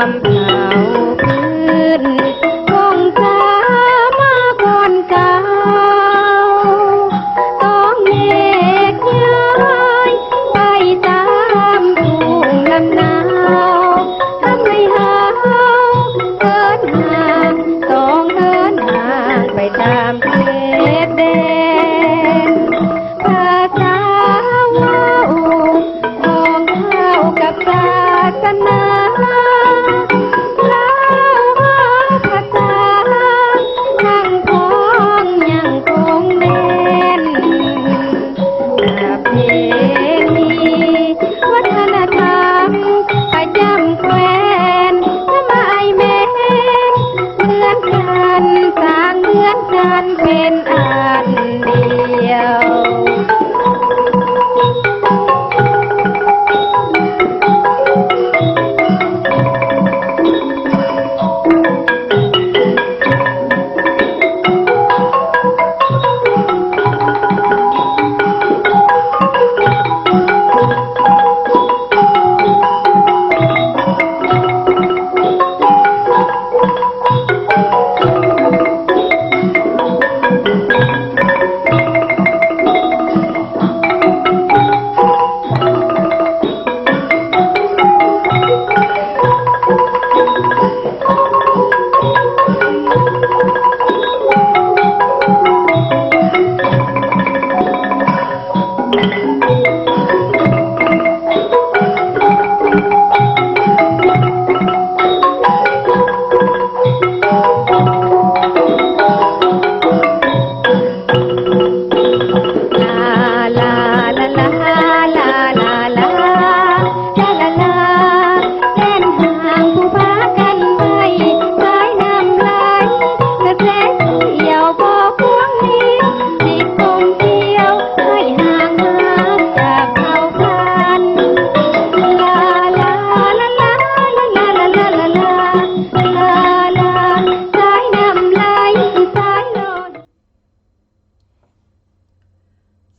ເອົາຄືນ ຄົງສາມາຄົນເກົ່າ ຕ້ອງແຍກຍ້າຍໄປຕາມທົ່ງລຳນາວ ທຳໃຫ້ເຮົາເຫີນຫ່າງ ຕ້ອງເຫີນຫ່າງໄປຕາມເຂດແດນ ພາສາເວົ້າຂອງເຮົາກັບສາສະໜາ ລາວເຮົາພາສາທັງຂອງຍັງຄົງແໜ້ນ ປະເພນີວັດທະນະທຳປະຈຳແຄວ້ນ ສະໝາຍແມ່ນເໝືອນກັນ ສ້າງເໝືອນກັນເປັນອັນ ດຽວ.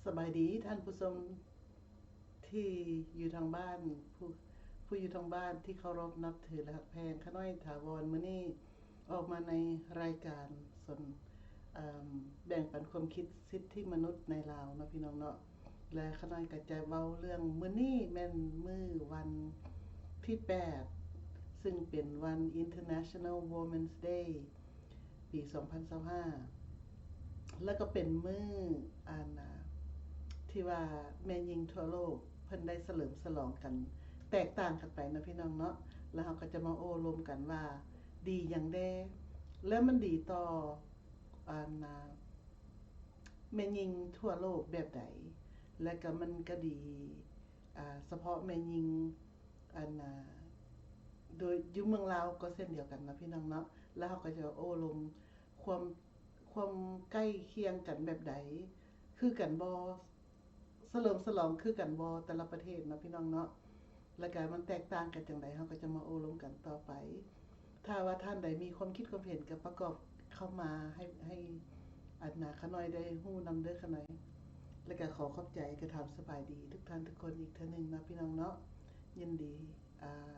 ສະບາຍດີທ່ານຜູ້ຊົມທີ່ຢູ່ທາງບ້ານ ຜູ້ ຜູ້ຢູ່ທາງບ້ານທີ່ເຄົາລົບນັບຖື ແລະ ຮັກແພງ. ຂ້ານ້ອຍຖາວອນ ມື້ນີ້ອອກມາໃນລາຍການສົນ ເອີ່ມ ແບ່ງປັນຄວາມຄິດສິດທິມະນຸດໃນລາວເນາະ ພີ່ນ້ອງເນາະ. ແລະ ຂ້ານ້ອຍກໍຈະເວົ້າເລື່ອງ ມື້ນີ້ແມ່ນມື້ວັນທີແປດ ຊຶ່ງເປັນວັນ International Women's Day ປີສອງພັນຊາວຫ້າ ແລ້ວກໍເປັນມື້ ອັນ ທີ່ວ່າແມ່ຍິງທົ່ວໂລກເພິ່ນໄດ້ສະເຫຼີມສະຫຼອງກັນ ແຕກຕ່າງກັນໄປເນາະ ພີ່ນ້ອງເນາະ. ແລ້ວເຮົາກໍຈະມາໂອ້ລົມກັນວ່າ ດີຫຍັງແດ່ ແລະ ມັນດີຕໍ່ ອັນ ແມ່ຍິງທົ່ວໂລກແບບໃດ ແລະ ກໍມັນກໍດີ ອາ ສະເພາະແມ່ຍິງ ອັນ ອາ ໂດຍຢູ່ເມືອງລາວກໍເຊັ່ນດຽວກັນເນາະ ພີ່ນ້ອງເນາະ. ແລ້ວເຮົາກໍຈະໂອ້ລົມຄວາມ ຄວາມໃກ້ຄຽງກັນແບບໃດ ຄືກັນບໍ່ ສະເຫຼີມສະຫຼອງຄືກັນບໍ່ ແຕ່ລະປະເທດເນາະ ພີ່ນ້ອງເນາະ. ແລ້ວກະມັນແຕກຕ່າງກັນຈັ່ງໃດ ເຮົາກໍຈະມາໂອ້ລົມກັນຕໍ່ໄປ. ຖ້າວ່າທ່ານໃດມີຄວາມຄິດຄວາມເຫັນ ກໍປະກອບເຂົ້າມາໃຫ້ ໃຫ້ ອັນນາ ຂ້ານ້ອຍໄດ້ຮູ້ນຳເດີຂ້ານ້ອຍ. ແລ້ວກະຂໍຂອບໃຈ ກະຖາມສະບາຍດີທຸກທ່ານທຸກຄົນອີກເທື່ອໜຶ່ງເນາະ ພີ່ນ້ອງເນາະ. ຍິນດີ ອາ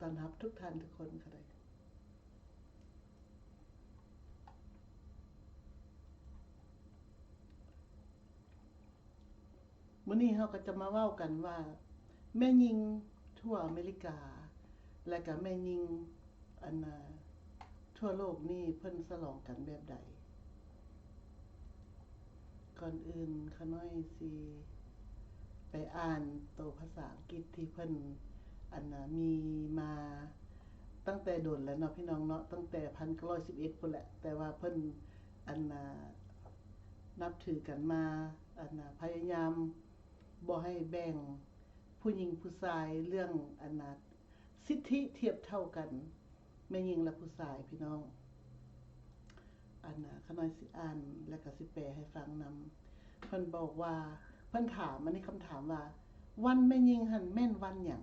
ຕ້ອນຮັບທຸກທ່ານທຸກຄົນຂ້ານ້ອຍ. ມື້ນີ້ເຮົາກໍຈະມາເວົ້າກັນວ່າ ແມ່ຍິງທົ່ວອາເມລິກາ ແລະກະແມ່ຍິງ ອັນນາ ທົ່ວໂລກນີ້ເພິ່ນສະຫຼອງກັນແບບໃດ. ກ່ອນອື່ນຂ້ານ້ອຍຊິໄປອ່ານໂຕພາສາອັງກິດທີ່ເພິ່ນ ອັນນາ ມີມາຕັ້ງແຕ່ດົນແລ້ວເນາະ ພີ່ນ້ອງເນາະ, ຕັ້ງແຕ່ພັນເກົ້າຮ້ອຍສິບເອັດພຸ້ນແຫຼະ, ແຕ່ວ່າເພິ່ນ ອັນນາ ນັບຖືກັນມາ ອັນນາ ພະຍາຍາມບໍ່ໃຫ້ແບ່ງຜູ້ຍິງຜູ້ຊາຍ ເລື່ອງ ອັນນາ ສິດທິທຽບເທົ່າກັນ ແມ່ຍິງ ແລະ ຜູ້ຊາຍ ພີ່ນ້ອງ. ອັນນາ ຂ້ານ້ອຍຊິອ່ານ ແລະກະຊິແປໃຫ້ຟັງນຳ. ເພິ່ນບອກວ່າ ເພິ່ນຖາມ ອັນນີ້ຄຳຖາມວ່າ ວັນແມ່ຍິງຫັ້ນແມ່ນວັນຫຍັງ?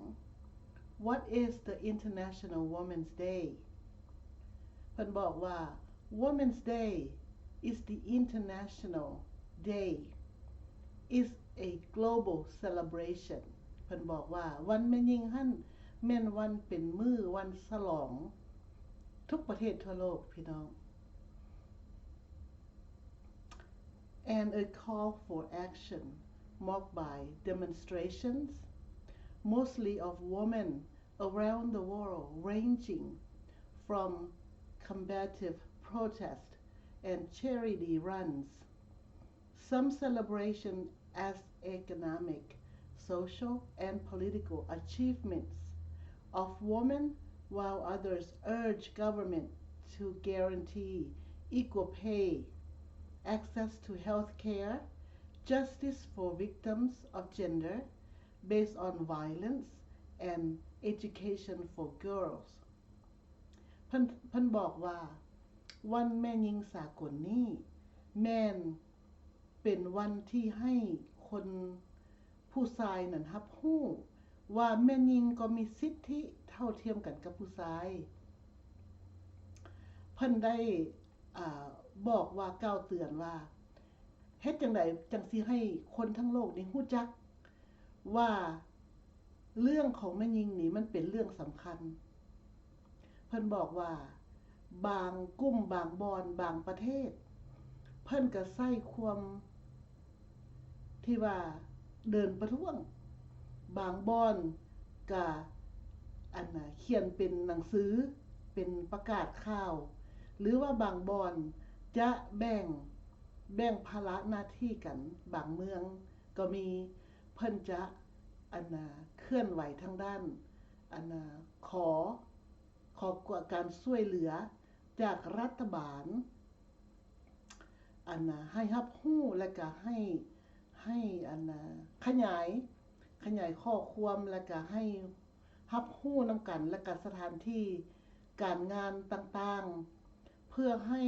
What is the International Women's Day? ເພິ່ນບອກວ່າ Women's Day is the international day, is a global celebration. ເພິ່ນບອກວ່າ ວັນແມ່ຍິງຫັ້ນ ແມ່ນວັນ ເປັນມື້ວັນສະຫຼອງທຸກປະເທດທົ່ວໂລກ ພີ່ນ້ອງ. And a call for action marked by demonstrations, mostly of women around the world, ranging from combative protest and charity runs, some celebration as economic, social, and political achievements of women, while others urge government to guarantee equal pay, access to health care, justice for victims of gender based on violence, and education for girls. ເພິ່ນ ເພິ່ນບອກວ່າ ວັນແມ່ຍິງສາກົນນີ້ ແມ່ນເປັນວັນທີ່ໃຫ້ຄົນ ຜູ້ຊາຍນັ້ນຮັບຮູ້ວ່າແມ່ຍິງກໍມີສິດທິເທົ່າທຽມກັນກັບຜູ້ຊາຍ. ເພິ່ນໄດ້ ອາ ບອກວ່າ ກ່າວເຕືອນວ່າ ເຮັດຈັ່ງໃດຈັ່ງຊິໃຫ້ຄົນທັງໂລກນີ້ຮູ້ຈັກວ່າ ເລື່ອງຂອງແມ່ຍິງນີ້ມັນເປັນເລື່ອງສຳຄັນ. ເພິ່ນບອກວ່າ ບາງກຸ່ມ ບາງບ່ອນ ບາງປະເທດ ເພິ່ນກໍໃຊ້ຄວາມທີ່ວ່າເດີນປະທ້ວງ, ບາງບ່ອນກໍ ອັນນະ ຂຽນເປັນໜັງສື ເປັນປະກາດຂ່າວ ຫຼືວ່າບາງບ່ອນຈະແບ່ງ ແບ່ງພາລະໜ້າທີ່ກັນ. ບາງເມືອງກໍມີ ເພິ່ນຈະ ອັນນະ ເຄື່ອນໄຫວທາງດ້ານ ອັນນະ ຂໍ ຂໍການຊ່ວຍເຫຼືອຈາກລັດຖະບານ ອັນນະ ໃຫ້ຮັບຮູ້ ແລະກະໃຫ້ ໃຫ້ ອັນນະ ຂະຫຍາຍ ຂະຫຍາຍຂໍ້ຄວາມ ແລະກະໃຫ້ຮັບຮູ້ນຳກັນ ແລະກະສະຖານທີ່ການງານຕ່າງໆ ເພື່ອໃຫ້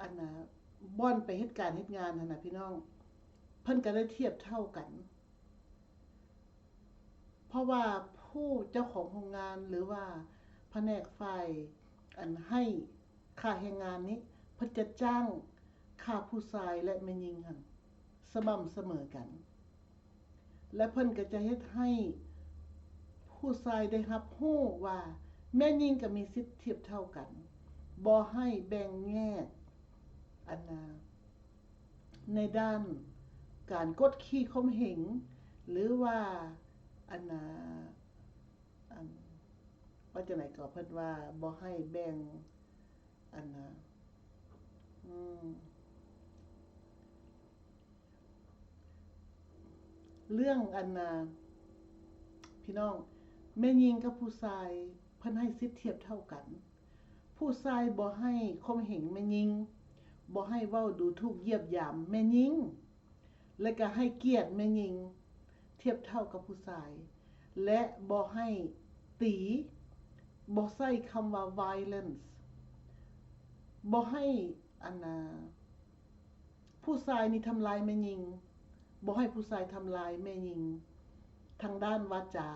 ອັນນະ ບ່ອນໄປເຮັດການເຮັດງານຫັ້ນນະ ພີ່ນ້ອງ ເພິ່ນກະໄດ້ທຽບເທົ່າກັນ. ເພາະວ່າຜູ້ເຈົ້າຂອງໂຮງງານ ຫຼືວ່າພະແນກຝ່າຍອັນໃຫ້ຄ່າແຮງງານນີ້ ເພິ່ນຈະຈ້າງຄ່າຜູ້ຊາຍ ແລະ ແມ່ຍິງຫັ້ນສະໝ່ຳສະເໝີກັນ ແລະ ເພິ່ນກໍຈະເຮັດໃຫ້ຜູ້ຊາຍໄດ້ຮັບຮູ້ວ່າແມ່ຍິງກໍມີສິດທຽບເທົ່າກັນ, ບໍ່ໃຫ້ແບ່ງແຍກ ອັນນະ ໃນດ້ານການກົດຂີ່ຂົ່ມເຫງ ຫຼືວ່າ ອັນນະ ອັນ ວ່າຈັ່ງໃດກໍ ເພິ່ນວ່າບໍ່ໃຫ້ແບ່ງ ອັນນະ ອືມ ເລື່ອງ ອັນນະ ພີ່ນ້ອງ ແມ່ຍິງກັບຜູ້ຊາຍ ເພິ່ນໃຫ້ສິດທຽບເທົ່າກັນ. ຜູ້ຊາຍບໍ່ໃຫ້ຂົ່ມເຫງແມ່ຍິງ, ບໍ່ໃຫ້ເວົ້າດູຖູກຢຽບຢາມແມ່ຍິງ ແລະກະໃຫ້ກຽດແມ່ຍິງທຽບເທົ່າກັບຜູ້ຊາຍ ແລະ ບໍ່ໃຫ້ຕີ, ບໍ່ໃຊ້ຄຳວ່າ violence, ບໍ່ໃຫ້ ອັນນະ ຜູ້ຊາຍນີ້ທຳລາຍແມ່ຍິງ, ບໍ່ໃຫ້ຜູ້ຊາຍທຳລາຍແມ່ຍິງ ທາງດ້ານວາຈາ,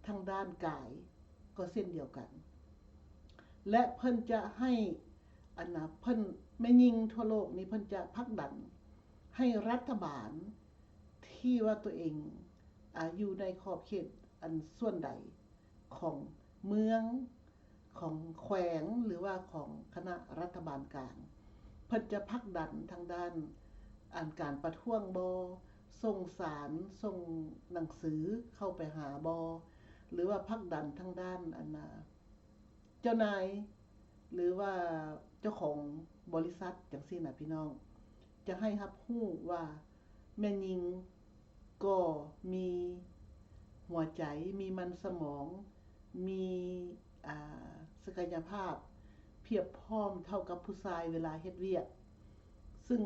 ທາງດ້ານກາຍ ກໍເຊັ່ນດຽວກັນ ແລະ ເພິ່ນຈະໃຫ້ ອັນນະ ເພິ່ນ ແມ່ຍິງທົ່ວໂລກນີ້ ເພິ່ນຈະຜັກດັນໃຫ້ລັດຖະບານທີ່ວ່າຕົວເອງ ອາ ຢູ່ໃນຂອບເຂດອັນສ່ວນໃດຂອງເມືອງ ຂອງແຂວງ ຫຼືວ່າຂອງຄະນະລັດຖະບານກາງ ເພິ່ນຈະຜັກດັນທາງດ້ານອັນການປະທ້ວງບໍ, ສົ່ງສານ ສົ່ງໜັງສືເຂົ້າໄປຫາບໍ ຫຼືວ່າຜັກດັນທາງດ້ານອັນນະ ເຈົ້ານາຍ ຫຼືວ່າເຈົ້າຂອງບໍລິສັດຈັ່ງຊີ້ນະ ພີ່ນ້ອງ ຈະໃຫ້ຮັບຮູ້ວ່າ ແມ່ຍິງກໍມີຫົວໃຈ, ມີມັນສະໝອງ, ມີ ອາ ສັກກະຍະພາບພຽບພ້ອມເທົ່າກັບຜູ້ຊາຍເວລາເຮັດວຽກ, ຊຶ່ງ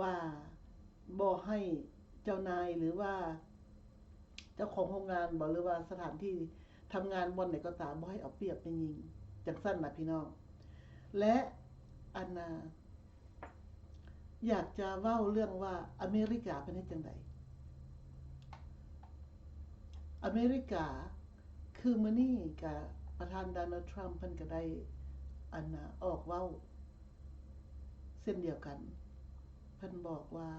ວ່າບໍ່ໃຫ້ເຈົ້ານາຍ ຫຼືວ່າເຈົ້າຂອງໂຮງງານບໍ ຫຼືວ່າສະຖານທີ່ທຳງານບ່ອນໃດກໍຕາມ ບໍ່ໃຫ້ເອົາປຽບແມ່ຍິງ ຈັ່ງຊັ້ນນະ ພີ່ນ້ອງ ແລະ ອັນນະ ຢາກຈະເວົ້າເລື່ອງວ່າອາເມລິກາເພິ່ນເຮັດຈັ່ງໃດ? ອາເມລິກາ ຄືມື້ນີ້ກະປະທານ Donald Trump ເພິ່ນກະໄດ້ ອັນນະ ອອກເວົ້າເຊັ່ນດຽວກັນ ເພິ່ນບອກວ່າ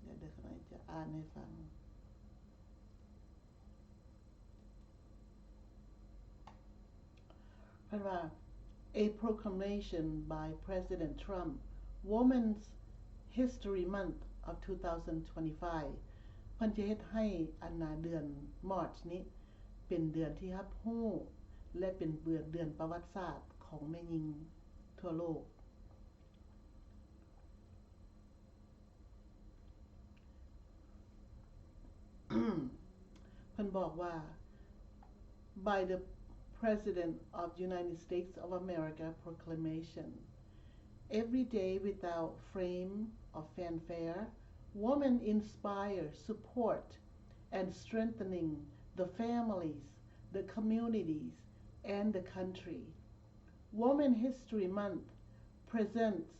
ດຽວເດີ ຂ້ານ້ອຍຈະອ່ານໃຫ້ຟັງ. ເພິ່ນວ່າ A proclamation by President Trump, Women's History Month of two thousand twenty-five ເພິ່ນຈະເຮັດໃຫ້ອັນນາເດືອນ March ນີ້ເປັນເດືອນທີ່ຮັບຮູ້ ແລະ ເປັນເດືອນ ເດືອນປະຫວັດສາດຂອງແມ່ຍິງທົ່ວໂລກ. ເພິ່ນບອກວ່າ By the President of United States of America proclamation, every day without fame or fanfare, women inspire, support, and strengthening the families, the communities, and the country. Women History Month presents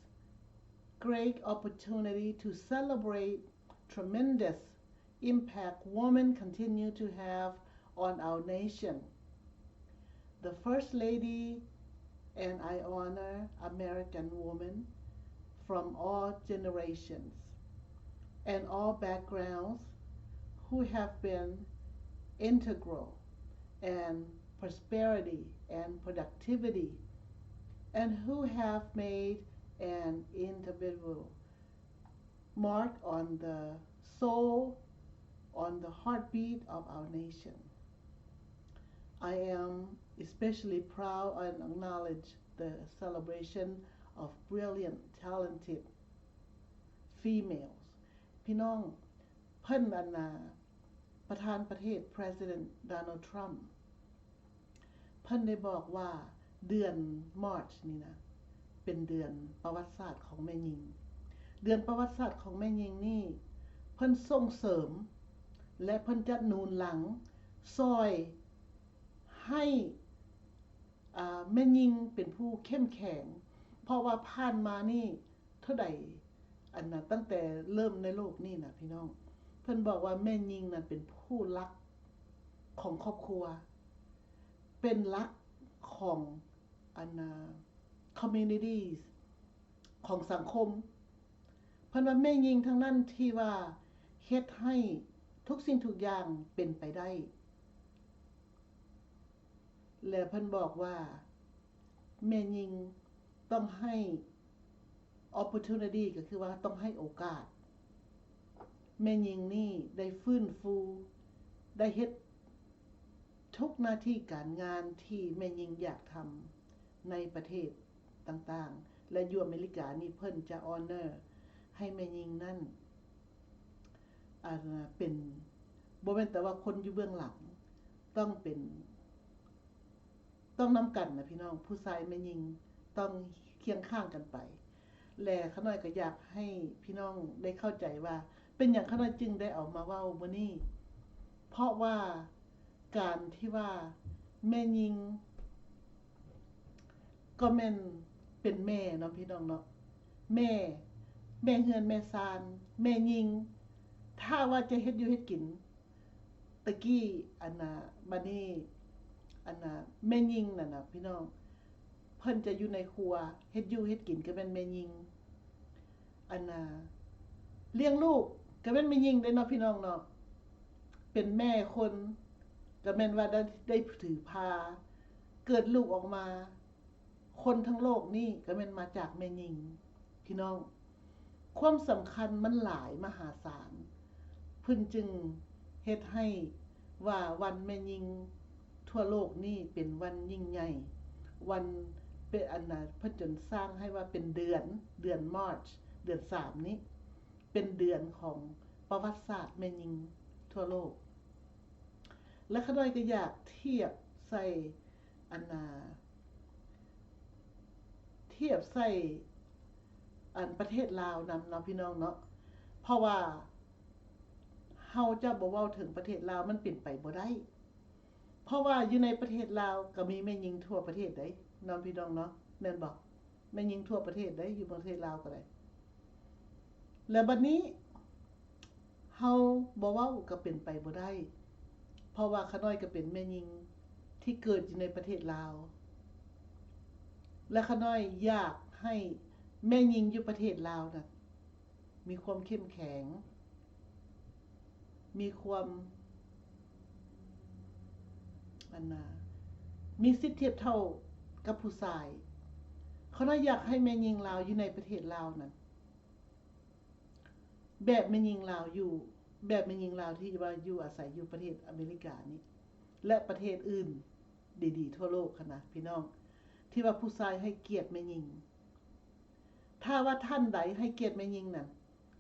great opportunity to celebrate tremendous impact women continue to have on our nation. The First Lady and I honor American women from all generations and all backgrounds who have been integral and prosperity and productivity, and who have made an indelible mark on the soul, on the heartbeat of our nation. I am especially proud and acknowledge the celebration of brilliant, talented females. ພີ່ນ້ອງ ເພິ່ນອັນນາ ປະທານປະເທດ President Donald Trump ເພິ່ນໄດ້ບອກວ່າເດືອນ March ນີ້ນະ ເປັນເດືອນປະຫວັດສາດຂອງແມ່ຍິງ. ເດືອນປະຫວັດສາດຂອງແມ່ຍິງນີ້ ເພິ່ນສົ່ງເສີມ ແລະ ເພິ່ນຈະໜູນຫຼັງຊ່ອຍໃຫ້ ອາ ແມ່ຍິງເປັນຜູ້ເຂັ້ມແຂງ ເພາະວ່າຜ່ານມານີ້ ເທົ່າໃດ ອັນນະ ຕັ້ງແຕ່ເລີ່ມໃນໂລກນີ້ນະ ພີ່ນ້ອງ ເພິ່ນບອກວ່າແມ່ຍິງນັ້ນເປັນຜູ້ຫຼັກຂອງຄອບຄົວ ເປັນຫຼັກຂອງ ອັນນະ communities ຂອງສັງຄົມ. ເພິ່ນວ່າແມ່ຍິງທັງນັ້ນທີ່ວ່າເຮັດໃຫ້ທຸກສິ່ງທຸກຢ່າງເປັນໄປໄດ້. ແລະ ເພິ່ນບອກວ່າແມ່ຍິງຕ້ອງໃຫ້ opportunity ກໍຄືວ່າຕ້ອງໃຫ້ໂອກາດ ແມ່ຍິງນີ້ໄດ້ຟື້ນຟູ ໄດ້ເຮັດທຸກໜ້າທີ່ການງານທີ່ແມ່ຍິງຢາກທຳໃນປະເທດຕ່າງໆ ແລະ ຢູ່ອາເມລິການີ້ເພິ່ນຈະ honor ໃຫ້ແມ່ຍິງນັ້ນ ອັນ ເປັນ ບໍ່ແມ່ນແຕ່ວ່າຄົນຢູ່ເບື້ອງຫຼັງ ຕ້ອງເປັນ ຕ້ອງນຳກັນນະພີ່ນ້ອງ ຜູ້ຊາຍແມ່ຍິງຕ້ອງຄຽງຂ້າງກັນໄປ. ແລະ ຂ້ານ້ອຍກໍຢາກໃຫ້ພີ່ນ້ອງໄດ້ເຂົ້າໃຈວ່າ ເປັນຫຍັງຂ້ານ້ອຍຈຶ່ງໄດ້ເອົາມາເວົ້າມື້ນີ້ ເພາະວ່າ ການທີ່ວ່າແມ່ຍິງກໍແມ່ນເປັນແມ່ເນາະ ພີ່ນ້ອງເນາະ ແມ່ ແມ່ເຮືອນແມ່ຊານ ແມ່ຍິງ ຖ້າວ່າຈະເຮັດຢູ່ເຮັດກິນ ຕະກີ້ ອັນນ່າ ບາດນີ້ ອັນນ່າ ແມ່ຍິງນັ້ນນະ ພີ່ນ້ອງ ເພິ່ນຈະຢູ່ໃນຄົວ ເຮັດຢູ່ເຮັດກິນກໍແມ່ນແມ່ຍິງ ອັນນ່າ ລ້ຽງລູກກໍແມ່ນແມ່ຍິງເດ້ເນາະ ພີ່ນ້ອງເນາະ ເປັນແມ່ຄົນກໍແມ່ນວ່າໄດ້ ໄດ້ຖືພາ ເກີດລູກອອກມາ ຄົນທັງໂລກນີ້ກໍແມ່ນມາຈາກແມ່ຍິງ ພີ່ນ້ອງ ຄວາມສຳຄັນມັນຫຼາຍມະຫາສານ ເພິ່ນຈຶ່ງເຮັດໃຫ້ວ່າວັນແມ່ຍິງທົ່ວໂລກນີ້ເປັນວັນຍິ່ງໃຫຍ່ ວັນເປັນອັນນ່າ ເພິ່ນຈົນສ້າງໃຫ້ວ່າເປັນເດືອນ ເດືອນ March ເດືອນສາມນີ້ ເປັນເດືອນຂອງປະຫວັດສາດແມ່ຍິງທົ່ວໂລກ ແລະ ຂ້ານ້ອຍກໍຢາກທຽບໃສ່ ອັນນ່າ ທຽບໃສ່ ອັນ ປະເທດລາວນຳເນາະ ພີ່ນ້ອງເນາະ ເພາະວ່າເຮົາຈະບໍ່ເວົ້າເຖິງປະເທດລາວ ມັນເປັນໄປບໍ່ໄດ້ ເພາະວ່າຢູ່ໃນປະເທດລາວກໍມີແມ່ຍິງທົ່ວປະເທດເດ້ເນາະ ພີ່ນ້ອງເນາະ ແມ່ນບໍ່? ແມ່ຍິງທົ່ວປະເທດເດ້ ຢູ່ປະເທດລາວກໍໄດ້ ແລ້ວບັດນີ້ເຮົາບໍ່ເວົ້າກໍເປັນໄປບໍ່ໄດ້ ເພາະວ່າຂ້ານ້ອຍກໍເປັນແມ່ຍິງທີ່ເກີດຢູ່ໃນປະເທດລາວ ແລະ ຂ້ານ້ອຍຢາກໃຫ້ແມ່ຍິງຢູ່ປະເທດລາວນະ ມີຄວາມເຂັ້ມແຂງ ມີຄວາມ ອັນນ່າ ມີສິດທຽບເທົ່າ ກັບຜູ້ຊາຍ. ຂ້ານ້ອຍຢາກໃຫ້ແມ່ຍິງລາວຢູ່ໃນປະເທດລາວນັ້ນ ແບບແມ່ຍິງລາວຢູ່ ແບບແມ່ຍິງລາວທີ່ວ່າຢູ່ອາໄສຢູ່ປະເທດອາເມລິການີ້ ແລະ ປະເທດອື່ນດີໆທົ່ວໂລກຫັ້ນນະ ພີ່ນ້ອງ ທີ່ວ່າຜູ້ຊາຍໃຫ້ກຽດແມ່ຍິງ. ຖ້າວ່າທ່ານໃດໃຫ້ກຽດແມ່ຍິງນັ້ນ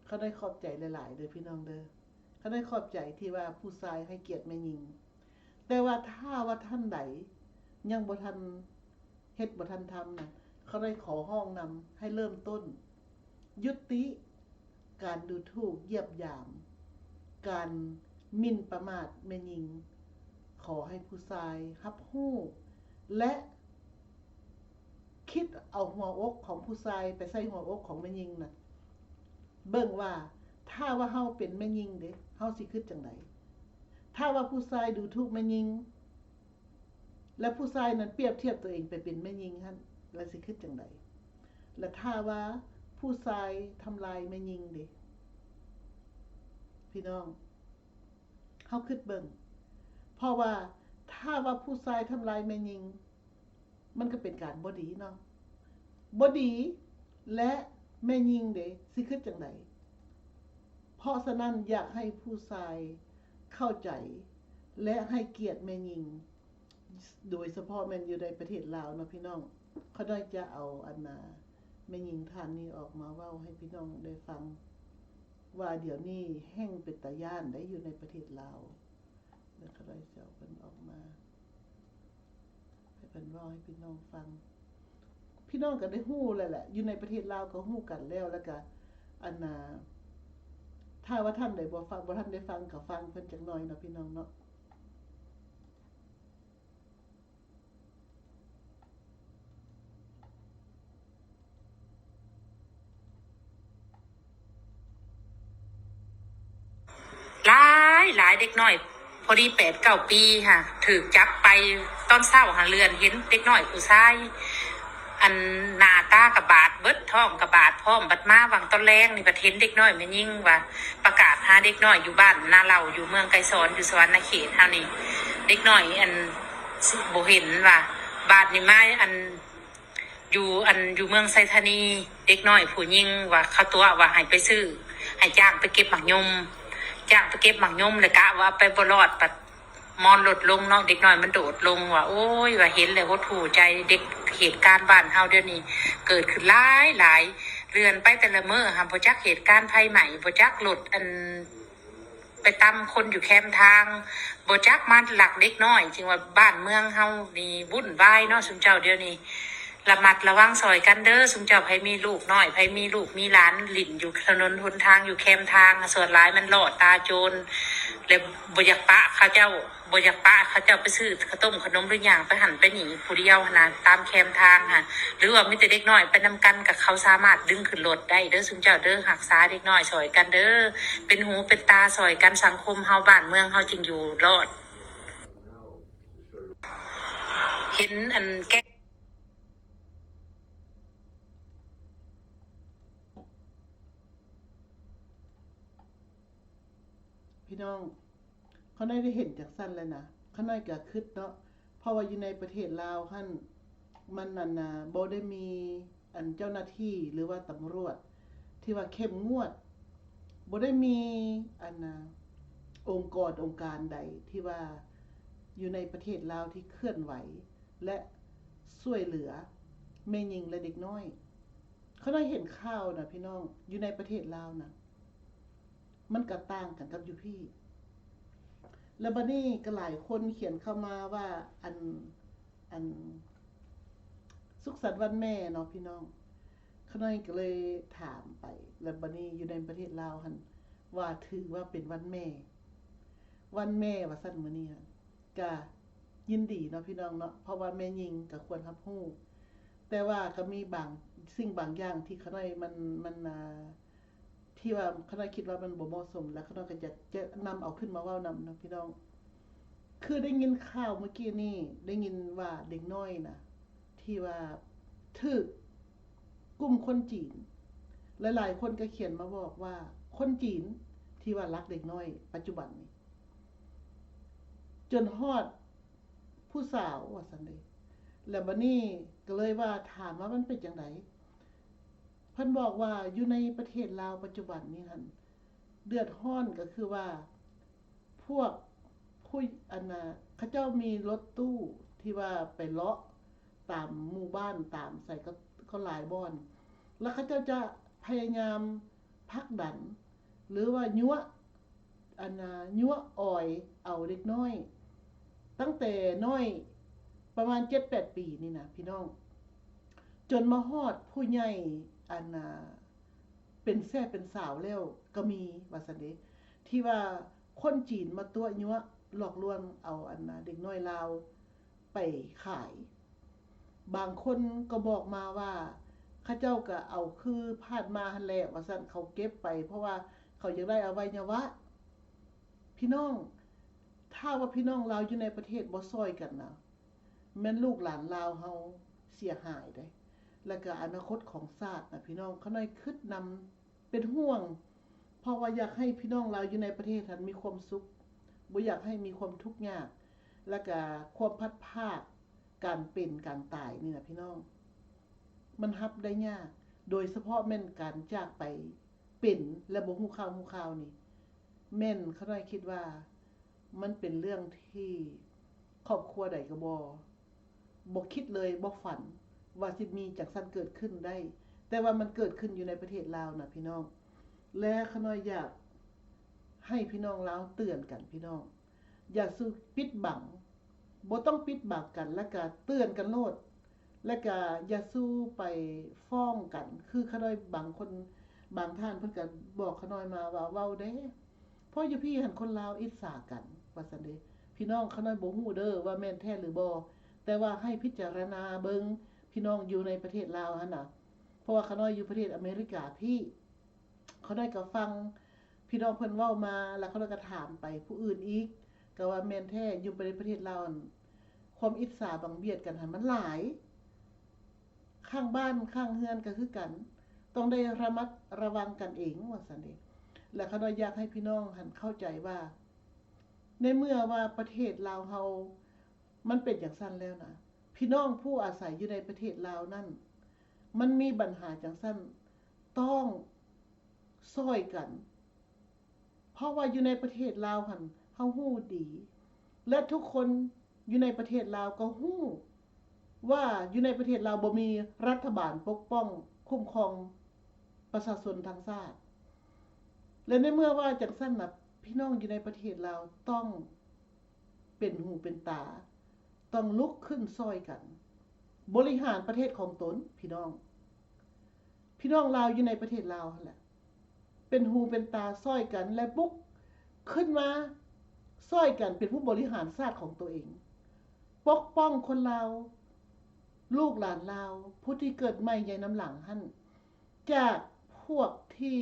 ຂ້ານ້ອຍຂອບໃຈຫຼາຍໆເດີພີ່ນ້ອງເດີ. ຂ້ານ້ອຍຂອບໃຈທີ່ວ່າຜູ້ຊາຍໃຫ້ກຽດແມ່ຍິງ. ແຕ່ວ່າຖ້າວ່າທ່ານໃດຍັງບໍ່ທັນເຮັດ ບໍ່ທັນທຳນະ ຂ້ານ້ອຍຂໍຮ້ອງນຳໃຫ້ເລີ່ມຕົ້ນ ຍຸຕິການດູຖູກ ຢຽບຢາມ ການໝິ່ນປະໝາດແມ່ຍິງ. ຂໍໃຫ້ຜູ້ຊາຍຮັບຮູ້ ແລະ ຄິດເອົາຫົວອົກຂອງຜູ້ຊາຍໄປໃສ່ຫົວອົກຂອງແມ່ຍິງນະ ເບິ່ງວ່າ ຖ້າວ່າເຮົາເປັນແມ່ຍິງເດ ເຮົາຊິຄິດຈັ່ງໃດ? ຖ້າວ່າຜູ້ຊາຍດູຖູກແມ່ຍິງ ແລະ ຜູ້ຊາຍນັ້ນປຽບທຽບໂຕເອງໄປເປັນແມ່ຍິງຫັ້ນ ລະຊິຄິດຈັ່ງໃດ? ແລະ ຖ້າວ່າຜູ້ຊາຍທຳລາຍແມ່ຍິງເດ ພີ່ນ້ອງ ເຮົາຄິດເບິ່ງ ເພາະວ່າຖ້າວ່າຜູ້ຊາຍທຳລາຍແມ່ຍິງ ມັນກໍເປັນການບໍ່ດີເນາະ ບໍ່ດີ ແລະ ແມ່ຍິງເດ ຊິຄິດຈັ່ງໃດ? ເພາະສະນັ້ນ ຢາກໃຫ້ຜູ້ຊາຍເຂົ້າໃຈ ແລະ ໃຫ້ກຽດແມ່ຍິງ ໂດຍສະເພາະແມ່ນຢູ່ໃນປະເທດລາວເນາະພີ່ນ້ອງ. ຂ້ານ້ອຍຈະເອົາອັນນາ ແມ່ຍິງທ່ານນີ້ອອກມາເວົ້າໃຫ້ພີ່ນ້ອງໄດ້ຟັງ ວ່າດຽວນີ້ແຮ່ງເປັນຕາຢ້ານໄດ໋ ຢູ່ໃນປະເທດລາວ. ແລ້ວຂ້ານ້ອຍຊິເອົາເພິ່ນອອກມາ ໃຫ້ເພິ່ນເວົ້າໃຫ້ພີ່ນ້ອງຟັງ. ພີ່ນ້ອງກໍໄດ້ຮູ້ແລ້ວແຫຼະ ຢູ່ໃນປະເທດລາວກໍຮູ້ກັນແລ້ວ ແລ້ວກະອັນນາ ຖ້າວ່າທ່ານໃດບໍ່ຟັງ ບໍ່ທັນໄດ້ຟັງ ກໍຟັງເພິ່ນຈັກໜ້ອຍເນາະ ພີ່ນ້ອງເນາະ. ຫຼາຍຫຼາຍເດັກນ້ອຍ ພໍດີແປດເກົ້າປີຫັ້ນ ຖືກຈັບໄປຕອນເຊົ້າຫັ້ນ ເລື່ອນເຫັນເດັກນ້ອຍຜູ້ຊາຍ ອັນໜ້າຕາກະບາດເບິດ ທ້ອງກະບາດພ້ອມ ບັດມາຫວ່າງຕອນແລງນີ້ ບັດເຫັນເດັກນ້ອຍແມ່ຍິງວ່າ ປະກາດຫາເດັກນ້ອຍຢູ່ບ້ານນາເຫຼົ່າ ຢູ່ເມືອງໄກສອນ ຢູ່ສະຫວັນນະເຂດເຮົານີ້ ເດັກນ້ອຍອັນ ບໍ່ເຫັນວ່າ ບາດນີ້ມາອັນ ຢູ່ອັນ ຢູ່ເມືອງໄຊທານີ ເດັກນ້ອຍຜູ້ຍິງວ່າ ເຂົາຕົວະວ່າໃຫ້ໄປຊື້ ໃຫ້ຈ້າງໄປເກັບໝາກຍົມ ຈ້າງໄປເກັບໝາກຍົມ ແລ້ວກະວ່າໄປບໍ່ລອດ ບັດມອນລົດລົງເນາະ ເດັກນ້ອຍມັນໂດດລົງວ່າ ໂອ້ຍ ວ່າເຫັນແລ້ວຫົດຫູ່ໃຈ. ເດັກ ເຫດການບ້ານເຮົາດຽວນີ້ເກີດຂຶ້ນຫຼາຍໆ ເລື່ອນໄປແຕ່ລະມື້ຫັ້ນ ບໍ່ຈັກເຫດການໄຟໄໝ້ ບໍ່ຈັກລົດອັນ ໄປຕຳຄົນຢູ່ແຄມທາງ ບໍ່ຈັກມາລັກເດັກນ້ອຍ. ຈຶ່ງວ່າບ້ານເມືອງເຮົານີ້ວຸ່ນວາຍເນາະ ຊຸມເຈົ້າ ດຽວນີ້ລະມັດລະວັງຊ່ອຍກັນເດີ ຊຸມເຈົ້າ. ໃຜມີລູກນ້ອຍ ໃຜມີລູກມີຫຼານຫຼິ້ນຢູ່ຖະໜົນຫົນທາງ ຢູ່ແຄມທາງ ສ່ວນຫຼາຍມັນລໍ້ຕາໂຈນ ແລະ ບໍ່ຢາກປະເຂົາເຈົ້າ ບໍ່ຢາກປະເຂົາເຈົ້າໄປຊື້ເຂົ້າຕົ້ມຂະໜົມ ຫຼື ຍ່າງໄປຫັ້ນໄປນີ້ຜູ້ດຽວຫັ້ນນະ ຕາມແຄມທາງຫັ້ນ ຫຼືວ່າມີແຕ່ເດັກນ້ອຍໄປນຳກັນ ກໍເຂົາສາມາດດຶງຂຶ້ນລົດໄດ້ເດີ ຊຸມເຈົ້າເດີ. ຮັກສາເດັກນ້ອຍຊ່ອຍກັນເດີ ເປັນຫູເປັນຕາຊ່ອຍກັນ ສັງຄົມເຮົາ ບ້ານເມືອງເຮົາຈຶ່ງຢູ່ລອດ. ເຫັນອັນແກ ພີ່ນ້ອງ ຂ້ານ້ອຍໄດ້ເຫັນຈັ່ງຊັ້ນແລ້ວນະ ຂ້ານ້ອຍກໍຄິດເນາະ ເພາະວ່າຢູ່ໃນປະເທດລາວຫັ້ນ ມັນ ອັນນາ ບໍ່ໄດ້ມີ ອັນ ເຈົ້າໜ້າທີ່ ຫຼືວ່າຕຳຫຼວດທີ່ວ່າເຂັ້ມງວດ ບໍ່ໄດ້ມີ ອັນນາ ອົງກອນອົງການໃດທີ່ວ່າຢູ່ໃນປະເທດລາວທີ່ເຄື່ອນໄຫວ ແລະ ຊ່ວຍເຫຼືອແມ່ຍິງ ແລະ ເດັກນ້ອຍ. ຂ້ານ້ອຍເຫັນຂ່າວນະ ພີ່ນ້ອງ ຢູ່ໃນປະເທດລາວນະ ມັນກະຕ່າງກັນກັບຢູ່ພີ້ ແລ້ວບາດນີ້ກະຫຼາຍຄົນຂຽນເຂົ້າມາວ່າ ອັນ ອັນ ສຸກສັນວັນແມ່ເນາະ ພີ່ນ້ອງ. ຂ້ານ້ອຍກະເລີຍຖາມໄປ ແລ້ວບາດນີ້ຢູ່ໃນປະເທດລາວຫັ້ນ ວ່າຖືວ່າເປັນວັນແມ່ ວັນແມ່ວ່າຊັ້ນ ມື້ນີ້ຫັ້ນ ກະຍິນດີເນາະ ພີ່ນ້ອງເນາະ ເພາະວ່າແມ່ຍິງກະຄວນຮັບຮູ້ ແຕ່ວ່າກະມີບາງສິ່ງບາງຢ່າງທີ່ຂ້ານ້ອຍມັນ ມັນ ອ່າ ທີ່ວ່າຂ້ານ້ອຍຄິດວ່າມັນບໍ່ເໝາະສົມ ແລະ ຂ້ານ້ອຍກະຢາກຈະນຳເອົາຂຶ້ນມາເວົ້ານຳເນາະ ພີ່ນ້ອງ. ຄືໄດ້ຍິນຂ່າວມື້ກີ້ນີ້ ໄດ້ຍິນວ່າເດັກນ້ອຍນະ ທີ່ວ່າຖືກກຸ່ມຄົນຈີນ ຫຼາຍໆຄົນກະຂຽນມາບອກວ່າ ຄົນຈີນທີ່ວ່າລັກເດັກນ້ອຍປັດຈຸບັນນີ້ ຈົນຮອດ ຜູ້ສາວວ່າຊັ້ນເດ. ແລ້ວບາດນີ້ກໍເລີຍວ່າ ຖາມວ່າມັນເປັນຈັ່ງໃດ? ເພິ່ນບອກວ່າຢູ່ໃນປະເທດລາວປັດຈຸບັນນີ້ຫັ້ນ ເດືອດຮ້ອນກໍຄືວ່າ ພວກຜູ້ ອັນນ່າ ເຂົາເຈົ້າມີລົດຕູ້ທີ່ວ່າໄປເລາະຕາມໝູ່ບ້ານ ຕາມໃສກໍ ກໍຫຼາຍບ່ອນ ແລ້ວເຂົາເຈົ້າຈະພະຍາຍາມຜັກດັນ ຫຼືວ່າຍົວະ ອັນນ່າ ຍົວະອອຍເອົາເດັກນ້ອຍ ຕັ້ງແຕ່ນ້ອຍປະມານເຈັດແປດປີນີ້ນະພີ່ນ້ອງ ຈົນມາຮອດຜູ້ໃຫຍ່ ອັນນ່າ ເປັນແຊເປັນສາວແລ້ວກໍມີ ວ່າຊັ້ນເດ ທີ່ວ່າຄົນຈີນມາຕົວະຍົວະຫຼອກລວງເອົາ ອັນນ່າ ເດັກນ້ອຍລາວໄປຂາຍ. ບາງຄົນກໍບອກມາວ່າ ເຂົາເຈົ້າກໍເອົາຄືຜ່ານມາຫັ້ນແຫຼະ ວ່າຊັ້ນ ເຂົາເກັບໄປ ເພາະວ່າເຂົາຢາກໄດ້ອະໄວຍະວະ. ພີ່ນ້ອງ ຖ້າວ່າພີ່ນ້ອງລາວຢູ່ໃນປະເທດບໍ່ຊ່ອຍກັນນະ ແມ່ນລູກຫຼານລາວເຮົາເສຍຫາຍເດ້ ແລ້ວກະອະນາຄົດຂອງຊາດນະພີ່ນ້ອງ. ຂ້ານ້ອຍຄິດນຳ ເປັນຫ່ວງ ເພາະວ່າຢາກໃຫ້ພີ່ນ້ອງລາວຢູ່ໃນປະເທດຫັ້ນມີຄວາມສຸກ ບໍ່ຢາກໃຫ້ມີຄວາມທຸກຍາກ ແລ້ວກະຄວາມພັດພາກ ການເປັນການຕາຍນີ້ນະພີ່ນ້ອງ ມັນຮັບໄດ້ຍາກ ໂດຍສະເພາະແມ່ນການຈາກໄປເປັນ ແລະ ບໍ່ຮູ້ຂ່າວຮູ້ຄາວນີ້ ແມ່ນຂ້ານ້ອຍຄິດວ່າ ມັນເປັນເລື່ອງທີ່ຄອບຄົວໃດກໍບໍ່ ບໍ່ຄິດເລີຍ ບໍ່ຝັນວ່າຊິມີຈັ່ງຊັ້ນເກີດຂຶ້ນໄດ້ ແຕ່ວ່າມັນເກີດຂຶ້ນຢູ່ໃນປະເທດລາວນະພີ່ນ້ອງ ແລະ ຂ້ານ້ອຍຢາກໃຫ້ພີ່ນ້ອງລາວເຕືອນກັນພີ່ນ້ອງ ຢ່າສູ່ປິດບັງ ບໍ່ຕ້ອງປິດບັງກັນ ແລ້ວກະເຕືອນກັນໂລດ ແລ້ວກະຢ່າສູ່ໄປຟ້ອງກັນ ຄືຂ້ານ້ອຍບາງຄົນ ບາງທ່ານເພິ່ນກະບອກຂ້ານ້ອຍມາວ່າ ເວົ້າແດ່ ເພາະຢູ່ພີ້ຫັ້ນຄົນລາວອິດສາກັນ ວ່າຊັ້ນເດ. ພີ່ນ້ອງ ຂ້ານ້ອຍບໍ່ຮູ້ເດີວ່າແມ່ນແທ້ຫຼືບໍ່ ແຕ່ວ່າໃຫ້ພິຈາລະນາເບິ່ງ ພີ່ນ້ອງຢູ່ໃນປະເທດລາວຫັ້ນນະ ເພາະວ່າຂ້ານ້ອຍຢູ່ປະເທດອາເມລິກາພີ້ ຂ້ານ້ອຍກໍຟັງພີ່ນ້ອງເພິ່ນເວົ້າມາ ແລ້ວຂ້ານ້ອຍກໍຖາມໄປຜູ້ອື່ນອີກ ກໍວ່າແມ່ນແທ້ ຢູ່ປະເທດລາວຫັ້ນ ຄວາມອິດສາບັງບຽດກັນຫັ້ນມັນຫຼາຍ ຂ້າງບ້ານຂ້າງເຮືອນກໍຄືກັນ ຕ້ອງໄດ້ລະມັດລະວັງກັນເອງ ວ່າຊັ້ນເດ. ແລະ ຂ້ານ້ອຍຢາກໃຫ້ພີ່ນ້ອງຫັ້ນເຂົ້າໃຈວ່າ ໃນເມື່ອວ່າປະເທດລາວເຮົາມັນເປັນຈັ່ງຊັ້ນແລ້ວນະ ພີ່ນ້ອງຜູ້ອາໄສຢູ່ໃນປະເທດລາວນັ້ນ ມັນມີບັນຫາຈັ່ງຊັ້ນ ຕ້ອງຊ່ອຍກັນ ເພາະວ່າຢູ່ໃນປະເທດລາວຫັ້ນ ເຮົາຮູ້ດີ ແລະ ທຸກຄົນຢູ່ໃນປະເທດລາວກໍຮູ້ວ່າ ຢູ່ໃນປະເທດລາວບໍ່ມີລັດຖະບານປົກປ້ອງຄຸ້ມຄອງປະຊາຊົນທັງຊາດ ແລະ ໃນເມື່ອວ່າຈັ່ງຊັ້ນນະ ພີ່ນ້ອງຢູ່ໃນປະເທດລາວຕ້ອງເປັນຫູເປັນຕາ ຕ້ອງລຸກຂຶ້ນຊ່ອຍກັນ ບໍລິຫານປະເທດຂອງຕົນ ພີ່ນ້ອງ. ພີ່ນ້ອງລາວຢູ່ໃນປະເທດລາວຫັ້ນແຫຼະ ເປັນຫູເປັນຕາຊ່ອຍກັນ ແລະ ປຸກຂຶ້ນມາຊ່ອຍກັນເປັນຜູ້ບໍລິຫານຊາດຂອງຕົວເອງ ປົກປ້ອງຄົນລາວ ລູກຫຼານລາວ ຜູ້ທີ່ເກີດໃໝ່ໃນນຳຫຼັງຫັ້ນ ຈາກພວກທີ່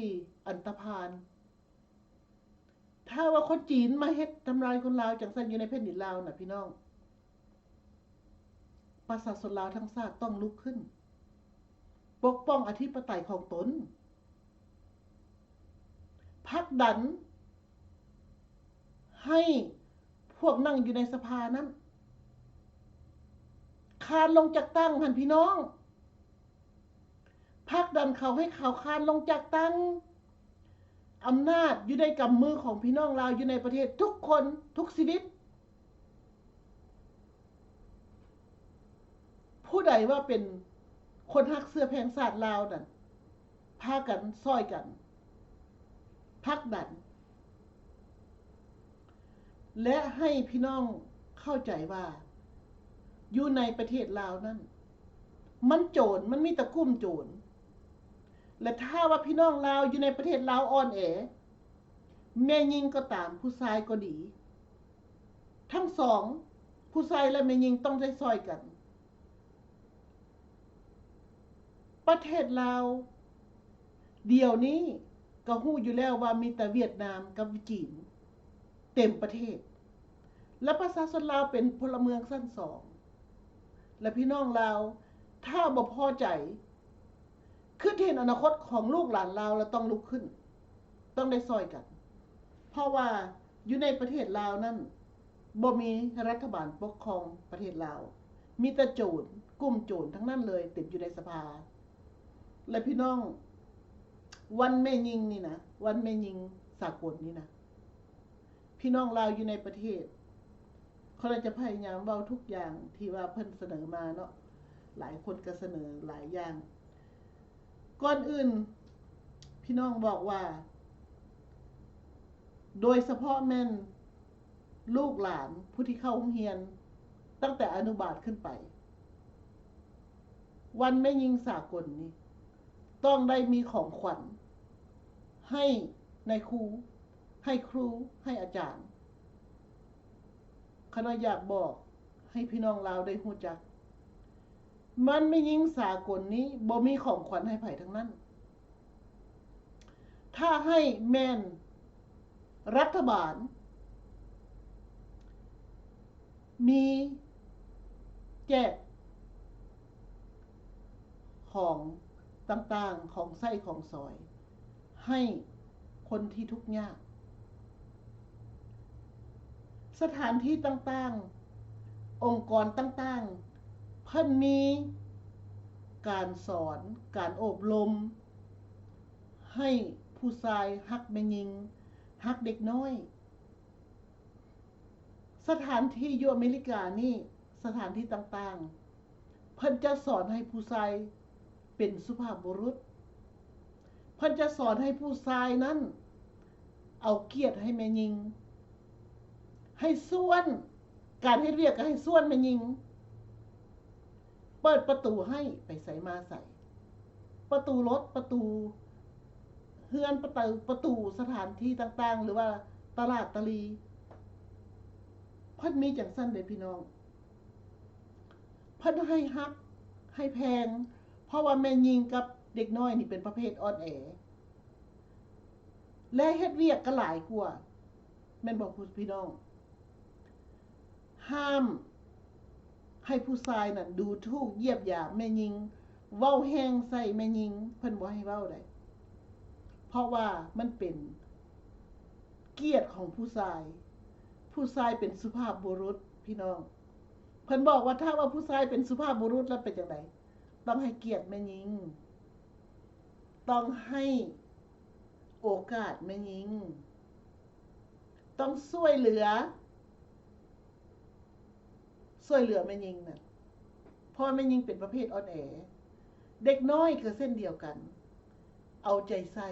ອັນຕະພານ. ຖ້າວ່າຄົນຈີນມາເຮັດທຳລາຍຄົນລາວຈັ່ງຊັ້ນຢູ່ໃນແຜ່ນດິນລາວນະ ພີ່ນ້ອງ ປະຊາຊົນລາວທັງຊາດຕ້ອງລຸກຂຶ້ນ ປົກປ້ອງອະທິປະໄຕຂອງຕົນ ຜັກດັນໃຫ້ພວກນັ່ງຢູ່ໃນສະພານັ້ນ ຄານລົງຈາກຕັ່ງຫັ້ນ ພີ່ນ້ອງ. ຜັກດັນເຂົາໃຫ້ເຂົາຄານລົງຈາກຕັ່ງ. ອຳນາດຢູ່ໃນກຳມືຂອງພີ່ນ້ອງລາວຢູ່ໃນປະເທດທຸກຄົນ ທຸກຊີວິດ. ຜູ້ໃດວ່າເປັນຄົນຮັກເຊື້ອແພງຊາດລາວນັ້ນ ພາກັນຊ່ອຍກັນຜັກດັນ ແລະ ໃຫ້ພີ່ນ້ອງເຂົ້າໃຈວ່າ ຢູ່ໃນປະເທດລາວນັ້ນ ມັນໂຈນ ມັນມີແຕ່ກຸ່ມໂຈນ ແລະ ຖ້າວ່າພີ່ນ້ອງລາວຢູ່ໃນປະເທດລາວອ່ອນແອ ແມ່ຍິງກໍຕາມ ຜູ້ຊາຍກໍດີ ທັງສອງ ຜູ້ຊາຍ ແລະ ແມ່ຍິງຕ້ອງໄດ້ຊ່ອຍກັນ. ປະເທດລາວ ດຽວນີ້ກໍຮູ້ຢູ່ແລ້ວວ່າມີແຕ່ຫວຽດນາມກັບຈີນເຕັມປະເທດ ແລະ ປະຊາຊົນລາວເປັນພົນລະເມືອງຊັ້ນສອງ ແລະ ພີ່ນ້ອງລາວ ຖ້າບໍ່ພໍໃຈ ຄິດເຫັນອະນາຄົດຂອງລູກຫຼານລາວ ລະຕ້ອງລຸກຂຶ້ນ ຕ້ອງໄດ້ຊ່ອຍກັນ ເພາະວ່າຢູ່ໃນປະເທດລາວນັ້ນ ບໍ່ມີລັດຖະບານປົກຄອງປະເທດລາວ ມີແຕ່ໂຈນ, ກຸ່ມໂຈນທັງນັ້ນເລີຍ ເຕັມຢູ່ໃນສະພາ. ແລະ ພີ່ນ້ອງ, ວັນແມ່ຍິງນີ້ນະ, ວັນແມ່ຍິງສາກົນນີ້ນະ, ພີ່ນ້ອງລາວຢູ່ໃນປະເທດ, ຂ້າພະເຈົ້າຈະພະຍາຍາມເວົ້າທຸກຢ່າງທີ່ວ່າເພິ່ນສະເໜີມາເນາະ, ຫຼາຍຄົນກໍສະເໜີຫຼາຍຢ່າງ. ກ່ອນອື່ນ, ພີ່ນ້ອງບອກວ່າ, ໂດຍສະເພາະແມ່ນລູກຫຼານຜູ້ທີ່ເຂົ້າໂຮງຮຽນຕັ້ງແຕ່ອະນຸບານຂຶ້ນໄປ, ວັນແມ່ຍິງສາກົນນີ້ ຕ້ອງໄດ້ມີຂອງຂວັນໃຫ້ນາຍຄູ, ໃຫ້ຄູ, ໃຫ້ອາຈານ. ຂ້ານ້ອຍຢາກບອກໃຫ້ພີ່ນ້ອງລາວໄດ້ຮູ້ຈັກ, ວັນແມ່ຍິງສາກົນນີ້ບໍ່ມີຂອງຂວັນໃຫ້ໃຜທັງນັ້ນ. ຖ້າໃຫ້ແມ່ນລັດຖະບານມີແຈກຂອງຕ່າງໆ, ຂອງໃຊ້ຂອງສອຍໃຫ້ຄົນທີ່ທຸກຍາກ. ສະຖານທີ່ຕ່າງໆ, ອົງກອນຕ່າງໆ, ເພິ່ນມີການສອນ, ການອົບຮົມ ໃຫ້ຜູ້ຊາຍຮັກແມ່ຍິງ, ຮັກເດັກນ້ອຍ. ສະຖານທີ່ຢູ່ອາເມລິການີ້, ສະຖານທີ່ຕ່າງໆ, ເພິ່ນຈະສອນໃຫ້ຜູ້ຊາຍເປັນສຸພາບບຸລຸດ. ເພິ່ນຈະສອນໃຫ້ຜູ້ຊາຍນັ້ນເອົາກຽດໃຫ້ແມ່ຍິງ, ໃຫ້ຊວນ, ການເຮັດວຽກກໍໃຫ້ຊວນແມ່ຍິງ. ເປີດປະຕູໃຫ້ໄປໃສມາໃສ, ປະຕູລົດ, ປະຕູເຮືອນ, ປະຕູ, ປະຕູສະຖານທີ່ຕ່າງໆ ຫຼືວ່າຕະຫຼາດຕະຫຼີ່, ເພິ່ນມີຈັ່ງຊັ້ນເດ້ພີ່ນ້ອງ. ເພິ່ນໃຫ້ຮັກ, ໃຫ້ແພງ, ເພາະວ່າແມ່ຍິງກັບເດັກນ້ອຍນີ້ເປັນປະເພດອ່ອນແອ ແລະ ເຮັດວຽກກໍຫຼາຍກວ່າ, ແມ່ນບໍ່ພີ່ນ້ອງ? ຫ້າມໃຫ້ຜູ້ຊາຍນັ້ນດູຖູກຢຽບຢາມແມ່ຍິງ, ເວົ້າແຮງໃສ່ແມ່ຍິງ, ເພິ່ນບໍ່ໃຫ້ເວົ້າໃດ, ເພາະວ່າມັນເປັນກຽດຂອງຜູ້ຊາຍ. ຜູ້ຊາຍເປັນສຸພາບບຸລຸດ, ພີ່ນ້ອງ. ເພິ່ນບອກວ່າ ຖ້າວ່າຜູ້ຊາຍເປັນສຸພາບບຸລຸດແລ້ວເປັນຈັ່ງໃດ? ຕ້ອງໃຫ້ກຽດແມ່ຍິງ, ຕ້ອງໃຫ້ໂອກາດແມ່ຍິງ, ຕ້ອງຊ່ວຍເຫຼືອ, ຊ່ວຍເຫຼືອແມ່ຍິງນະ, ເພາະວ່າແມ່ຍິງເປັນປະເພດອ່ອນແອ. ເດັກນ້ອຍກໍເຊັ່ນດຽວກັນ, ເອົາໃຈໃສ່,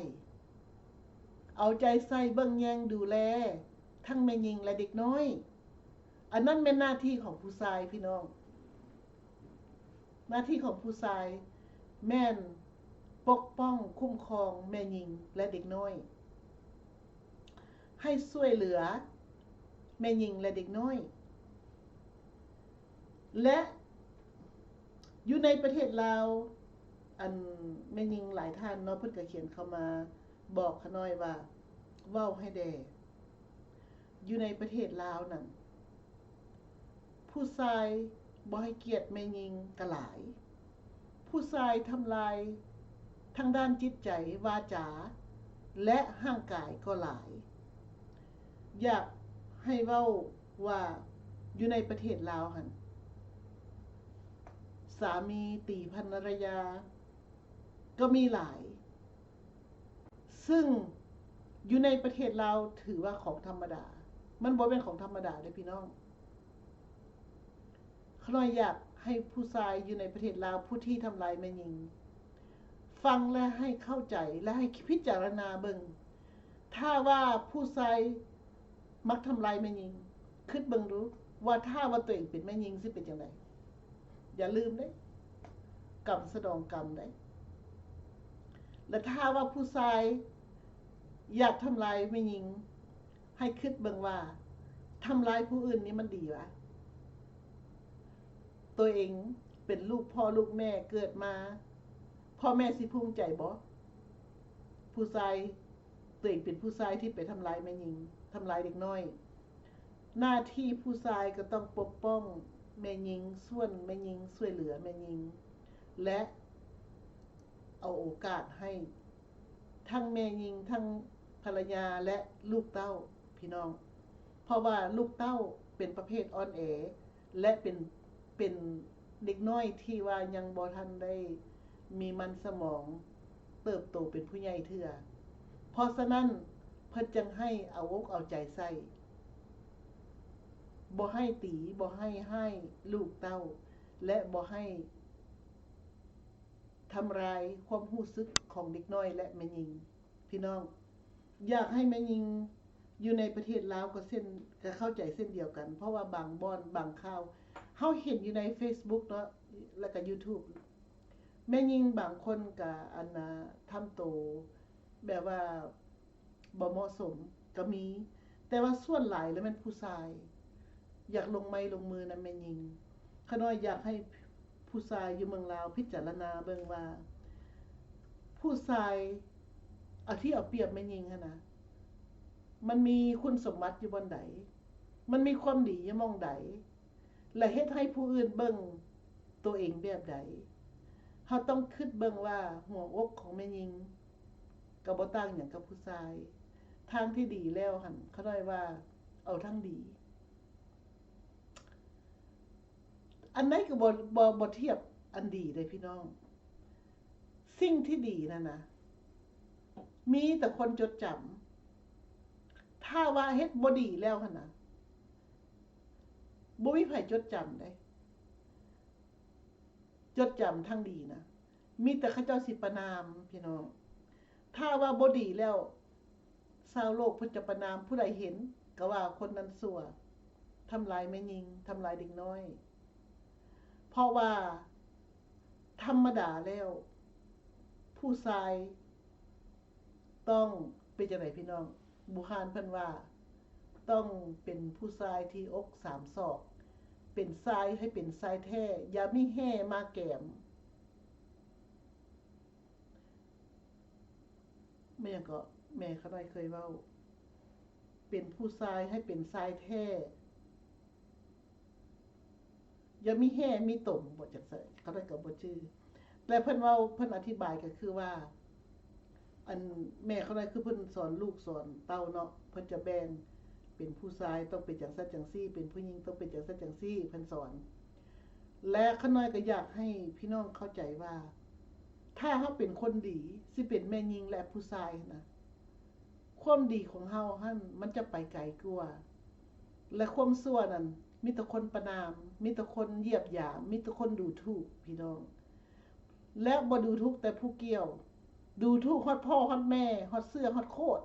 ເອົາໃຈໃສ່ເບິ່ງແຍງດູແລທັງແມ່ຍິງ ແລະ ເດັກນ້ອຍ. ອັນນັ້ນແມ່ນໜ້າທີ່ຂອງຜູ້ຊາຍ, ພີ່ນ້ອງ. ໜ້າທີ່ຂອງຜູ້ຊາຍແມ່ນປົກປ້ອງ, ຄຸ້ມຄອງແມ່ຍິງ ແລະ ເດັກນ້ອຍ, ໃຫ້ຊ່ວຍເຫຼືອແມ່ຍິງ ແລະ ເດັກນ້ອຍ. ແລະ ຢູ່ໃນປະເທດລາວ, ອັນ ແມ່ຍິງຫຼາຍທ່ານເນາະ, ເພິ່ນກໍຂຽນເຂົ້າມາບອກຂ້ານ້ອຍວ່າ ເວົ້າໃຫ້ແດ່. ຢູ່ໃນປະເທດລາວນັ້ນ, ຜູ້ຊາຍບໍ່ໃຫ້ກຽດແມ່ຍິງກໍຫຼາຍ, ຜູ້ຊາຍທຳລາຍທາງດ້ານຈິດໃຈ, ວາຈາ ແລະ ຮ່າງກາຍກໍຫຼາຍ. ຢາກໃຫ້ເວົ້າວ່າ ຢູ່ໃນປະເທດລາວຫັ້ນ, ສາມີຕີພັນລະຍາກໍມີຫຼາຍ. ຊຶ່ງຢູ່ໃນປະເທດລາວຖືວ່າຂອງທຳມະດາ, ມັນບໍ່ແມ່ນຂອງທຳມະດາເດ້ພີ່ນ້ອງ. ຂ້ານ້ອຍຢາກໃຫ້ຜູ້ຊາຍຢູ່ໃນປະເທດລາວ ຜູ້ທີ່ທຳລາຍແມ່ຍິງ ຟັງ ແລະ ໃຫ້ເຂົ້າໃຈ ແລະ ໃຫ້ພິຈາລະນາເບິ່ງ. ຖ້າວ່າຜູ້ຊາຍ ມັກທຳລາຍແມ່ຍິງ, ຄິດເບິ່ງດູວ່າຖ້າວ່າຕົວເອງເປັນແມ່ຍິງຊິເປັນຈັ່ງໃດ? ຢ່າລືມເດ້, ກຳສະໜອງກຳເດ້. ແລະ ຖ້າວ່າຜູ້ຊາຍຢາກທຳລາຍແມ່ຍິງ, ໃຫ້ຄິດເບິ່ງວ່າ ທຳລາຍຜູ້ອື່ນນີ້ມັນດີຫວາ? ຕົວເອງເປັນລູກພໍ່ລູກແມ່ເກີດມາ, ພໍ່ແມ່ຊິພູມໃຈບໍ່? ຜູ້ຊາຍ ຕົວເອງເປັນຜູ້ຊາຍທີ່ໄປທຳລາຍແມ່ຍິງ, ທຳລາຍເດັກນ້ອຍ. ໜ້າທີ່ຜູ້ຊາຍກໍຕ້ອງປົກປ້ອງແມ່ຍິງ, ຊ່ວຍແມ່ຍິງ, ຊ່ວຍເຫຼືອແມ່ຍິງ ແລະ ເອົາໂອກາດໃຫ້ທັງແມ່ຍິງ, ທັງພັນລະຍາ ແລະ ລູກເຕົ້າ, ພີ່ນ້ອງ. ເພາະວ່າລູກເຕົ້າເປັນປະເພດອ່ອນແອ ແລະ ເປັນ, ເປັນ ເດັກນ້ອຍທີ່ວ່າຍັງບໍ່ທັນໄດ້ມີມັນສະໝອງເຕີບໂຕເປັນຜູ້ໃຫຍ່ເທື່ອ. ເພາະສະນັ້ນ ເພິ່ນຈຶ່ງໃຫ້ເອົາອົກເອົາໃຈໃສ່ ບໍ່ໃຫ້ຕີ ບໍ່ໃຫ້ຮ້າຍລູກເຕົ້າ ແລະ ບໍ່ໃຫ້ທຳລາຍຄວາມຮູ້ສຶກຂອງເດັກນ້ອຍ ແລະ ແມ່ຍິງ. ພີ່ນ້ອງ ຢາກໃຫ້ແມ່ຍິງຢູ່ໃນປະເທດລາວກໍເຊັ່ນ ກໍເຂົ້າໃຈເຊັ່ນດຽວກັນ ເພາະວ່າບາງບ່ອນ ບາງຂ່າວ ເຮົາເຫັນຢູ່ໃນເຟສບຸກເນາະ ແລ້ວກໍຢູທູບ ແມ່ຍິງບາງຄົນກໍ ອັນນ່າ ທຳໂຕແບບວ່າບໍ່ເໝາະສົມກໍມີ ແຕ່ວ່າສ່ວນຫຼາຍແລ້ວແມ່ນຜູ້ຊາຍ ຢາກລົງໄມ້ລົງມືນຳແມ່ຍິງ. ຂ້ານ້ອຍຢາກໃຫ້ຜູ້ຊາຍຢູ່ເມືອງລາວພິຈາລະນາເບິ່ງວ່າ ຜູ້ຊາຍເອົາ ທີ່ເອົາປຽບແມ່ຍິງຫັ້ນນະ ມັນມີຄຸນສົມບັດຢູ່ບ່ອນໃດ? ມັນມີຄວາມດີຢູ່ໝ່ອງໃດ? ແລະ ເຮັດໃຫ້ຜູ້ອື່ນເບິ່ງໂຕເອງແບບໃດ? ເຮົາຕ້ອງຄິດເບິ່ງວ່າຫົວອົກຂອງແມ່ຍິງກໍບໍ່ຕ່າງຫຍັງກັບຜູ້ຊາຍ. ທາງທີ່ດີແລ້ວຫັ້ນ ຂ້ານ້ອຍວ່າເອົາທາງດີ. ອັນໃດກໍບໍ່ ບໍ່ ບໍ່ທຽບອັນດີເດ້ພີ່ນ້ອງ. ສິ່ງທີ່ດີນັ້ນນະ ມີແຕ່ຄົນຈົດຈຳ. ຖ້າວ່າເຮັດບໍ່ດີແລ້ວຫັ້ນນະ ບໍ່ມີໃຜຈົດຈຳເດ້. ຈົດຈຳທາງດີນະ ມີແຕ່ເຂົາເຈົ້າຊິປະນາມພີ່ນ້ອງ. ຖ້າວ່າບໍ່ດີແລ້ວ ຊາວໂລກເພິ່ນຈະປະນາມ, ຜູ້ໃດເຫັນກໍວ່າຄົນນັ້ນຊົ່ວ, ທຳລາຍແມ່ຍິງ, ທຳລາຍເດັກນ້ອຍ. ເພາະວ່າທຳມະດາແລ້ວ ຜູ້ຊາຍຕ້ອງເປັນຈັ່ງໃດພີ່ນ້ອງ? ບູຮານເພິ່ນວ່າ ຕ້ອງເປັນຜູ້ຊາຍທີ່ອົກສາມສອກ, ເປັນຊາຍໃຫ້ເປັນຊາຍແທ້, ຢ່າມີແຮ່ມາແກມ. ແມ່ນຫຍັງເກາະ? ແມ່ຂ້ານ້ອຍເຄີຍເວົ້າ, ເປັນຜູ້ຊາຍໃຫ້ເປັນຊາຍແທ້, ຢ່າມີແຮ່ມີຕົມ ບໍ່ຈັກໃສ ຂ້ານ້ອຍກໍບໍ່ຈື່. ແຕ່ເພິ່ນເວົ້າ ເພິ່ນອະທິບາຍກໍຄືວ່າ ອັນແມ່ຂ້ານ້ອຍຄືເພິ່ນສອນລູກສອນເຕົ້າເນາະ, ເພິ່ນຈະແບ່ງເປັນຜູ້ຊາຍຕ້ອງເປັນຈັ່ງຊັ້ນຈັ່ງຊີ້, ເປັນຜູ້ຍິງຕ້ອງເປັນຈັ່ງຊັ້ນຈັ່ງຊີ້, ເພິ່ນສອນ. ແລະ ຂ້ານ້ອຍກໍຢາກໃຫ້ພີ່ນ້ອງເຂົ້າໃຈວ່າ ຖ້າເຮົາເປັນຄົນດີ, ຊິເປັນແມ່ຍິງ ແລະ ຜູ້ຊາຍຫັ້ນນະ, ຄວາມດີຂອງເຮົາຫັ້ນມັນຈະໄປໄກກວ່າ ແລະ ຄວາມຊົ່ວນັ້ນມີແຕ່ຄົນປະນາມ, ມີແຕ່ຄົນຢຽບຢາມ, ມີແຕ່ຄົນດູຖູກ ພີ່ນ້ອງ. ແລະ ບໍ່ດູຖູກແຕ່ຜູ້ກ່ຽວ, ດູຖູກຮອດພໍ່ຮອດແມ່, ຮອດເຊື້ອຮອດໂຄດ.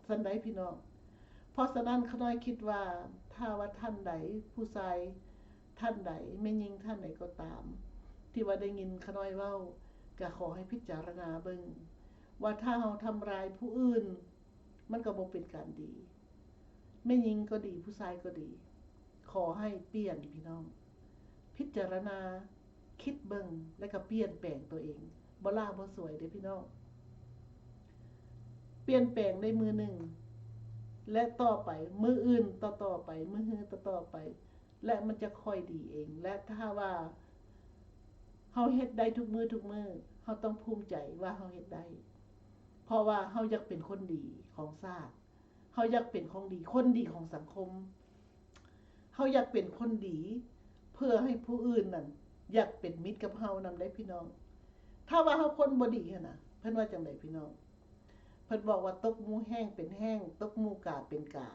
ຊັ້ນໃດພີ່ນ້ອງ? ເພາະສະນັ້ນ ຂ້ານ້ອຍຄິດວ່າ ຖ້າວ່າທ່ານໃດ ຜູ້ຊາຍທ່ານໃດ ແມ່ຍິງທ່ານໃດກໍຕາມ ທີ່ວ່າໄດ້ຍິນຂ້ານ້ອຍເວົ້າ ກໍຂໍໃຫ້ພິຈາລະນາເບິ່ງວ່າ ຖ້າເຮົາທຳລາຍຜູ້ອື່ນ ມັນກໍບໍ່ເປັນການດີ. ແມ່ຍິງກໍດີ ຜູ້ຊາຍກໍດີ ຂໍໃຫ້ປ່ຽນພີ່ນ້ອງ, ພິຈາລະນາ ຄິດເບິ່ງ ແລ້ວກໍປ່ຽນແປງຕົວເອງ. ບໍ່ຫຼ້າບໍ່ສວຍເດ້ພີ່ນ້ອງ, ປ່ຽນແປງໄດ້ມື້ໜຶ່ງ ແລະ ຕໍ່ໄປ ມື້ອື່ນຕໍ່ໆໄປ ມື້ຮືຕໍ່ໆໄປ ແລະ ມັນຈະຄ່ອຍດີເອງ. ແລະ ຖ້າວ່າເຮົາເຮັດໄດ້ທຸກມື້ທຸກມື້ ເຮົາຕ້ອງພູມໃຈວ່າເຮົາເຮັດໄດ້, ເພາະວ່າເຮົາຢາກເປັນຄົນດີຂອງຊາດ. ເຮົາຢາກເປັນຂອງດີ ຄົນດີຂອງສັງຄົມ. ເຮົາຢາກເປັນຄົນດີ ເພື່ອໃຫ້ຜູ້ອື່ນນັ້ນຢາກເປັນມິດກັບເຮົານຳໄດ້ພີ່ນ້ອງ. ຖ້າວ່າເຮົາຄົນບໍ່ດີຫັ້ນນະ ເພິ່ນວ່າຈັ່ງໃດພີ່ນ້ອງ? ເພິ່ນບອກວ່າ ຕົກໝູແຫ້ງເປັນແຫ້ງ, ຕົກໝູກາເປັນກາ.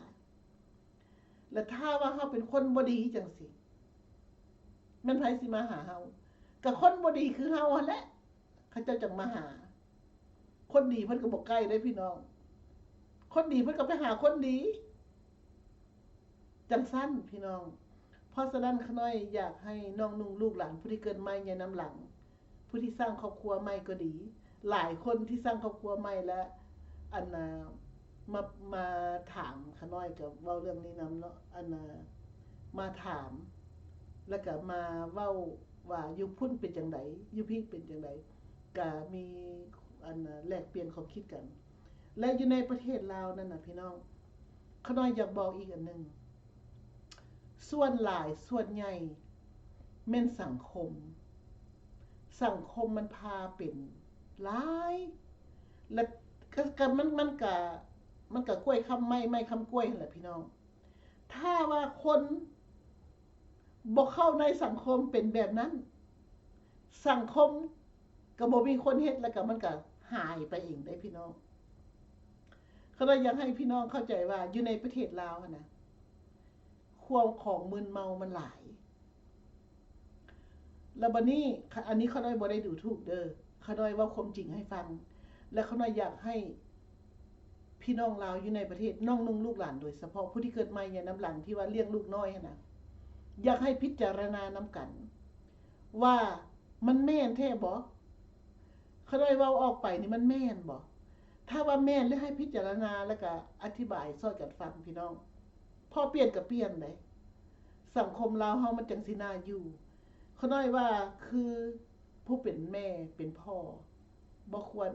ແລະ ຖ້າວ່າເຮົາເປັນຄົນບໍ່ດີຈັ່ງຊີ້ ແມ່ນໃຜຊິມາຫາເຮົາ? ກໍຄົນບໍ່ດີຄືເຮົາຫັ້ນແຫຼະ. ເຂົາເຈົ້າຈັ່ງມາຫາ. ຄົນດີເພິ່ນກໍບໍ່ໃກ້ເດ້ພີ່ນ້ອງ, ຄົນດີເພິ່ນກໍໄປຫາຄົນດີ. ຈັ່ງຊັ້ນພີ່ນ້ອງ. ເພາະສະນັ້ນ ຂ້ານ້ອຍຢາກໃຫ້ນ້ອງນຸ່ງລູກຫຼານ ຜູ້ທີ່ເກີດໃໝ່ໃຫຍ່ນຳຫຼັງ, ຜູ້ທີ່ສ້າງຄອບຄົວໃໝ່ກໍດີ, ຫຼາຍຄົນທີ່ສ້າງຄອບຄົວໃໝ່ ແລະ ອັນນ່າ ມາ ມາຖາມຂ້ານ້ອຍ ກໍເວົ້າເລື່ອງນີ້ນຳເນາະ, ອັນນ່າ ມາຖາມ ແລ້ວກໍມາເວົ້າວ່າ ຢູ່ພຸ້ນເປັນຈັ່ງໃດ ຢູ່ພີ້ເປັນຈັ່ງໃດ, ກໍມີ ອັນນ່າ ແລກປ່ຽນຄວາມຄິດກັນ. ແລະ ຢູ່ໃນປະເທດລາວນັ້ນນະ ພີ່ນ້ອງ, ຂ້ານ້ອຍຢາກບອກອີກອັນໜຶ່ງ, ສ່ວນຫຼາຍສ່ວນໃຫຍ່ແມ່ນສັງຄົມ, ສັງຄົມມັນພາເປັນຫຼາຍ ແລະ ກະ ກະ ມັນ ມັນກະ ມັນກະກ້ວຍຄຳໄມ້ ໄມ້ຄຳກ້ວຍຫັ້ນແຫຼະພີ່ນ້ອງ. ຖ້າວ່າຄົນ ບໍ່ເຂົ້າໃນສັງຄົມເປັນແບບນັ້ນ, ສັງຄົມກໍບໍ່ມີຄົນເຮັດ ແລ້ວກໍມັນກໍຫາຍໄປເອງເດ້ພີ່ນ້ອງ. ຂ້ານ້ອຍຢາກໃຫ້ພີ່ນ້ອງເຂົ້າໃຈວ່າ ຢູ່ໃນປະເທດລາວຫັ້ນນະ ຄວາມຂອງມຶນເມົາມັນຫຼາຍ. ແລ້ວບັດນີ້ ຂະ ອັນນີ້ຂ້ານ້ອຍບໍ່ໄດ້ດູຖູກເດີ, ຂ້ານ້ອຍເວົ້າຄວາມຈິງໃຫ້ຟັງ ແລະ ຂ້ານ້ອຍຢາກໃຫ້ພີ່ນ້ອງລາວຢູ່ໃນປະເທດ, ນ້ອງນຸ່ງລູກຫຼານໂດຍສະເພາະ ຜູ້ທີ່ເກີດໃໝ່ໃນນຳຫຼັງ ທີ່ວ່າລ້ຽງລູກນ້ອຍຫັ້ນນະ, ຢາກໃຫ້ພິຈາລະນານຳກັນວ່າ ມັນແມ່ນແທ້ບໍ່? ຂ້ານ້ອຍເວົ້າອອກໄປນີ້ມັນແມ່ນບໍ່? ຖ້າວ່າແມ່ນແລ້ວໃຫ້ພິຈາລະນາ ແລ້ວກະອະທິບາຍຊ່ອຍກັນຟັງພີ່ນ້ອງ. ພໍປ່ຽນກໍປ່ຽນເດ້. ສັງຄົມລາວເຮົາມັນຈັ່ງຊິໜ້າຢູ່. ຂ້ານ້ອຍວ່າຄືຜູ້ເປັນແມ່ເປັນພໍ່ ບໍ່ຄວນ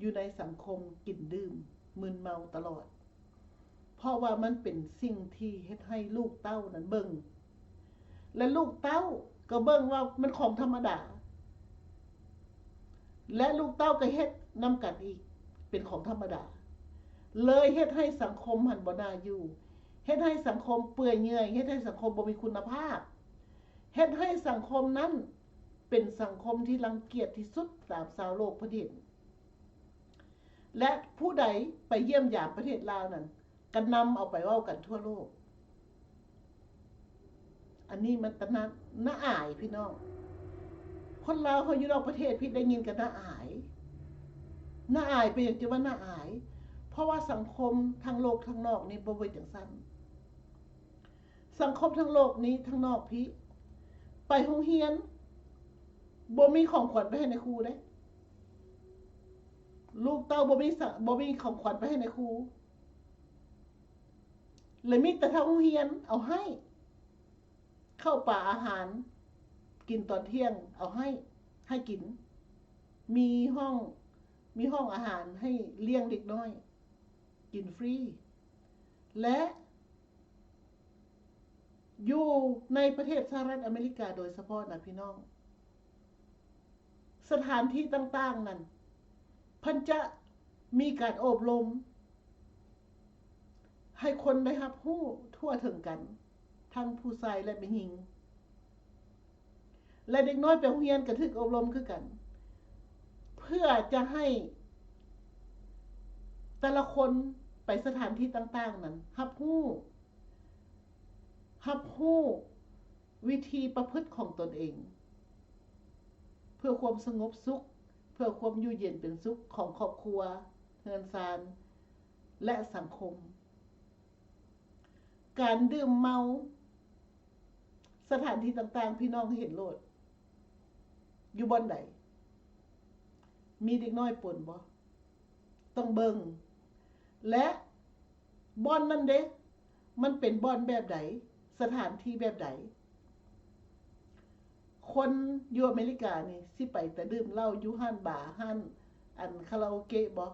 ຢູ່ໃນສັງຄົມກິນດື່ມມຶນເມົາຕະຫຼອດ. ເພາະວ່າມັນເປັນສິ່ງທີ່ເຮັດໃຫ້ລູກເຕົ້ານັ້ນເບິ່ງ ແລະ ລູກເຕົ້າກໍເບິ່ງວ່າມັນຂອງທຳມະດາ ແລະ ລູກເຕົ້າກໍເຮັດນຳກັນອີກ ເປັນຂອງທຳມະດາ ເລີຍເຮັດໃຫ້ສັງຄົມຫັ້ນບໍ່ໜ້າຢູ່, ເຮັດໃຫ້ສັງຄົມເປື່ອຍເຫຍື່ອຍ, ເຮັດໃຫ້ສັງຄົມບໍ່ມີຄຸນນະພາບ, ເຮັດໃຫ້ສັງຄົມນັ້ນເປັນສັງຄົມທີ່ລັງກຽດທີ່ສຸດຕາມຊາວໂລກເພິ່ນເຫັນ. ແລະ ຜູ້ໃດໄປຢ້ຽມຢາມປະເທດລາວນັ້ນ ກະນຳເອົາໄປເວົ້າກັນທົ່ວໂລກ. ອັນນີ້ມັນຕະໜ້າ ໜ້າອາຍພີ່ນ້ອງ. ຄົນລາວເຮົາຢູ່ນອກປະເທດພີ້ໄດ້ຍິນກະໜ້າອາຍ. ໜ້າອາຍ ເປັນຫຍັງຈຶ່ງວ່າໜ້າອາຍ? ເພາະວ່າສັງຄົມທັງໂລກທັງນອກນີ້ບໍ່ເປັນຈັ່ງຊັ້ນ. ສັງຄົມທັງໂລກນີ້ ທັງນອກພີ້ ໄປໂຮງຮຽນ ບໍ່ມີຂອງຂວັນໄປໃຫ້ນາຍຄູເດ້. ລູກເຕົ້າບໍ່ມີສະ ບໍ່ມີຂອງຂວັນໄປໃຫ້ນາຍຄູ ແລະ ມີແຕ່ທາງໂຮງຮຽນເອົາໃຫ້. ເຂົ້າປາອາຫານ ກິນຕອນທ່ຽງເອົາໃຫ້ ໃຫ້ກິນ. ມີຫ້ອງ ມີຫ້ອງອາຫານໃຫ້ລ້ຽງເດັກນ້ອຍ ກິນຟຣີ ແລະ ຢູ່ໃນປະເທດສະຫະລັດອາເມລິກາໂດຍສະເພາະນະພີ່ນ້ອງ, ສະຖານທີ່ຕ່າງໆນັ້ນ ເພິ່ນຈະມີການໂອບລົມໃຫ້ຄົນໄດ້ຮັບຮູ້ທົ່ວເຖິງກັນ ທັງຜູ້ຊາຍ ແລະ ແມ່ຍິງ. ແລະ ເດັກນ້ອຍໄປໂຮງຮຽນກໍຖືກອົບຮົມຄືກັນ ເພື່ອຈະໃຫ້ແຕ່ລະຄົນໄປສະຖານທີ່ຕ່າງໆນັ້ນ ຮັບຮູ້ ຮັບຮູ້ວິທີປະພຶດຂອງຕົນເອງ ເພື່ອຄວາມສະຫງົບສຸກ ເພື່ອຄວາມຢູ່ເຢັນເປັນສຸກຂອງຄອບຄົວ ເຮືອນຊານ ແລະ ສັງຄົມ. ການດື່ມເມົາ ສະຖານທີ່ຕ່າງໆ ພີ່ນ້ອງເຫັນໂລດ ຢູ່ບ່ອນໃດ ມີເດັກນ້ອຍປົນບໍ່? ຕ້ອງເບິ່ງ ແລະ ບ່ອນນັ້ນເດ ມັນເປັນບ່ອນແບບໃດ? ສະຖານທີ່ແບບໃດ? ຄົນຢູ່ອາເມລິການີ້ ຊິໄປແຕ່ດື່ມເຫຼົ້າຢູ່ຮ້ານບາ ຮ້ານ ອັນ ຄາຣາໂອເກະບໍ?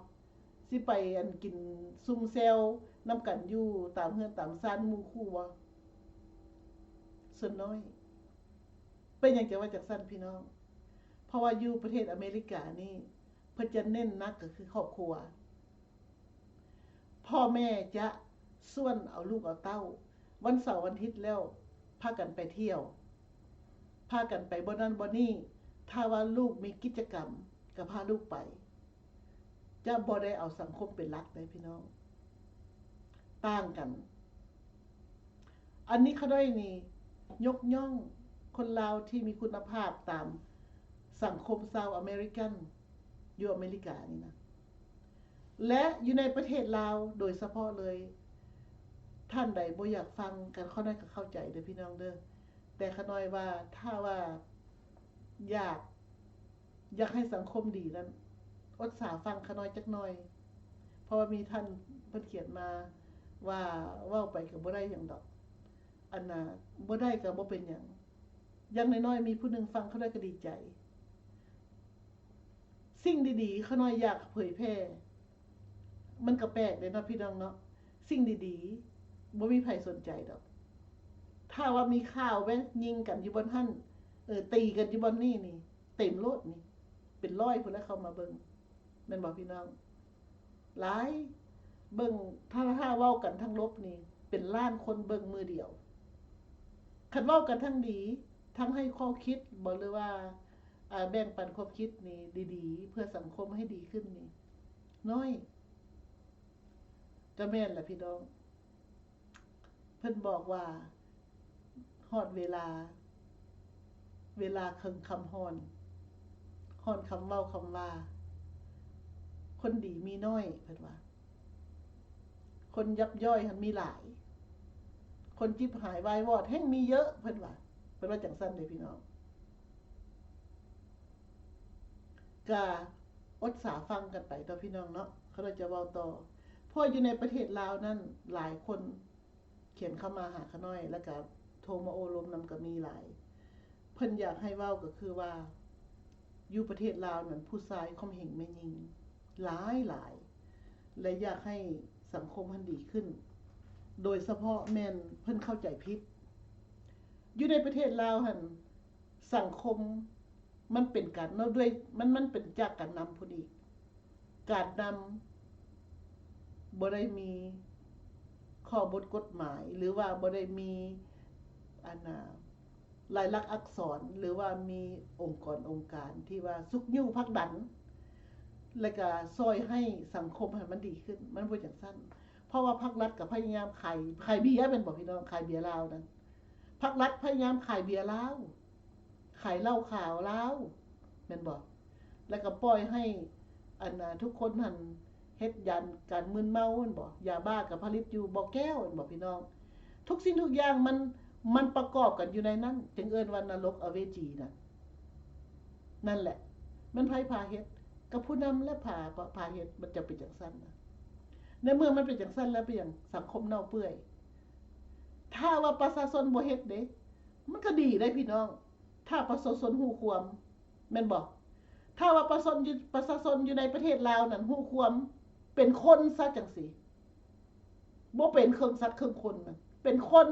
ຊິໄປ ອັນ ກິນຊຸມແຊວນຳກັນຢູ່ຕາມເຮືອນຕາມຊານໝູ່ຄູ່ບໍ? ສ່ວນນ້ອຍ. ເປັນຫຍັງຈະວ່າຈັ່ງຊັ້ນ ພີ່ນ້ອງ? ເພາະວ່າຢູ່ປະເທດອາເມລິການີ້ ເພິ່ນຈະເນັ້ນໜັກກໍຄືຄອບຄົວ. ພໍ່ແມ່ຈະຊວນເອົາລູກເອົາເຕົ້າ ວັນເສົາວັນອາທິດແລ້ວ ພາກັນໄປທ່ຽວ ພາກັນໄປບ່ອນນັ້ນບ່ອນນີ້. ຖ້າວ່າລູກມີກິດຈະກຳ ກໍພາລູກໄປ ຈະບໍ່ໄດ້ເອົາສັງຄົມເປັນຫຼັກເດ້ ພີ່ນ້ອງ ຕ່າງກັນ. ອັນນີ້ຂ້ານ້ອຍນີ້ຍົກຍ້ອງຄົນລາວທີ່ມີຄຸນນະພາບຕາມສັງຄົມຊາວອາເມລິກັນ ຢູ່ອາເມລິການີ້ນະ ແລະ ຢູ່ໃນປະເທດລາວໂດຍສະເພາະເລີຍ. ທ່ານໃດບໍ່ຢາກຟັງ ກໍຂ້ານ້ອຍກໍເຂົ້າໃຈເດີພີ່ນ້ອງເດີ, ແຕ່ຂ້ານ້ອຍວ່າ ຖ້າວ່າຢາກ ຢາກໃຫ້ສັງຄົມດີນັ້ນ ອົດສາຟັງຂ້ານ້ອຍຈັກໜ່ອຍ, ເພາະວ່າມີທ່ານເພິ່ນຂຽນມາວ່າ ເວົ້າໄປກໍບໍ່ໄດ້ຫຍັງດອກ, ອັນນ່າ ບໍ່ໄດ້ກໍບໍ່ເປັນຫຍັງ, ຢ່າງໜ້ອຍໆມີຜູ້ໜຶ່ງຟັງຂ້ານ້ອຍກໍດີໃຈ. ສິ່ງດີໆ ຂ້ານ້ອຍຢາກເຜີຍແຜ່ ມັນກໍແປກເດ້ເນາະ ພີ່ນ້ອງເນາະ, ສິ່ງດີໆ ບໍ່ມີໃຜສົນໃຈດອກ. ຖ້າວ່າມີຂ່າວແວ່ງຍິງກັນຢູ່ບ່ອນຫັ້ນ ເອີ ຕີກັນຢູ່ບ່ອນນີ້ນີ້ ເຕັມໂລດນີ້ ເປັນຮ້ອຍພຸ້ນແຫຼະເຂົ້າມາເບິ່ງ ແມ່ນບໍ່ພີ່ນ້ອງ? ຫຼາຍ ເບິ່ງ ຖ້າ ຖ້າເວົ້າກັນທາງລົບນີ້ ເປັນລ້ານຄົນເບິ່ງມື້ດຽວ. ຄັນເວົ້າກັນທັງດີ ທັງໃຫ້ຂໍ້ຄິດບໍ ຫຼືວ່າ ອາ ແບ່ງປັນຄວາມຄິດນີ້ດີໆ ເພື່ອສັງຄົມໃຫ້ດີຂຶ້ນນີ້ ນ້ອຍ. ກໍແມ່ນລະພີ່ນ້ອງ ເພິ່ນບອກວ່າ ຮອດເວລາ ເວລາເຄິ່ງຄ່ຳຮ້ອນ ຮ້ອນຄຳເວົ້າຄຳວ່າ ຄົນດີມີນ້ອຍ ເພິ່ນວ່າ ຄົນຫຍັບຍ້ອຍຫັ້ນມີຫຼາຍ ຄົນຈິບຫາຍວາຍວອດແຮ່ງມີເຍອະ ເພິ່ນວ່າ ເພິ່ນວ່າຈັ່ງຊັ້ນເດ້ພີ່ນ້ອງ. ກະອົດສາຟັງກັນໄປຕໍ່ພີ່ນ້ອງເນາະ ເຂົາເຈົ້າຈະເວົ້າຕໍ່ ເພາະຢູ່ໃນປະເທດລາວນັ້ນ ຫຼາຍຄົນຂຽນເຂົ້າມາຫາຂ້ານ້ອຍ ແລ້ວກະໂທມາໂອ້ລົມນຳກໍມີຫຼາຍ. ເພິ່ນຢາກໃຫ້ເວົ້າກໍຄືວ່າ ຢູ່ປະເທດລາວນັ້ນ ຜູ້ຊາຍຂົ່ມເຫງແມ່ຍິງຫຼາຍໆ ແລະ ຢາກໃຫ້ສັງຄົມຫັ້ນດີຂຶ້ນ ໂດຍສະເພາະແມ່ນເພິ່ນເຂົ້າໃຈຜິດ. ຢູ່ໃນປະເທດລາວຫັ້ນ ສັງຄົມມັນເປັນການເນາະ ດ້ວຍ ມັນ ມັນເປັນຈາກການນຳພຸ້ນອີກ ການນຳບໍ່ໄດ້ມີຂໍ້ບົດກົດໝາຍ ຫຼືວ່າບໍ່ໄດ້ມີ ອັນນ່າ ລາຍລັກອັກສອນ ຫຼືວ່າມີອົງກອນອົງການທີ່ວ່າຊຸກຍູ້ຜັກດັນ ແລະກະຊ່ອຍໃຫ້ສັງຄົມໃຫ້ມັນດີຂຶ້ນ ມັນບໍ່ຈັ່ງຊັ້ນ ເພາະວ່າພັກລັດກໍພະຍາຍາມຂາຍ ຂາຍເບຍແມ່ນບໍ່ພີ່ນ້ອງ ຂາຍເບຍລາວນັ້ນ ພັກລັດພະຍາຍາມຂາຍເບຍລາວ ຂາຍເຫຼົ້າຂາວລາວ ແມ່ນບໍ່? ແລ້ວກໍປ່ອຍໃຫ້ ອັນນ່າ ທຸກຄົນຫັ້ນເຮັດຢານການມຶນເມົາ ແມ່ນບໍ່? ຢາບ້າກໍຜະລິດຢູ່ບໍ່ແກ້ວ ແມ່ນບໍ່ພີ່ນ້ອງ? ທຸກສິ່ງທຸກຢ່າງມັນ ມັນປະກອບກັນຢູ່ໃນນັ້ນ ຈຶ່ງເອີ້ນວ່ານະລົກອະເວຈີນະ ນັ້ນແຫຼະ ແມ່ນໃຜພາເຮັດ? ກໍຜູ້ນຳແຫຼະພາ ພາເຮັດ ມັນຈະເປັນຈັ່ງຊັ້ນນະ ໃນເມື່ອມັນເປັນຈັ່ງຊັ້ນແລ້ວ ເປັນຫຍັງສັງຄົມເນົ່າເປື່ອຍ? ຖ້າວ່າປະຊາຊົນບໍ່ເຮັດເດ້ ມັນກໍດີເດ້ພີ່ນ້ອງ ຖ້າປະຊາຊົນຮູ້ຄວາມ ແມ່ນບໍ່? ຖ້າວ່າປະຊາຊົນຢູ່ ປະຊາຊົນຢູ່ໃນປະເທດລາວນັ້ນຮູ້ຄວາມ ເປັນຄົນຊະຈັ່ງຊີ້ ບໍ່ເປັນເຄິ່ງສັດເຄິ່ງຄົນນະ ເປັນຄົນ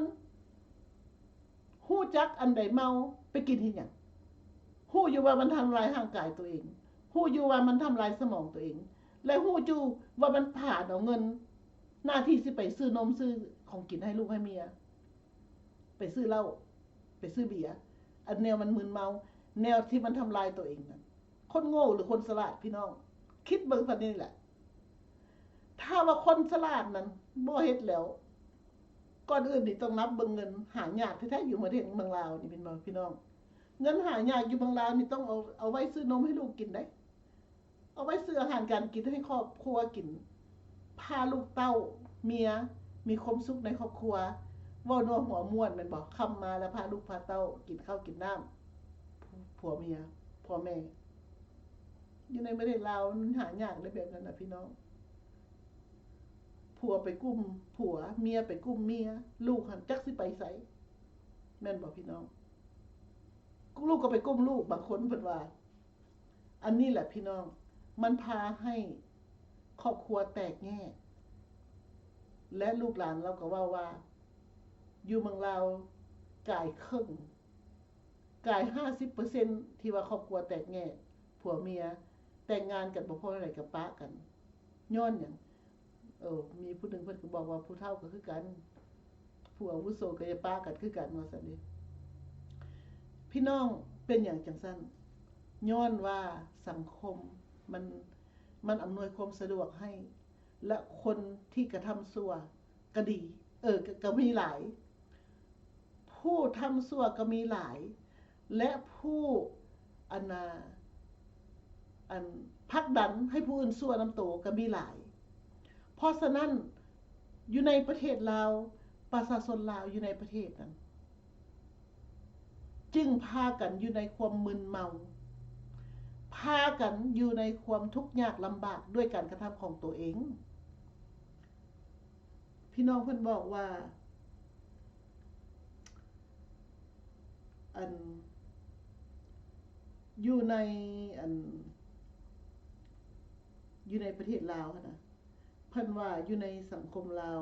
ຮູ້ຈັກອັນໃດເມົາໄປກິນເຮັດຫຍັງ? ຮູ້ຢູ່ວ່າມັນທຳລາຍຮ່າງກາຍຕົວເອງ ຮູ້ຢູ່ວ່າມັນທຳລາຍສະໝອງຕົວເອງ ແລະ ຮູ້ຢູ່ວ່າມັນຜາດເອົາເງິນ ໜ້າທີ່ຊິໄປຊື້ນົມ ຊື້ຂອງກິນໃຫ້ລູກໃຫ້ເມຍ ໄປຊື້ເຫຼົ້າ ໄປຊື້ເບຍ ອັນແນວມັນມຶນເມົາ ແນວທີ່ມັນທຳລາຍຕົວເອງນັ້ນ ຄົນໂງ່ຫຼືຄົນສະຫຼາດພີ່ນ້ອງ? ຄິດເບິ່ງຊະນີ້ແຫຼະ ຖ້າວ່າຄົນສະຫຼາດນັ້ນບໍ່ເຮັດແລ້ວ ກ່ອນອື່ນນີ້ຕ້ອງນັບເບິ່ງເງິນຫາຍາກແທ້ໆ ຢູ່ປະເທດເມືອງລາວນີ້ແມ່ນບໍ່ພີ່ນ້ອງ? ເງິນຫາຍາກຢູ່ເມືອງລາວນີ້ຕ້ອງເອົາ ເອົາໄວ້ຊື້ນົມໃຫ້ລູກກິນໄດ໋ ເອົາໄວ້ຊື້ອາຫານການກິນໃຫ້ຄອບຄົວກິນ ພາລູກເຕົ້າເມຍມີຄວາມສຸກໃນຄອບຄົວ ເວົ້ານົວຫົວມ່ວນແມ່ນບໍ່? ຄ່ຳມາແລ້ວພາລູກພາເຕົ້າກິນເຂົ້າກິນນ້ຳ ຜົວເມຍ ພໍ່ແມ່ ຢູ່ໃນປະເທດລາວມັນຫາຍາກເດ້ແບບນັ້ນນະພີ່ນ້ອງ ຜົວໄປກຸ້ມຜົວ ເມຍໄປກຸ້ມເມຍ ລູກຫັ້ນຈັກຊິໄປໃສ ແມ່ນບໍ່ພີ່ນ້ອງ? ລູກກໍໄປກຸ້ມລູກ ບາງຄົນເພິ່ນວ່າ ອັນນີ້ແຫຼະພີ່ນ້ອງ ມັນພາໃຫ້ຄອບຄົວແຕກແຍກ ແລະ ລູກຫຼານລາວກໍເວົ້າວ່າ ຢູ່ເມືອງລາວກາຍເຄິ່ງ ກາຍຫ້າສິບເປີເຊັນ ທີ່ວ່າຄອບຄົວແຕກແຍກ ຜົວເມຍແຕ່ງງານກັນບໍ່ພໍເທົ່າໃດກໍປະກັນ ຍ້ອນຫຍັງ? ເອີ ມີຜູ້ໜຶ່ງເພິ່ນກໍບອກວ່າ ຜູ້ເຖົ້າກໍຄືກັນ ຜູ້ອາວຸໂສກໍຢ່າປະກັນຄືກັນ ວ່າຊັ້ນເດ. ພີ່ນ້ອງ ເປັນຫຍັງຈັ່ງຊັ້ນ? ຍ້ອນວ່າສັງຄົມມັນ ມັນອຳນວຍຄວາມສະດວກໃຫ້ ແລະ ຄົນທີ່ກະທຳຊົ່ວກໍດີ ເອີ ກໍ ກໍມີຫຼາຍ ຜູ້ທຳຊົ່ວກໍມີຫຼາຍ ແລະ ຜູ້ ອັນນ່າ ອັນ ຜັກດັນໃຫ້ຜູ້ອື່ນຊົ່ວນຳໂຕກໍມີຫຼາຍ. ເພາະສະນັ້ນ ຢູ່ໃນປະເທດລາວ ປະຊາຊົນລາວຢູ່ໃນປະເທດນັ້ນ ຈຶ່ງພາກັນຢູ່ໃນຄວາມມຶນເມົາ ພາກັນຢູ່ໃນຄວາມທຸກຍາກລຳບາກດ້ວຍການກະທຳຂອງໂຕເອງ. ພີ່ນ້ອງເພິ່ນບອກວ່າ ອັນ ຢູ່ໃນ ອັນ ຢູ່ໃນປະເທດລາວຫັ້ນນະ ເພິ່ນວ່າຢູ່ໃນສັງຄົມລາວ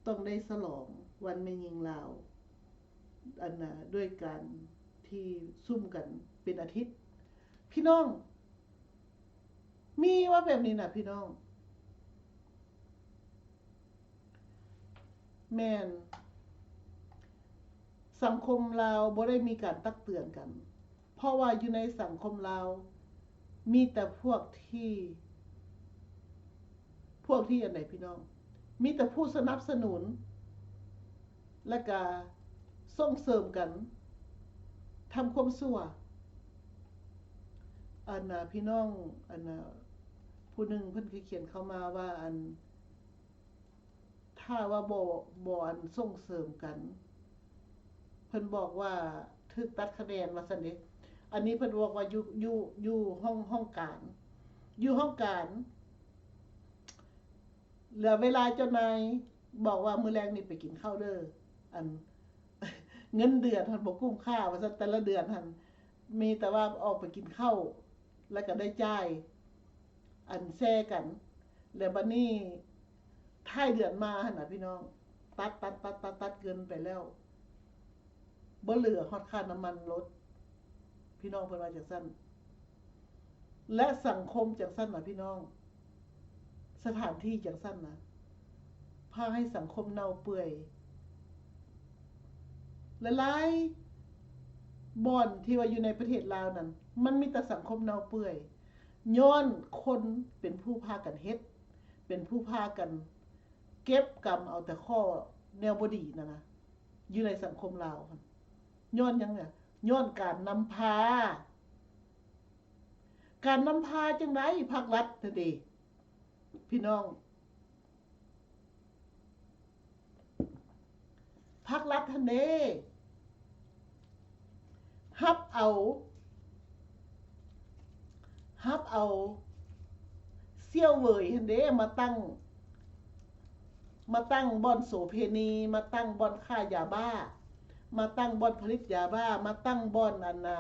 ຕ້ອງໄດ້ສະຫຼອງວັນແມ່ຍິງລາວ ອັນນະ ດ້ວຍການທີ່ຊຸມກັນເປັນອາທິດ. ພີ່ນ້ອງ ມີວ່າແບບນີ້ນະພີ່ນ້ອງ ແມ່ນ ສັງຄົມລາວບໍ່ໄດ້ມີການຕັກເຕືອນກັນ ເພາະວ່າຢູ່ໃນສັງຄົມລາວມີແຕ່ພວກທີ່ ພວກທີ່ອັນໃດພີ່ນ້ອງ ມີແຕ່ຜູ້ສະໜັບສະໜູນ ແລະກະສົ່ງເສີມກັນທຳຄວາມຊົ່ວ. ອັນນ່າ ພີ່ນ້ອງ ອັນນ່າ ຜູ້ໜຶ່ງເພິ່ນຄືຂຽນເຂົ້າມາວ່າ ອັນ ຖ້າວ່າບໍ່ ບໍ່ອັນສົ່ງເສີມກັນ ເພິ່ນບອກວ່າຖືກຕັດຄະແນນວ່າຊັ້ນເດ. ອັນນີ້ເພິ່ນບອກວ່າຢູ່ ຢູ່ ຢູ່ຫ້ອງ ຫ້ອງການ ຢູ່ຫ້ອງການ ແລ້ວເວລາເຈົ້ານາຍບອກວ່າ ມື້ແລງນີ້ໄປກິນເຂົ້າເດີ ອັນ ເງິນເດືອນຫັ້ນບໍ່ກຸ້ມຄ່າວ່າຊັ້ນ ແຕ່ລະເດືອນຫັ້ນ ມີແຕ່ວ່າອອກໄປກິນເຂົ້າ ແລ້ວກໍໄດ້ຈ່າຍ ອັນແຊກັນ ແລ້ວບັດນີ້ທ້າຍເດືອນມາຫັ້ນນະພີ່ນ້ອງ ຕັດ ຕັດ ຕັດ ຕັດ ຕັດເງິນໄປແລ້ວ ບໍ່ເຫຼືອຮອດຄ່ານ້ຳມັນລົດ ພີ່ນ້ອງເພິ່ນວ່າຈັ່ງຊັ້ນ. ແລະສັງຄົມຈັ່ງຊັ້ນນະພີ່ນ້ອງ ສະຖານທີ່ຈັ່ງຊັ້ນນະ ພາໃຫ້ສັງຄົມເນົ່າເປື່ອຍ. ຫຼາຍໆບ່ອນທີ່ວ່າຢູ່ໃນປະເທດລາວນັ້ນ ມັນມີແຕ່ສັງຄົມເນົ່າເປື່ອຍ ຍ້ອນຄົນເປັນຜູ້ພາກັນເຮັດ ເປັນຜູ້ພາກັນເກັບກຳເອົາແຕ່ຂໍ້ແນວບໍ່ດີນັ້ນນະ ຢູ່ໃນສັງຄົມລາວຫັ້ນ. ຍ້ອນຫຍັງນະ? ຍ້ອນການນຳພາ. ການນຳພາຈັ່ງໃດ? ພາກລັດຫັ້ນເດ ພີ່ນ້ອງ ພາກລັດຫັ້ນເດ ຮັບເອົາ ຮັບເອົາສ່ຽວເຫວີຍຫັ້ນເດ ມາຕັ້ງ ມາຕັ້ງບ່ອນໂສເພນີ ມາຕັ້ງບ່ອນຄ້າຢາບ້າ ມາຕັ້ງບ່ອນຜະລິດຢາບ້າ ມາຕັ້ງບ່ອນ ອັນນ່າ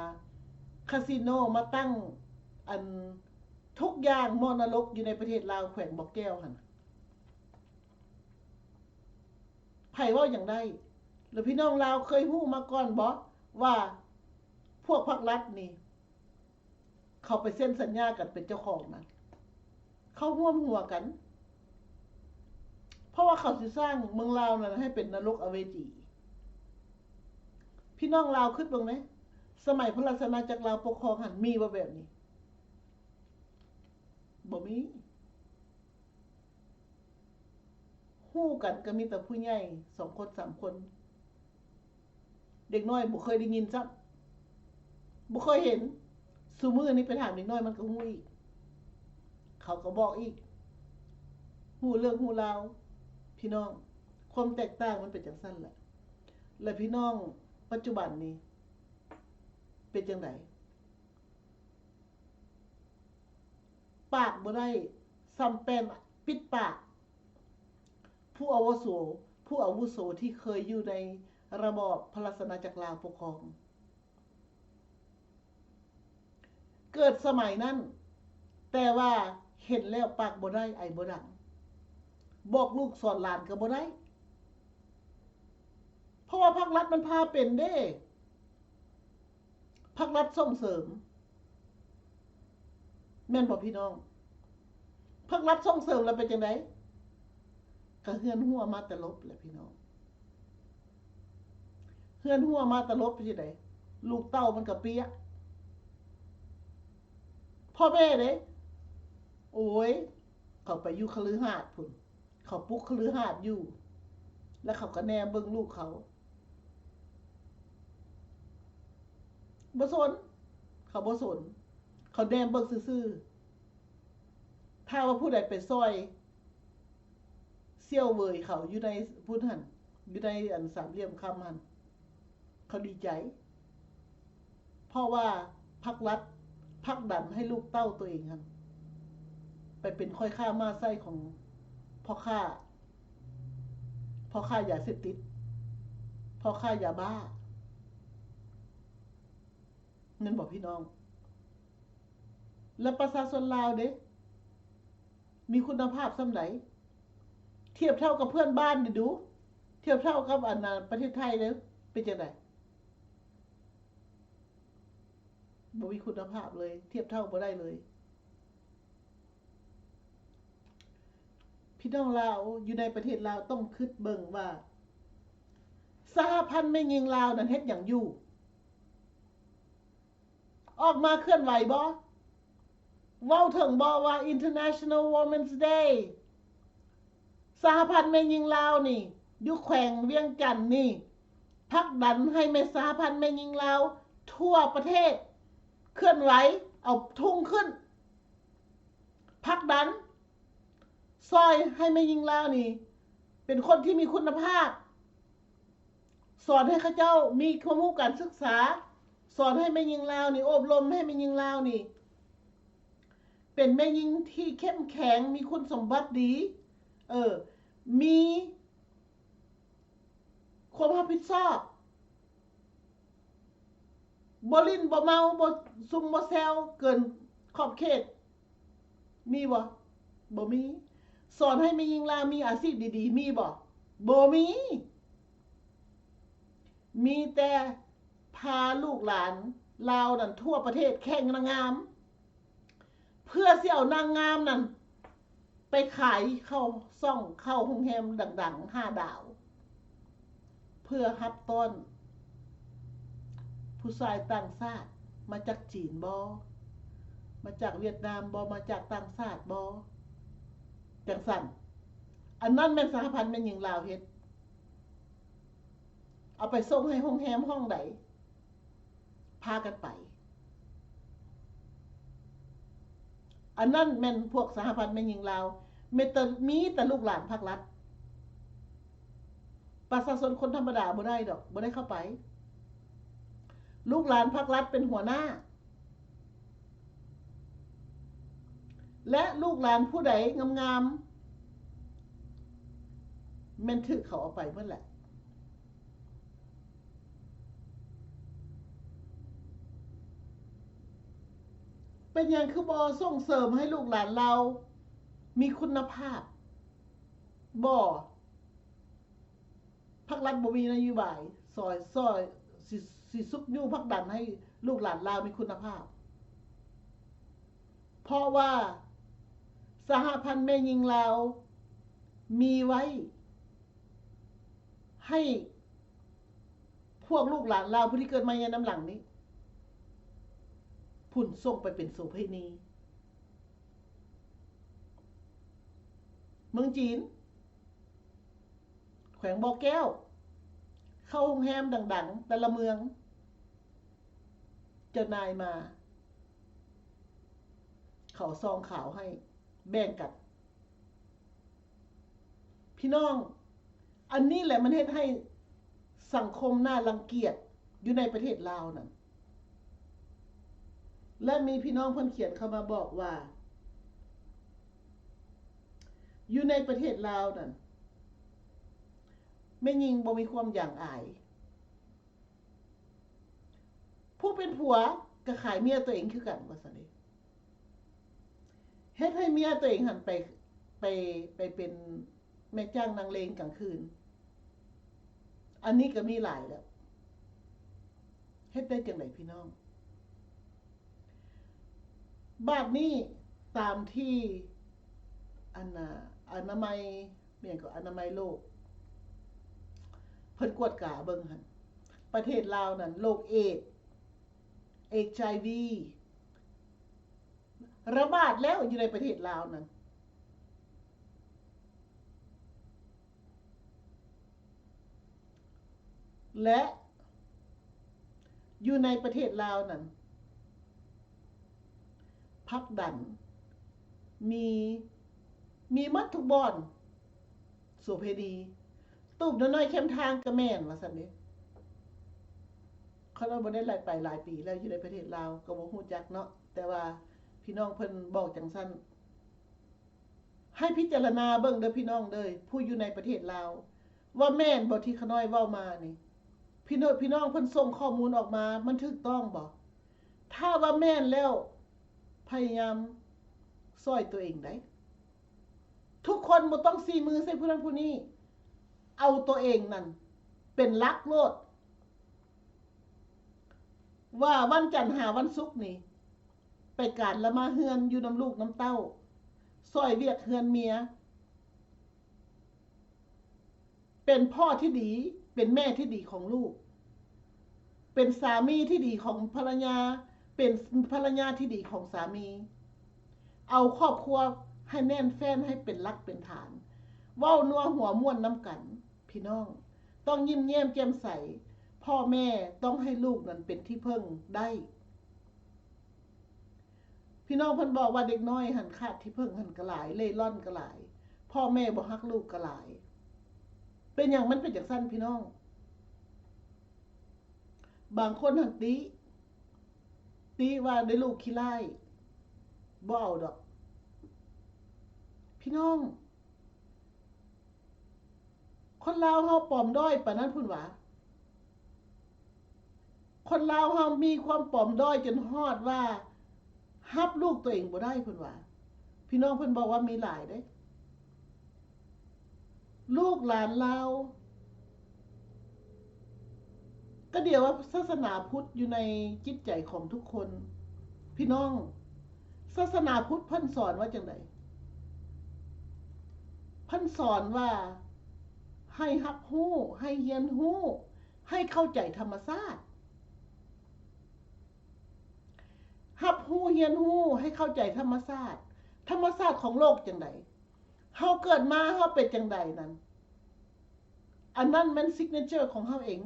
ຄາສິໂນ ມາຕັ້ງ ອັນ ທຸກຢ່າງໝໍ້ນະລົກຢູ່ໃນປະເທດລາວ ແຂວງບໍ່ແກ້ວຫັ້ນ ໃຜເວົ້າຫຍັງໄດ້? ແລ້ວພີ່ນ້ອງລາວເຄີຍຮູ້ມາກ່ອນບໍ່ວ່າ ພວກພາກລັດນີ້ ເຂົາໄປເຊັນສັນຍາກັນເປັນເຈົ້າຂອງນະ ເຂົາຮ່ວມຫົວກັນ ເພາະວ່າເຂົາຊິສ້າງເມືອງລາວນັ້ນໃຫ້ເປັນນະລົກອະເວຈີ. ພີ່ນ້ອງລາວຄິດເບິ່ງແມ ສະໄໝພະລາຊະອານາຈັກລາວປົກຄອງຫັ້ນ ມີບໍ່ແບບນີ້? ບໍ່ມີ. ຮູ້ກັນກໍມີແຕ່ຜູ້ໃຫຍ່ສອງຄົນສາມຄົນ ເດັກນ້ອຍບໍ່ເຄີຍໄດ້ຍິນຊ້ຳ ບໍ່ເຄີຍເຫັນ. ຊຸມື້ນີ້ໄປຖາມເດັກນ້ອຍມັນກໍຮູ້ອີກ ເຂົາກໍບອກອີກ ຮູ້ເລື່ອງຮູ້ລາວ. ພີ່ນ້ອງ ຄວາມແຕກຕ່າງມັນເປັນຈັ່ງຊັ້ນແຫຼະ. ແລະພີ່ນ້ອງ ປັດຈຸບັນນີ້ເປັນຈັ່ງໃດ? ປາກບໍ່ໄດ້ ສ່ຳແປ້ນປິດປາກ. ຜູ້ອາວຸໂສ ຜູ້ອາວຸໂສທີ່ເຄີຍຢູ່ໃນລະບອບພະລາຊະອານາຈັກລາວປົກຄອງ ເກີດສະໄໝນັ້ນ ແຕ່ວ່າເຫັນແລ້ວປາກບໍ່ໄດ້ ໄອບໍ່ດັງ ບອກລູກສອນຫຼານກໍບໍ່ໄດ້ ເພາະວ່າພາກລັດມັນພາເປັນເດ້. ພາກລັດສົ່ງເສີມ ແມ່ນບໍ່ພີ່ນ້ອງ? ພາກລັດສົ່ງເສີມແລ້ວເປັນຈັ່ງໃດ? ກະເຮືອນຮົ່ວມາແຕ່ລົບແຫຼະພີ່ນ້ອງ ເຮືອນຮົ່ວມາແຕ່ລົບເປັນຈັ່ງໃດ? ລູກເຕົ້າມັນກະເປຍ ພໍ່ແມ່ເດ້ ໂອ້ຍ ເຂົາໄປຢູ່ຄະລືຫາດພຸ້ນ ເຂົາປຸກຄະລືຫາດຢູ່ ແລ້ວເຂົາກໍແນມເບິ່ງລູກເຂົາ ບໍ່ສົນ ເຂົາບໍ່ສົນ ເຂົາແນມເບິ່ງຊື່ໆ. ຖ້າວ່າຜູ້ໃດໄປຊ່ອຍສ່ຽວເຫວີຍເຂົາຢູ່ໃນພຸ້ນຫັ້ນ ຢູ່ໃນອັນສາມຫຼ່ຽມຄຳຫັ້ນ ເຂົາດີໃຈ ເພາະວ່າພັກລັດຜັກດັນໃຫ້ລູກເຕົ້າໂຕເອງຫັ້ນ ໄປເປັນຂ້ອຍຂ້າມ້າໃຊ້ຂອງພໍ່ຄ້າ ພໍ່ຄ້າຢາເສບຕິດ ພໍ່ຄ້າຢາບ້າ ແມ່ນບໍ່ພີ່ນ້ອງ? ແລະປະຊາຊົນລາວເດ ມີຄຸນນະພາບສ່ຳໃດ? ທຽບເທົ່າກັບເພື່ອນບ້ານເດດູ ທຽບເທົ່າກັບອັນນະປະເທດໄທເດ ເປັນຈັ່ງໃດ? ບໍ່ມີຄຸນນະພາບເລີຍ ທຽບເທົ່າບໍ່ໄດ້ເລີຍ. ພີ່ນ້ອງລາວຢູ່ໃນປະເທດລາວຕ້ອງຄິດເບິ່ງວ່າ ສະຫະພັນແມ່ຍິງລາວນັ້ນເຮັດຫຍັງຢູ່? ອອກມາເຄື່ອນໄຫວບໍ່? ເວົ້າເຖິງບໍ່ວ່າ International Women's Day ສະຫະພັນແມ່ຍິງລາວນີ້ ຢູ່ແຂວງວຽງຈັນນີ້ ຜັກດັນໃຫ້ແມ່ ສະຫະພັນແມ່ຍິງລາວທົ່ວປະເທດ ເຄື່ອນໄຫວ ເອົາທຸງຂຶ້ນ ຜັກດັນ ຊ່ອຍໃຫ້ແມ່ຍິງລາວນີ້ ເປັນຄົນທີ່ມີຄຸນນະພາບ, ສອນໃຫ້ເຂົາເຈົ້າມີຄວາມຮູ້ການສຶກສາ, ສອນໃຫ້ແມ່ຍິງລາວນີ້ ອົບຮົມໃຫ້ແມ່ຍິງລາວນີ້ ເປັນແມ່ຍິງທີ່ເຂັ້ມແຂງ, ມີຄຸນສົມບັດດີ, ເອີ ມີຄວາມຮັບຜິດຊອບ, ບໍ່ຫຼິ້ນ ບໍ່ເມົາ ບໍ່ຊຸ່ມ ບໍ່ແຊວເກີນຂອບເຂດ. ມີບໍ່? ບໍ່ມີ. ສອນໃຫ້ແມ່ຍິງລາວມີອາຊີບດີໆ ມີບໍ່? ບໍ່ມີ. ມີແຕ່ພາລູກຫຼານລາວນັ້ນທົ່ວປະເທດແຂ່ງນາງງາມ ເພື່ອຊິເອົານາງງາມນັ້ນໄປຂາຍເຂົ້າຊ່ອງ ເຂົ້າໂຮງແຮມດັງໆ ຫ້າດາວ ເພື່ອຮັບຕ້ອນຜູ້ຊາຍຕ່າງຊາດ ມາຈາກຈີນບໍ? ມາຈາກຫວຽດນາມບໍ? ມາຈາກຕ່າງຊາດບໍ? ຈັ່ງຊັ້ນ ອັນນັ້ນແມ່ນສະຫະພັນແມ່ຍິງລາວເຮັດ. ເອົາໄປສົ່ງໃຫ້ໂຮງແຮມຫ້ອງໃດ ພາກັນໄປ. ອັນນັ້ນແມ່ນພວກສະຫະພັນແມ່ຍິງລາວ ມີແຕ່ ມີແຕ່ລູກຫຼານພັກລັດ. ປະຊາຊົນຄົນທຳມະດາບໍ່ໄດ້ດອກ ບໍ່ໄດ້ເຂົ້າໄປ. ລູກຫຼານພັກລັດເປັນຫົວໜ້າ ແລະ ລູກຫຼານຜູ້ໃດງາມໆ ແມ່ນຖືກເຂົາເອົາໄປໝົດແຫຼະ. ເປັນຫຍັງຄືບໍ່ສົ່ງເສີມໃຫ້ລູກຫຼານລາວມີຄຸນນະພາບ? ບໍ່. ພັກລັດບໍ່ມີນະໂຍບາຍຊ່ອຍ ຊ່ອຍ ຊິ ຊິຊຸກຍູ້ຜັກດັນໃຫ້ລູກຫຼານລາວມີຄຸນນະພາບ ເພາະວ່າສະຫະພັນແມ່ຍິງລາວມີໄວ້ໃຫ້ພວກລູກຫຼານລາວຜູ້ທີ່ເກີດມາໃນນຳຫຼັງນີ້ ພຸ້ນ ສົ່ງໄປເປັນໂສເພນີ ເມືອງຈີນ ແຂວງບໍ່ແກ້ວ ເຂົ້າໂຮງແຮມດັງໆ ແຕ່ລະເມືອງ ເຈົ້ານາຍມາ ເຂົາຊອງຂາວໃຫ້ ແບ່ງກັນ. ພີ່ນ້ອງ ອັນນີ້ແຫຼະມັນເຮັດໃຫ້ສັງຄົມໜ້າລັງກຽດຢູ່ໃນປະເທດລາວນັ້ນ ແລະ ມີພີ່ນ້ອງເພິ່ນຂຽນເຂົ້າມາບອກວ່າ ຢູ່ໃນປະເທດລາວນັ້ນ ແມ່ຍິງບໍ່ມີຄວາມຢາງອາຍ. ຜູ້ເປັນຜົວກໍຂາຍເມຍຕົວເອງຄືກັນ ວ່າຊັ້ນເດ. ເຮັດໃຫ້ເມຍຕົວເອງຫັ້ນໄປ ໄປ ໄປເປັນແມ່ຈ້າງນາງເລງກາງຄືນ. ອັນນີ້ກໍມີຫຼາຍແລ້ວ. ເຮັດໄດ້ຈັ່ງໃດພີ່ນ້ອງ? ບາດນີ້ຕາມທີ່ ອັນນ່າ ອະນາໄມ ແມ່ນກໍ ອະນາໄມໂລກ ເພິ່ນກວດກາເບິ່ງຫັ້ນ ປະເທດລາວນັ້ນ ໂລກເອດ ເອຊໄອວີ ລະບາດແລ້ວຢູ່ໃນປະເທດລາວນັ້ນ. ແລະ ຢູ່ໃນປະເທດລາວນັ້ນ ພັກດັນ ມີ ມີໝົດທຸກບ່ອນ ໂສເພນີ ຕູບນ້ອຍໆແຄມທາງກໍແມ່ນ ວ່າຊັ້ນເດ. ຂ້ອຍວ່າບໍ່ໄດ້ໄຫຼໄປຫຼາຍປີແລ້ວ ຢູ່ໃນປະເທດລາວ ກໍບໍ່ຮູ້ຈັກເນາະ ແຕ່ວ່າພີ່ນ້ອງເພິ່ນບອກຈັ່ງຊັ້ນ. ໃຫ້ພິຈາລະນາເບິ່ງເດີພີ່ນ້ອງເດີ ຜູ້ຢູ່ໃນປະເທດລາວ ວ່າແມ່ນບໍ່ທີ່ຂະນ້ອຍເວົ້າມານີ້? ພີ່ນ້ອງ ພີ່ນ້ອງເພິ່ນສົ່ງຂໍ້ມູນອອກມາ ມັນຖືກຕ້ອງບໍ່? ຖ້າວ່າແມ່ນແລ້ວ ພະຍາຍາມຊ່ອຍຕົວເອງໄດ້. ທຸກຄົນບໍ່ຕ້ອງຊີ້ມືໃສ່ຜູ້ນັ້ນຜູ້ນີ້ ເອົາຕົວເອງນັ້ນເປັນຫຼັກໂລດ ວ່າວັນຈັນຫາວັນສຸກນີ້ ໄປການລະມາເຮືອນຢູ່ນຳລູກນຳເຕົ້າ ຊ່ອຍວຽກເຮືອນເມຍ. ເປັນພໍ່ທີ່ດີ, ເປັນແມ່ທີ່ດີຂອງລູກ, ເປັນສາມີທີ່ດີຂອງພັນລະຍາ, ເປັນພັນລະຍາທີ່ດີຂອງສາມີ. ເອົາຄອບຄົວໃຫ້ແໜ້ນແຟ້ນ, ໃຫ້ເປັນຫຼັກເປັນຖານ, ເວົ້ານົວຫົວມ່ວນນຳກັນ. ພີ່ນ້ອງຕ້ອງຍິ້ມແຍ້ມແຈ່ມໃສ, ພໍ່ແມ່ຕ້ອງໃຫ້ລູກນັ້ນເປັນທີ່ເພິ່ງໄດ້. ພີ່ນ້ອງເພິ່ນບອກວ່າເດັກນ້ອຍຫັ້ນຂາດທີ່ເພິ່ງຫັ້ນກໍຫຼາຍ, ເລ່ລ່ອນກໍຫຼາຍ, ພໍ່ແມ່ບໍ່ຮັກລູກກໍຫຼາຍ. ເປັນຫຍັງມັນເປັນຈັ່ງຊັ້ນພີ່ນ້ອງ? ບາງຄົນຫັ້ນຕິ, ຕິວ່າໄດ້ລູກຂີ້ລ້າຍ, ບໍ່ເອົາດອກ. ພີ່ນ້ອງ, ຄົນລາວເຮົາປອມດ້ອຍປານນັ້ນພຸ້ນຫວາ. ຄົນລາວເຮົາມີຄວາມປອມດ້ອຍຈົນຮອດວ່າຮັບລູກຕົວເອງບໍ່ໄດ້ພຸ້ນຫວາ. ພີ່ນ້ອງເພິ່ນບອກວ່າມີຫຼາຍເດ້. ລູກຫຼານລາວ ກໍດຽວວ່າສາສະໜາພຸດຢູ່ໃນຈິດໃຈຂອງທຸກຄົນ. ພີ່ນ້ອງ, ສາສະໜາພຸດເພິ່ນສອນວ່າຈັ່ງໃດ? ເພິ່ນສອນວ່າໃຫ້ຮັບຮູ້, ໃຫ້ຮຽນຮູ້, ໃຫ້ເຂົ້າໃຈທຳມະຊາດ. ຮັບຮູ້, ຮຽນຮູ້, ໃຫ້ເຂົ້າໃຈທຳມະຊາດ. ທຳມະຊາດຂອງໂລກຈັ່ງໃດ? ເຮົາເກີດມາເຮົາເປັນຈັ່ງໃດນັ້ນ, ອັນນັ້ນແມ່ນ signature ຂອງເຮົາເອງ.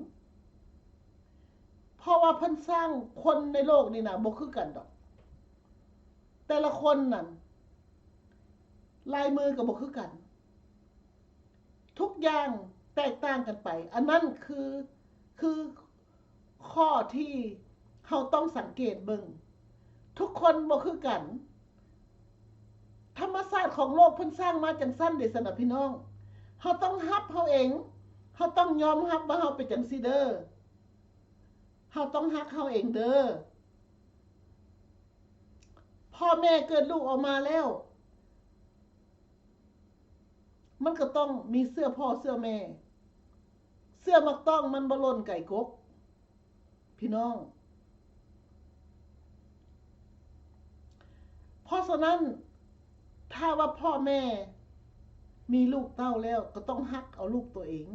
ເພາະວ່າເພິ່ນສ້າງຄົນໃນໂລກນີ້ນະ ບໍ່ຄືກັນດອກ. ແຕ່ລະຄົນນັ້ນ ລາຍມືກໍບໍ່ຄືກັນ. ທຸກຢ່າງແຕກຕ່າງກັນໄປ. ອັນນັ້ນຄື, ຄື ຂໍ້ທີ່ເຮົາຕ້ອງສັງເກດເບິ່ງ. ທຸກຄົນບໍ່ຄືກັນ. ທຳມະຊາດຂອງໂລກເພິ່ນສ້າງມາຈັ່ງຊັ້ນເດຊັ້ນນະພີ່ນ້ອງ. ເຮົາຕ້ອງຮັບເຮົາເອງ. ເຮົາຕ້ອງຍອມຮັບວ່າເຮົາເປັນຈັ່ງຊີ້ເດີ. ເຮົາຕ້ອງຮັກເຮົາເອງເດີ. ພໍ່ແມ່ເກີດລູກອອກມາແລ້ວ ມັນກໍຕ້ອງມີເຊື້ອພໍ່ເຊື້ອແມ່. ເຊື້ອໝາກຕ້ອງມັນບໍ່ຫຼົ່ນໄກກົກ ພີ່ນ້ອງ. ເພາະສະນັ້ນ ຖ້າວ່າພໍ່ແມ່ມີລູກເຕົ້າແລ້ວ ກໍຕ້ອງຮັກເອົາລູກຕົວເອງ.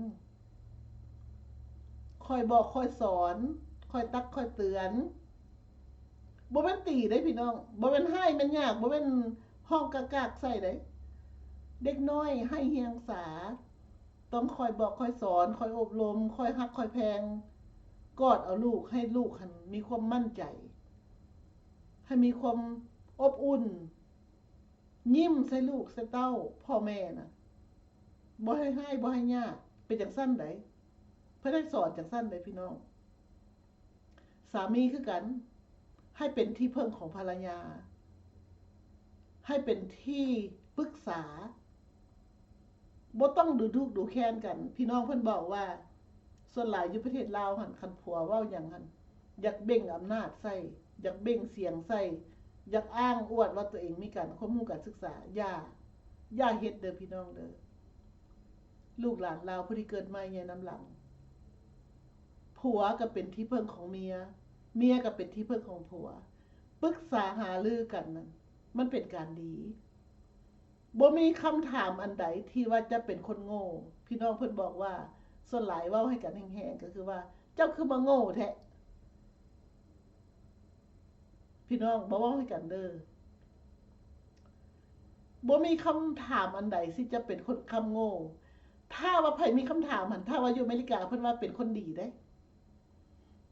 ຄອຍບອກ, ຄອຍສອນ, ຄອຍຕັກ, ຄອຍເຕືອນ. ບໍ່ແມ່ນຕີເດ້ພີ່ນ້ອງ, ບໍ່ແມ່ນຮ້າຍແມ່ນຍາກ, ບໍ່ແມ່ນຮ້ອງກາກໆໃສ່ເດ້. ເດັກນ້ອຍໄຮ້ຮຽງສາ ຕ້ອງຄອຍບອກ, ຄອຍສອນ, ຄອຍອົບລົມ, ຄອຍຮັກ, ຄອຍແພງ, ກອດເອົາລູກ, ໃຫ້ລູກຫັ້ນມີຄວາມໝັ້ນໃຈ, ໃຫ້ມີຄວາມອົບອຸ່ນ, ຍິ້ມໃສ່ລູກໃສ່ເຕົ້າ, ພໍ່ແມ່ນະ ບໍ່ໃຫ້ຮ້າຍ, ບໍ່ໃຫ້ຍາກ. ເປັນຈັ່ງຊັ້ນໃດ, ເພິ່ນໃຫ້ສອນຈັ່ງຊັ້ນໃດພີ່ນ້ອງ. ສາມີຄືກັນ, ໃຫ້ເປັນທີ່ເພິ່ງຂອງພັນລະຍາ, ໃຫ້ເປັນທີ່ປຶກສາ, ບໍ່ຕ້ອງດູຖູກດູແຄນກັນ. ພີ່ນ້ອງເພິ່ນບອກວ່າ ສ່ວນຫຼາຍຢູ່ປະເທດລາວຫັ້ນ ຄັນຜົວເວົ້າຫຍັງຫັ້ນ ຢາກເບັ່ງອຳນາດໃສ່, ຢາກເບັ່ງສຽງໃສ່, ຢາກອ້າງອວດວ່າຕົວເອງມີການຄວາມຮູ້ການສຶກສາ. ຢ່າ, ຢ່າເຮັດເດີພີ່ນ້ອງເດີ. ລູກຫຼານລາວຜູ້ທີ່ເກີດໃໝ່ໃຫຍ່ນຳຫຼັງ, ຜົວກໍເປັນທີ່ເພິ່ງຂອງເມຍ, ເມຍກໍເປັນທີ່ເພິ່ງຂອງຜົວ. ປຶກສາຫາລືກັນນັ້ນ ມັນເປັນການດີ. ບໍ່ມີຄຳຖາມອັນໃດທີ່ວ່າຈະເປັນຄົນໂງ່. ພີ່ນ້ອງເພິ່ນບອກວ່າ ສ່ວນຫຼາຍເວົ້າໃຫ້ກັນແຮງໆ ກໍຄືວ່າ ເຈົ້າຄືມາໂງ່ແທ້. ພີ່ນ້ອງ ບໍ່ເວົ້າໃຫ້ກັນເດີ. ບໍ່ມີຄຳຖາມອັນໃດທີ່ຈະເປັນຄົນຄຳໂງ່. ຖ້າວ່າໃຜມີຄຳຖາມຫັ້ນ, ຖ້າວ່າຢູ່ອາເມລິກາ ເພິ່ນວ່າເປັນຄົນດີເດ້.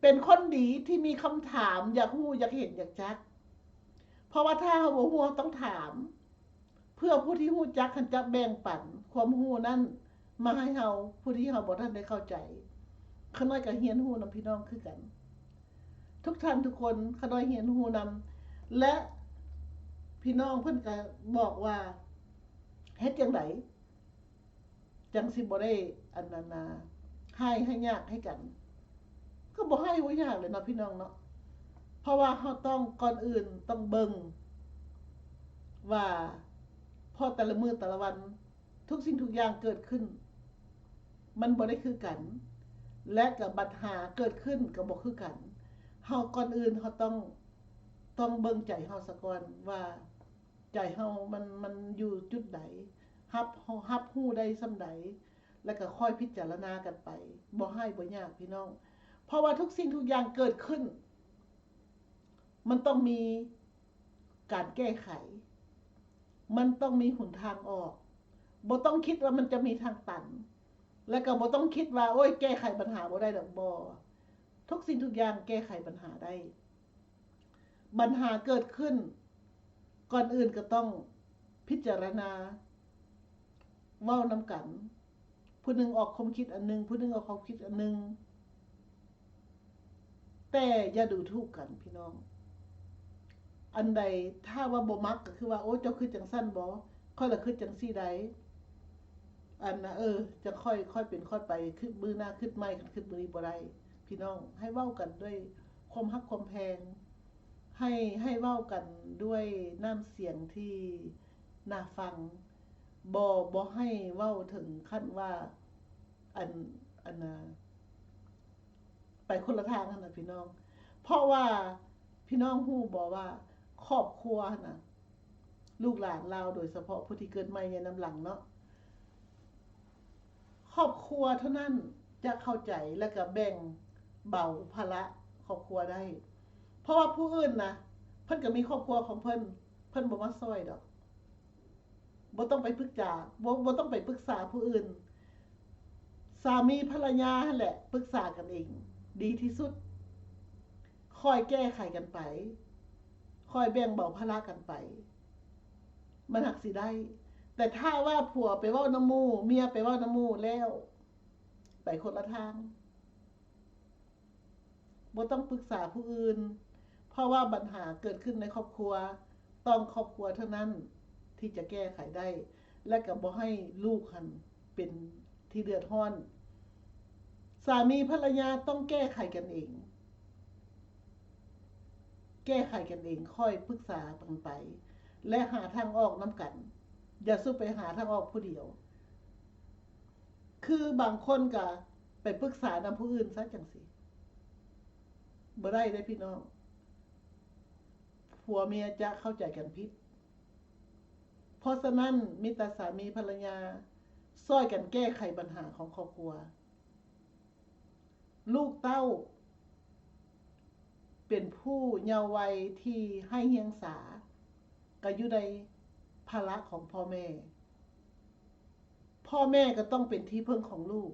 ເປັນຄົນດີທີ່ມີຄຳຖາມ ຢາກຮູ້, ຢາກເຫັນ, ຢາກຈັກ. ເພາະວ່າຖ້າເຮົາບໍ່ຮູ້, ເຮົາຕ້ອງຖາມ. ເພື່ອຜູ້ທີ່ຮູ້ຈັກຫັ້ນຈະແບ່ງປັນຄວາມຮູ້ນັ້ນມາໃຫ້ເຮົາ, ຜູ້ທີ່ເຮົາບໍ່ທັນໄດ້ເຂົ້າໃຈ. ຂ້ານ້ອຍກໍຮຽນຮູ້ນຳພີ່ນ້ອງຄືກັນ. ທຸກທ່ານທຸກຄົນ ຂ້ານ້ອຍຮຽນຮູ້ນຳ ແລະ ພີ່ນ້ອງເພິ່ນກໍບອກວ່າ ເຮັດຈັ່ງໃດຈັ່ງຊິບໍ່ໄດ້ ອັນນັ້ນນະ ຮ້າຍໃຫ້ຍາກໃຫ້ກັນ? ກໍບໍ່ຮ້າຍບໍ່ຍາກແຫຼະເນາະ ພີ່ນ້ອງເນາະ. ເພາະວ່າເຮົາຕ້ອງ, ກ່ອນອື່ນຕ້ອງເບິ່ງວ່າ ເພາະແຕ່ລະມື້ແຕ່ລະວັນ ທຸກສິ່ງທຸກຢ່າງເກີດຂຶ້ນ ມັນບໍ່ໄດ້ຄືກັນ ແລະ ກໍບັນຫາເກີດຂຶ້ນກໍບໍ່ຄືກັນ. ເຮົາ, ກ່ອນອື່ນເຮົາຕ້ອງ, ຕ້ອງເບິ່ງໃຈເຮົາສາກ່ອນວ່າ ໃຈເຮົາມັນ, ມັນຢູ່ຈຸດໃດ, ຮັບ, ຮັບຮູ້ໄດ້ສ່ຳໃດ, ແລ້ວກໍຄ່ອຍພິຈາລະນາກັນໄປ, ບໍ່ຮ້າຍບໍ່ຍາກພີ່ນ້ອງ, ເພາະວ່າທຸກສິ່ງທຸກຢ່າງເກີດຂຶ້ນ ມັນຕ້ອງມີການແກ້ໄຂ, ມັນຕ້ອງມີຫົນທາງອອກ. ບໍ່ຕ້ອງຄິດວ່າມັນຈະມີທາງຕັນ, ແລ້ວກໍບໍ່ຕ້ອງຄິດວ່າ ໂອ້ຍ ແກ້ໄຂບັນຫາບໍ່ໄດ້ດອກ. ບໍ່, ທຸກສິ່ງທຸກຢ່າງແກ້ໄຂບັນຫາໄດ້. ບັນຫາເກີດຂຶ້ນ, ກ່ອນອື່ນກໍຕ້ອງພິຈາລະນາ ເວົ້ານຳກັນ, ຜູ້ໜຶ່ງອອກຄວາມຄິດອັນໜຶ່ງ, ຜູ້ໜຶ່ງອອກຄວາມຄິດອັນໜຶ່ງ, ແຕ່ຢ່າດູຖູກກັນພີ່ນ້ອງ. ອັນໃດຖ້າວ່າບໍ່ມັກກໍຄືວ່າ ໂອ້ ເຈົ້າຄິດຈັ່ງຊັ້ນບໍ? ຂ້ອຍລະຄິດຈັ່ງຊີ້ໃດ໋. ອັນນ່າ ເອີ ຈັ່ງຄ່ອຍ ຄ່ອຍເປັນຄ່ອຍໄປ, ຄຶດມື້ໜ້າຄຶດໃໝ່, ຄັນຄຶດມື້ນີ້ບໍ່ໄດ້. ພີ່ນ້ອງ ໃຫ້ເວົ້າກັນດ້ວຍຄວາມຮັກຄວາມແພງ, ໃຫ້ ໃຫ້ເວົ້າກັນດ້ວຍນ້ຳສຽງທີ່ໜ້າຟັງ, ບໍ່ ບໍ່ໃຫ້ເວົ້າເຖິງຂັ້ນວ່າ ອັນ ອັນນ່າ ໄປຄົນລະທາງຫັ້ນນະພີ່ນ້ອງ. ເພາະວ່າພີ່ນ້ອງຮູ້ບໍ່ວ່າຄອບຄົວຫັ້ນນະ ລູກຫຼານລາວ ໂດຍສະເພາະຜູ້ທີ່ເກີດໃໝ່ໃນນຳຫຼັງເນາະ, ຄອບຄົວເທົ່ານັ້ນຈະເຂົ້າໃຈ ແລະກະແບ່ງເບົາພາລະຄອບຄົວໄດ້. ເພາະວ່າຜູ້ອື່ນນະ ເພິ່ນກະມີຄອບຄົວຂອງເພິ່ນ, ເພິ່ນບໍ່ມາຊ່ອຍດອກ. ບໍ່ຕ້ອງໄປປຶກສາ ບໍ່ ບໍ່ຕ້ອງໄປປຶກສາຜູ້ອື່ນ. ສາມີພັນລະຍາຫັ້ນແຫຼະປຶກສາກັນເອງດີທີ່ສຸດ. ຄ່ອຍແກ້ໄຂກັນໄປ, ຄ່ອຍແບ່ງເບົາພາລະກັນໄປ, ມັນຫາກຊິໄດ້. ແຕ່ຖ້າວ່າຜົວໄປເວົ້ານຳໝູ່, ເມຍໄປເວົ້ານຳໝູ່ແລ້ວ ໄປຄົນລະທາງ. ບໍ່ຕ້ອງປຶກສາຜູ້ອື່ນ, ເພາະວ່າບັນຫາເກີດຂຶ້ນໃນຄອບຄົວ, ຕ້ອງຄອບຄົວເທົ່ານັ້ນທີ່ຈະແກ້ໄຂໄດ້ ແລະກໍບໍ່ໃຫ້ລູກຫັ້ນເປັນທີ່ເດືອດຮ້ອນ. ສາມີພັນລະຍາຕ້ອງແກ້ໄຂກັນເອງ, ແກ້ໄຂກັນເອງ, ຄ່ອຍປຶກສາກັນໄປ ແລະຫາທາງອອກນຳກັນ. ຢ່າສູ່ໄປຫາທາງອອກຜູ້ດຽວ. ຄືບາງຄົນກະໄປປຶກສານຳຜູ້ອື່ນຊະຈັ່ງຊີ້, ບໍ່ໄດ້ເດ້ພີ່ນ້ອງ, ຜົວເມຍຈະເຂົ້າໃຈກັນຜິດ. ເພາະສະນັ້ນ ມີແຕ່ສາມີພັນລະຍາຊ່ອຍກັນແກ້ໄຂບັນຫາຂອງຄອບຄົວ. ລູກເຕົ້າເປັນຜູ້ເຍົາໄວທີ່ໃຫ້ຮຽງສາ, ກໍຢູ່ໃນພາລະຂອງພໍ່ແມ່. ພໍ່ແມ່ກໍຕ້ອງເປັນທີ່ເພິ່ງຂອງລູກ.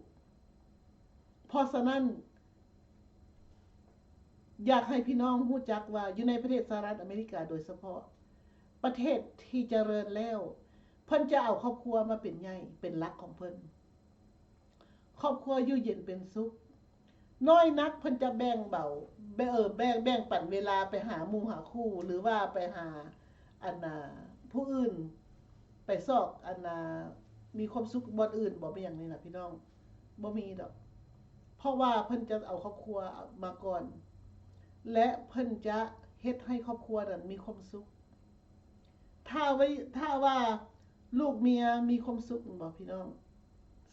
ເພາະສະນັ້ນ ຢາກໃຫ້ພີ່ນ້ອງຮູ້ຈັກວ່າ ຢູ່ໃນປະເທດສະຫະລັດອາເມລິກາໂດຍສະເພາະ, ປະເທດທີ່ຈະເລີນແລ້ວ, ເພິ່ນຈະເອົາຄອບຄົວມາເປັນໃຫຍ່ ເປັນຫຼັກຂອງເພິ່ນ. ຄອບຄົວຢູ່ເຢັນເປັນສຸກ. ນ້ອຍນັກເພິ່ນຈະແບ່ງເບົາ ແບ່ງ ເອີ ແບ່ງ ແບ່ງປັນເວລາໄປຫາໝູ່ຫາຄູ່ ຫຼືວ່າໄປຫາ ອັນນ່າ ຜູ້ອື່ນ, ໄປຊອກ ອັນນ່າ ມີຄວາມສຸກບ່ອນອື່ນບໍ ແມ່ນຫຍັງນີ້ນະພີ່ນ້ອງ, ບໍ່ມີດອກ. ເພາະວ່າເພິ່ນຈະເອົາຄອບຄົວມາກ່ອນ ແລະ ເພິ່ນຈະເຮັດໃຫ້ຄອບຄົວນັ້ນມີຄວາມສຸກ. ຖ້າໄວ້ ຖ້າວ່າລູກເມຍມີຄວາມສຸກແມ່ນບໍ່ພີ່ນ້ອງ,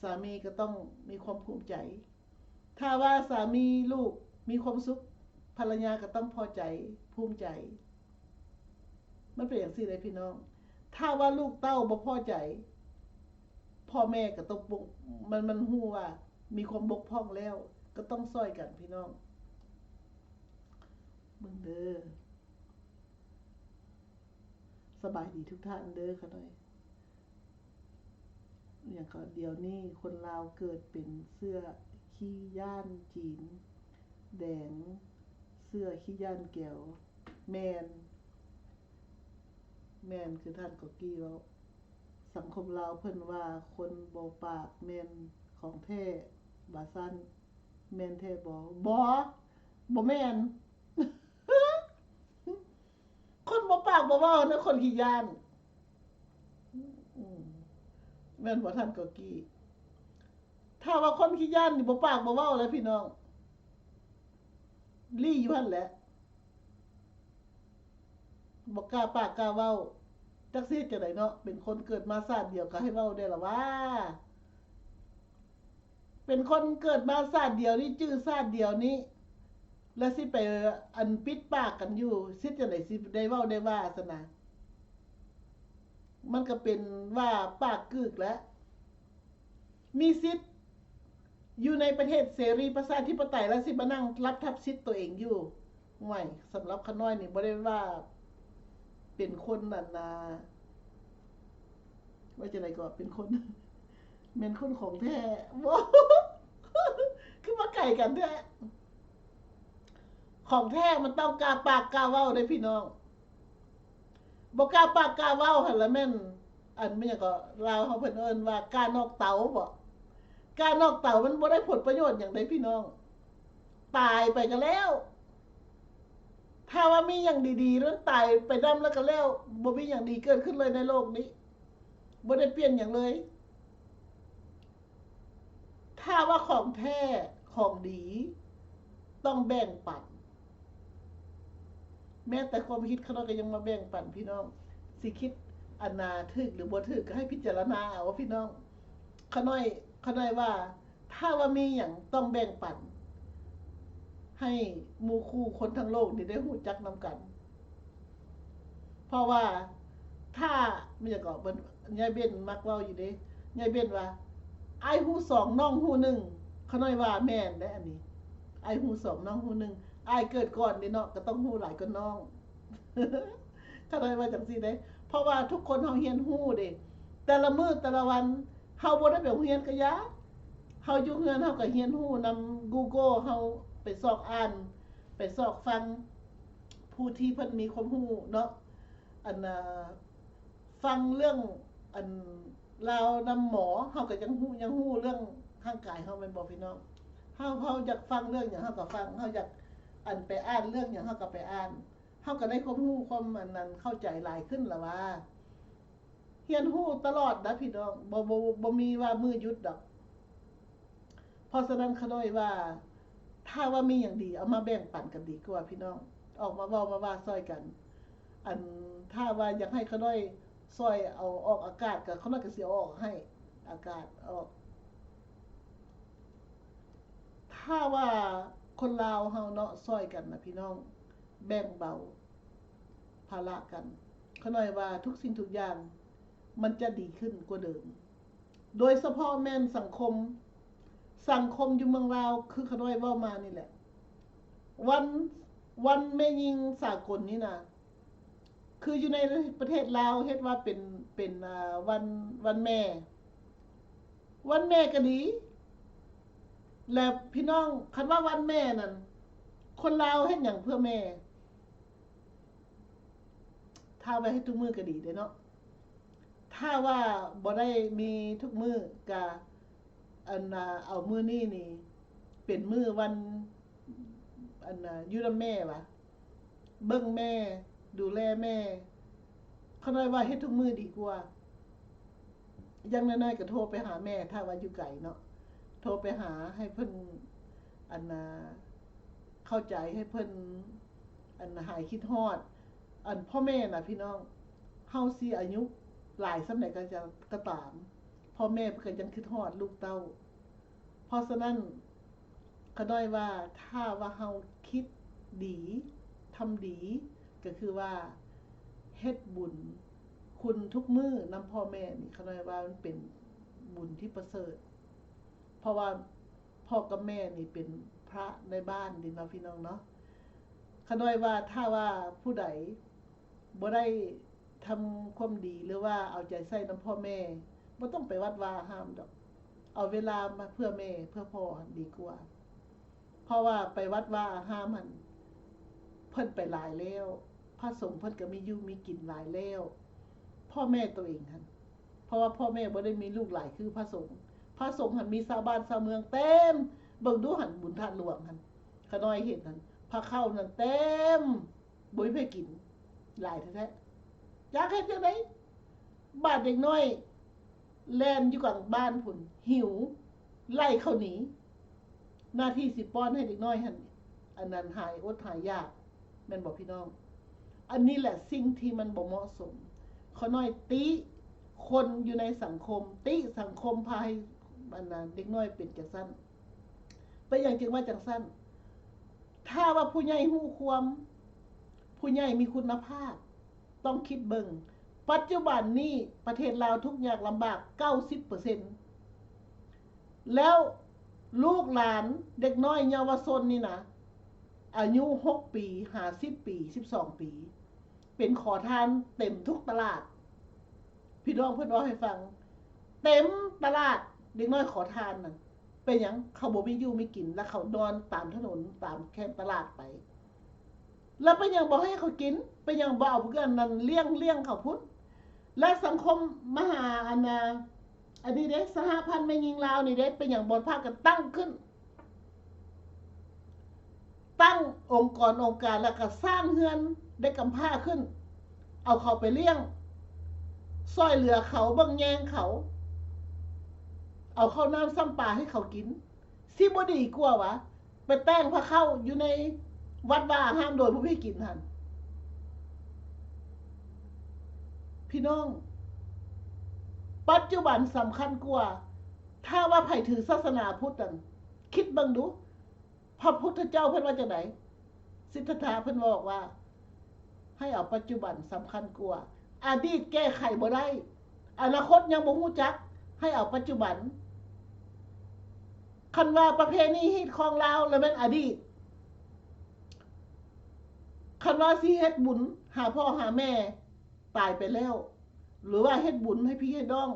ສາມີກໍຕ້ອງມີຄວາມພູມໃຈ. ຖ້າວ່າສາມີລູກມີຄວາມສຸກ, ພັນລະຍາກໍຕ້ອງພໍໃຈ, ພູມໃຈ. ມັນເປັນຈັ່ງຊີ້ເດ້ພີ່ນ້ອງ. ຖ້າວ່າລູກເຕົ້າບໍ່ພໍໃຈ, ພໍ່ແມ່ກໍຕ້ອງປົກ ມັນ ມັນຮູ້ວ່າມີຄວາມບົກຜ່ອງແລ້ວ, ກໍຕ້ອງຊ່ອຍກັນພີ່ນ້ອງ. ເບິ່ງເດີ. ສະບາຍດີທຸກທ່ານເດີຂະນ້ອຍ. ຫຍັງກໍ ດຽວນີ້ຄົນລາວເກີດເປັນເຊື້ອຂີ້ຢ້ານຈີນແດງ, ເຊື້ອຂີ້ຢ້ານແກວ. ແມ່ນ, ແມ່ນຄືທ່ານກອກກີ້ເວົ້າ. ສັງຄົມລາວເພິ່ນວ່າຄົນບໍ່ປາກແມ່ນຂອງແທ້ ວ່າຊັ້ນ. ແມ່ນແທ້ບໍ່? ບໍ່, ບໍ່ແມ່ນ. ຄົນບໍ່ປາກບໍ່ເວົ້ານະ ຄົນຂີ້ຢ້ານ. ອືມ ແມ່ນບໍ່ທ່ານກອກກີ້? ຖ້າວ່າຄົນຂີ້ຢ້ານນີ້ ບໍ່ປາກບໍ່ເວົ້າແຫຼະພີ່ນ້ອງ, ລີ້ຢູ່ຫັ້ນແຫຼະ. ບໍ່ກ້າປາກກ້າເວົ້າ, ຈັກຊິເຮັດຈັ່ງໃດເນາະ. ເປັນຄົນເກີດມາຊາດດຽວກໍໃຫ້ເວົ້າແດ່ລະຫວາ. ເປັນຄົນເກີດມາຊາດດຽວນີ້, ຈື່ຊາດດຽວນີ້, ແລ້ວຊິໄປ ອັນ ປິດປາກກັນຢູ່, ຊິເຮັດຈັ່ງໃດຊິໄດ້ເວົ້າໄດ້ວ່າຊັ້ນນະ? ມັນກໍເປັນວ່າປາກກຶກແຫຼະ. ມີສິດຢູ່ໃນປະເທດເສລີປະຊາທິປະໄຕ ແລ້ວຊິມານັ່ງລັບທັບສິດຕົວເອງຢູ່. ໂອ້ຍ ສຳລັບຂ້ານ້ອຍນີ້ບໍ່ໄດ້ວ່າເປັນຄົນນັ້ນນາ ວ່າຈັ່ງໃດກໍເປັນຄົນ ແມ່ນຄົນຂອງແທ້ ບໍ່ ຄືມາໃກ້ກັນແທ້. ຂອງແທ້ມັນຕ້ອງກ້າປາກກ້າເວົ້າເດ້ພີ່ນ້ອງ. ບໍ່ກ້າປາກກ້າເວົ້າຫັ້ນລະແມ່ນ ອັນ ແມ່ນຫຍັງເກາະ ລາວເຮົາເພິ່ນເອີ້ນວ່າກ້ານອກເຕົາເບາະ. ກ້ານອກເຕົາມັນບໍ່ໄດ້ຜົນປະໂຫຍດຫຍັງເດ້ພີ່ນ້ອງ. ຕາຍໄປກໍແລ້ວ. ຖ້າວ່າມີຫຍັງດີໆ ແລ້ວຕາຍໄປນຳແລ້ວກໍແລ້ວ, ບໍ່ມີຫຍັງດີເກີດຂຶ້ນເລີຍໃນໂລກນີ້. ບໍ່ໄດ້ປ່ຽນຫຍັງເລີຍ. ຖ້າວ່າຂອງແທ້ ຂອງດີ ຕ້ອງແບ່ງປັນ. ແມ້ແຕ່ຄວາມຄິດຂ້ານ້ອຍກໍຍັງມາແບ່ງປັນພີ່ນ້ອງ. ຊິຄິດອັນນາຖືກຫຼືບໍ່ຖືກກໍໃຫ້ພິຈາລະນາເອົາພີ່ນ້ອງ. ຂ້ານ້ອຍ ຂ້ານ້ອຍວ່າ ຖ້າວ່າມີຫຍັງຕ້ອງແບ່ງປັນ ໃຫ້ໝູ່ຄູ່ຄົນທັງໂລກນີ້ໄດ້ຮູ້ຈັກນຳກັນ. ເພາະວ່າຖ້າ ແມ່ນຫຍັງເກາະ ເພິ່ນ ຍາຍເບັນມັກເວົ້າຢູ່ເດ້ ຍາຍເບັນວ່າ ອ້າຍຮູ້ສອງ ນ້ອງຮູ້ໜຶ່ງ. ຂ້ານ້ອຍວ່າແມ່ນເດ້ອັນນີ້ ອ້າຍຮູ້ສອງ ນ້ອງຮູ້ໜຶ່ງ. ອ້າຍເກີດກ່ອນເດ້ເນາະ ກໍຕ້ອງຮູ້ຫຼາຍກວ່ານ້ອງ. ຂ້ານ້ອຍວ່າຈັ່ງຊີ້ເດ້ ເພາະວ່າທຸກຄົນເຮົາຮຽນຮູ້ເດ້ ແຕ່ລະມື້ແຕ່ລະວັນ ເຮົາບໍ່ໄດ້ໄປໂຮງຮຽນກໍຢ່າ ເຮົາຢູ່ເຮືອນເຮົາກໍຮຽນຮູ້ນຳ Google ເຮົາໄປຊອກອ່ານ ໄປຊອກຟັງ ຜູ້ທີ່ເພິ່ນມີຄວາມຮູ້ເນາະ ອັນນາ ຟັງເລື່ອງອັນລາວນຳໝໍ ເຮົາກໍຍັງຮູ້ ຍັງຮູ້ເລື່ອງຮ່າງກາຍເຮົາແມ່ນບໍ່ພີ່ນ້ອງ? ເຮົາ ເຮົາຢາກຟັງເລື່ອງຫຍັງເຮົາກໍຟັງ ເຮົາຢາກອັນໄປອ່ານເລື່ອງຫຍັງເຮົາກໍໄປອ່ານ ເຮົາກໍໄດ້ຄວາມຮູ້ຄວາມອັນນັ້ນເຂົ້າໃຈຫຼາຍຂຶ້ນລະວ່າ ຮຽນຮູ້ຕະຫຼອດນະພີ່ນ້ອງ ບໍ່ ບໍ່ ບໍ່ມີວ່າມື້ຢຸດດອກ. ເພາະສະນັ້ນຂ້ານ້ອຍວ່າ ຖ້າວ່າມີຫຍັງດີເອົາມາແບ່ງປັນກັນດີກວ່າພີ່ນ້ອງ ອອກມາເວົ້າມາວ່າຊ່ອຍກັນ. ອັນ ຖ້າວ່າຢາກໃຫ້ຂ້ານ້ອຍຊ່ອຍເອົາອອກອາກາດ ກໍຂ້ານ້ອຍກໍຊິເອົາອອກໃຫ້ ອາກາດອອກ. ຖ້າວ່າຄົນລາວເຮົາເນາະ ຊ່ອຍກັນນະພີ່ນ້ອງ ແບ່ງເບົາພາລະກັນ ຂ້ານ້ອຍວ່າທຸກສິ່ງທຸກຢ່າງມັນຈະດີຂຶ້ນກວ່າເດີມ. ໂດຍສະເພາະແມ່ນສັງຄົມ ສັງຄົມຢູ່ເມືອງລາວ ຄືຂ້ານ້ອຍເວົ້າມານີ້ແຫຼະ ວັນ ວັນແມ່ຍິງສາກົນນີ້ນະ ຄືຢູ່ໃນປະເທດລາວເຮັດວ່າເປັນ ເປັນ ອ່າ ວັນ ວັນແມ່ ວັນແມ່ກໍດີ. ແລະ ພີ່ນ້ອງ ຄັນວ່າວັນແມ່ນັ້ນ ຄົນລາວເຮັດຫຍັງເພື່ອແມ່? ຖ້າວ່າເຮັດທຸກມື້ກໍດີເດ້ເນາະ. ຖ້າວ່າບໍ່ໄດ້ມີທຸກມື້ ກະ ອັນນ່າ ເອົາມື້ນີ້ນີ້ເປັນມື້ວັນ ອັນນ່າ ຢູ່ນຳແມ່ຫວາ ເບິ່ງແມ່ ດູແລແມ່. ຂ້ານ້ອຍວ່າເຮັດທຸກມື້ດີກວ່າ. ຢ່າງໜ້ອຍໆກໍໂທໄປຫາແມ່ ຖ້າວ່າຢູ່ໄກເນາະ ໂທໄປຫາໃຫ້ເພິ່ນ ອັນນ່າ ເຂົ້າໃຈ ໃຫ້ເພິ່ນ ອັນ ຫາຍຄິດຮອດ. ອັນ ພໍ່ແມ່ນະພີ່ນ້ອງ ເຮົາຊິອາຍຸຫຼາຍສ່ຳໃດກໍຈະ ກໍຕາມ ພໍ່ແມ່ເພິ່ນກໍຍັງຄິດຮອດລູກເຕົ້າ. ເພາະສະນັ້ນ ຂ້ານ້ອຍວ່າ ຖ້າວ່າເຮົາຄິດດີ ທຳດີ ກໍຄືວ່າເຮັດບຸນຄຸນທຸກມື້ນຳພໍ່ແມ່ນີ້ ຂ້ານ້ອຍວ່າມັນເປັນບຸນທີ່ປະເສີດ. ເພາະວ່າພໍ່ກັບແມ່ນີ້ເປັນພະໃນບ້ານເດ້ເນາະ ພີ່ນ້ອງເນາະ. ຂ້ານ້ອຍວ່າ ຖ້າວ່າຜູ້ໃດ ບໍ່ໄດ້ທຳຄວາມດີ ຫຼືວ່າເອົາໃຈໃສ່ນຳພໍ່ແມ່ ບໍ່ຕ້ອງໄປວັດວາອາຮາມດອກ. ເອົາເວລາມາເພື່ອແມ່ເພື່ອພໍ່ຫັ້ນດີກວ່າ. ເພາະວ່າໄປວັດວາອາຮາມຫັ້ນ ເພິ່ນໄປຫຼາຍແລ້ວ ພະສົງເພິ່ນກໍມີຢູ່ມີກິນຫຼາຍແລ້ວ ພໍ່ແມ່ໂຕເອງຫັ້ນ. ເພາະວ່າພໍ່ແມ່ບໍ່ໄດ້ມີລູກຫຼາຍຄືພະສົງ. ພະສົງຫັ້ນມີຊາວບ້ານຊາວເມືອງເຕັມ. ເບິ່ງດູຫັ້ນ ບຸນທາດຫຼວງຫັ້ນ ຂ້ານ້ອຍເຫັນຫັ້ນ ພະເຂົ້ານັ້ນເຕັມ. ບໍ່ມີໃຜກິນ ຫຼາຍແທ້ໆ. ຢາກເຮັດຈັ່ງໃດ? ບາດເດັກນ້ອຍແລ່ນຢູ່ກາງບ້ານພຸ້ນ ຫິວ ໄລ່ເຂົ້າໜີ. ໜ້າທີ່ຊິປ້ອນໃຫ້ເດັກນ້ອຍຫັ້ນ ອັນນັ້ນ ຫາຍອົດຫາຍຢາກ ແມ່ນບໍ່ພີ່ນ້ອງ? ອັນນີ້ແຫຼະສິ່ງທີ່ມັນບໍ່ເໝາະສົມ. ຂ້ານ້ອຍຕິຄົນຢູ່ໃນສັງຄົມ ຕິສັງຄົມພາໃຫ້ ອັນນ່າ ເດັກນ້ອຍເປັນຈັ່ງຊັ້ນ. ເປັນຫຍັງຈຶ່ງວ່າຈັ່ງຊັ້ນ? ຖ້າວ່າຜູ້ໃຫຍ່ຮູ້ຄວາມ ຜູ້ໃຫຍ່ມີຄຸນນະພາບ ຕ້ອງຄິດເບິ່ງ ປັດຈຸບັນນີ້ປະເທດລາວທຸກຍາກລຳບາກເກົ້າສິບເປີເຊັນ. ແລ້ວລູກຫຼານເດັກນ້ອຍເຍົາວະຊົນນີ້ນະ ອາຍຸຫົກປີ ຫາສິບປີ ສິບສອງປີ ເປັນຂໍທານເຕັມທຸກຕະຫຼາດ. ພີ່ນ້ອງເພິ່ນເວົ້າໃຫ້ຟັງ ເຕັມຕະຫຼາດເດັກນ້ອຍຂໍທານນັ້ນ. ເປັນຫຍັງ? ເຂົາບໍ່ມີຢູ່ມີກິນ ແລ້ວເຂົານອນຕາມຖະໜົນ ຕາມແຄມຕະຫຼາດໄປ. ແລ້ວເປັນຫຍັງບໍ່ໃຫ້ເຂົາກິນ? ເປັນຫຍັງບໍ່ເອົາເພື່ອນນັ້ນລ້ຽງ ລ້ຽງເຂົາພຸ້ນ? ແລະສັງຄົມມະຫາ ອັນນ່າ ອັນນີ້ເດ້ ສະຫະພັນແມ່ຍິງລາວນີ້ເດ້ ເປັນຫຍັງບໍ່ພາກັນຕັ້ງຂຶ້ນ ຕັ້ງອົງກອນອົງການ ແລ້ວກະສ້າງເຮືອນເດັກກຳພ້າຂຶ້ນ ເອົາເຂົາໄປລ້ຽງ ຊ່ອຍເຫຼືອເຂົາ ເບິ່ງແຍງເຂົາ ເອົາເຂົ້ານ້ຳຊ້ຳປາໃຫ້ເຂົາກິນ ຊິບໍ່ດີກວ່າຫວາ? ໄປແຕ່ງພາເຂົ້າຢູ່ໃນວັດວາອາຮາມໂດຍບໍ່ມີໃຜກິນຫັ້ນ. ພີ່ນ້ອງ ປັດຈຸບັນສຳຄັນກວ່າ. ຖ້າວ່າໃຜຖືສາສະໜາພຸດນັ້ນ ຄິດເບິ່ງດູ ພະພຸດທະເຈົ້າເພິ່ນວ່າຈັ່ງໃດ? ສິດທັດຖະເພິ່ນບອກວ່າ ໃຫ້ເອົາປັດຈຸບັນສຳຄັນກວ່າ. ອາດີດແກ້ໄຂບໍ່ໄດ້ ອະນາຄົດຍັງບໍ່ຮູ້ຈັກ ໃຫ້ເອົາປັດຈຸບັນ. ຄັນວ່າປະເພນີຮີດຄອງລາວລະແມ່ນອະດີດ. ຄັນວ່າຊິເຮັດບຸນຫາພໍ່ຫາແມ່ຕາຍໄປແລ້ວ ຫຼືວ່າເຮັດບຸນໃຫ້ພີ່ໃຫ້ນ້ອງ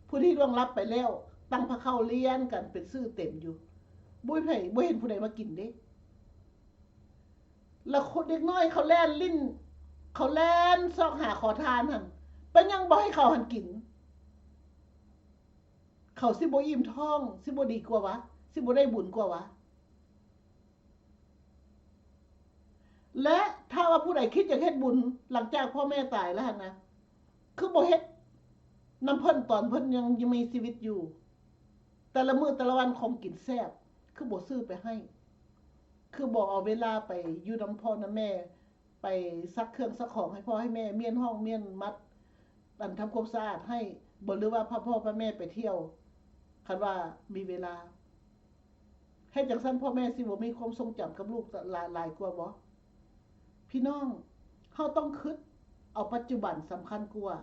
ຜູ້ທີ່ລ່ວງລັບໄປແລ້ວ ຕັ້ງພາເຂົ້າລຽນກັນເປັນຊື່ເຕັມຢູ່ ບໍ່ມີໃຜ ບໍ່ເຫັນຜູ້ໃດມາກິນເດ້. ລະຄົນເດັກນ້ອຍເຂົາແລ່ນຫຼິ້ນ ເຂົາແລ່ນຊອກຫາຂໍທານຫັ້ນ ເປັນຫຍັງບໍ່ໃຫ້ເຂົາຫັ້ນກິນ? ເຂົາຊິບໍ່ອີ່ມທ້ອງ ຊິບໍ່ດີກວ່າຫວາ? ຊິບໍ່ໄດ້ບຸນກວ່າຫວາ? ແລະ ຖ້າວ່າຜູ້ໃດຄິດຢາກເຮັດບຸນຫຼັງຈາກພໍ່ແມ່ຕາຍແລ້ວຫັ້ນນະ ຄືບໍ່ເຮັດນຳເພິ່ນຕອນເພິ່ນຍັງ ຍັງມີຊີວິດຢູ່? ແຕ່ລະມື້ແຕ່ລະວັນຂອງກິນແຊບ ຄືບໍ່ຊື້ໄປໃຫ້? ຄືບໍ່ເອົາເວລາໄປຢູ່ນຳພໍ່ນຳແມ່ ໄປຊັກເຄື່ອງຊັກຂອງໃຫ້ພໍ່ໃຫ້ແມ່ ມ້ຽນຫ້ອງມ້ຽນມັດ ອັນ ທຳຄວາມສະອາດໃຫ້ ບໍ່ ຫຼືວ່າພາພໍ່ພາແມ່ໄປທ່ຽວ ຄັນວ່າມີເວລາ? ເຮັດຈັ່ງຊັ້ນພໍ່ແມ່ຊິບໍ່ມີຄວາມຊົງຈຳກັບລູກຫຼາຍ ຫຼາຍກວ່າບໍ່? ພີ່ນ້ອງ ເຮົາຕ້ອງຄຶດເອົາປັດຈຸບັນສຳຄັນກວ່າ.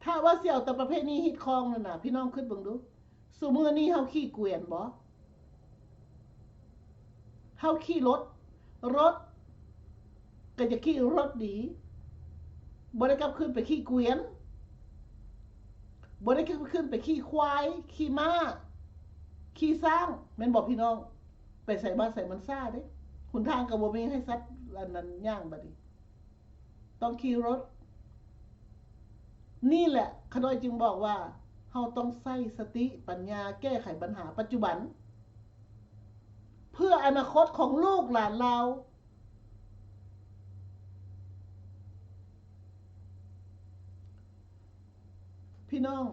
ຖ້າວ່າຊິເອົາແຕ່ປະເພນີຮີດຄອງນັ້ນນະ ພີ່ນ້ອງຄຶດເບິ່ງດູ ຊຸມື້ນີ້ເຮົາຂີ່ກວຽນບໍ່? ເຮົາຂີ່ລົດ ລົດກະຢາກຂີ່ລົດດີ ບໍ່ໄດ້ກັບຄືນໄປຂີ່ກວຽນ ບໍ່ໄດ້ກັບຄືນໄປຂີ່ຄວາຍ ຂີ່ມ້າ ຂີ່ຊ້າງ ແມ່ນບໍ່ພີ່ນ້ອງ? ໄປໃສມາໃສມັນຊ້າເດ້ ຫົນທາງກະບໍ່ມີໃຫ້ສັດອັນນັ້ນຍ່າງ ບາດນີ້ຕ້ອງຂີ່ລົດ. ນີ້ແຫຼະ ຂ້ານ້ອຍຈຶ່ງບອກວ່າ ເຮົາຕ້ອງໃຊ້ສະຕິປັນຍາແກ້ໄຂບັນຫາປັດຈຸບັນ ເພື່ອອະນາຄົດຂອງລູກຫຼານລາວ. ພີ່ນ້ອງ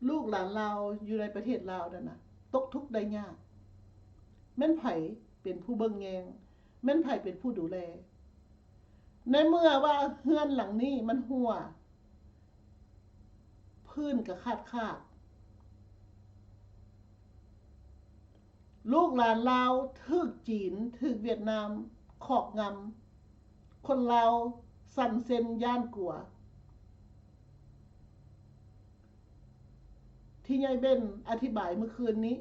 ລູກຫຼານລາວຢູ່ໃນປະເທດລາວນັ້ນນະ ຕົກທຸກໄດ້ຍາກ. ແມ່ນໃຜເປັນຜູ້ເບິ່ງແຍງ? ແມ່ນໃຜເປັນຜູ້ດູແລ? ໃນເມື່ອວ່າເຮືອນຫຼັງນີ້ມັນຮົ່ວ ພື້ນກະຂາດຂາດ. ລູກຫຼານລາວຖືກຈີນ ຖືກຫວຽດນາມຄອບງຳ. ຄົນລາວສັ່ນເຊັນຢ້ານກົວ. ທີ່ໃຫຍ່ເບັນອະທິບາຍມື້ຄືນນີ້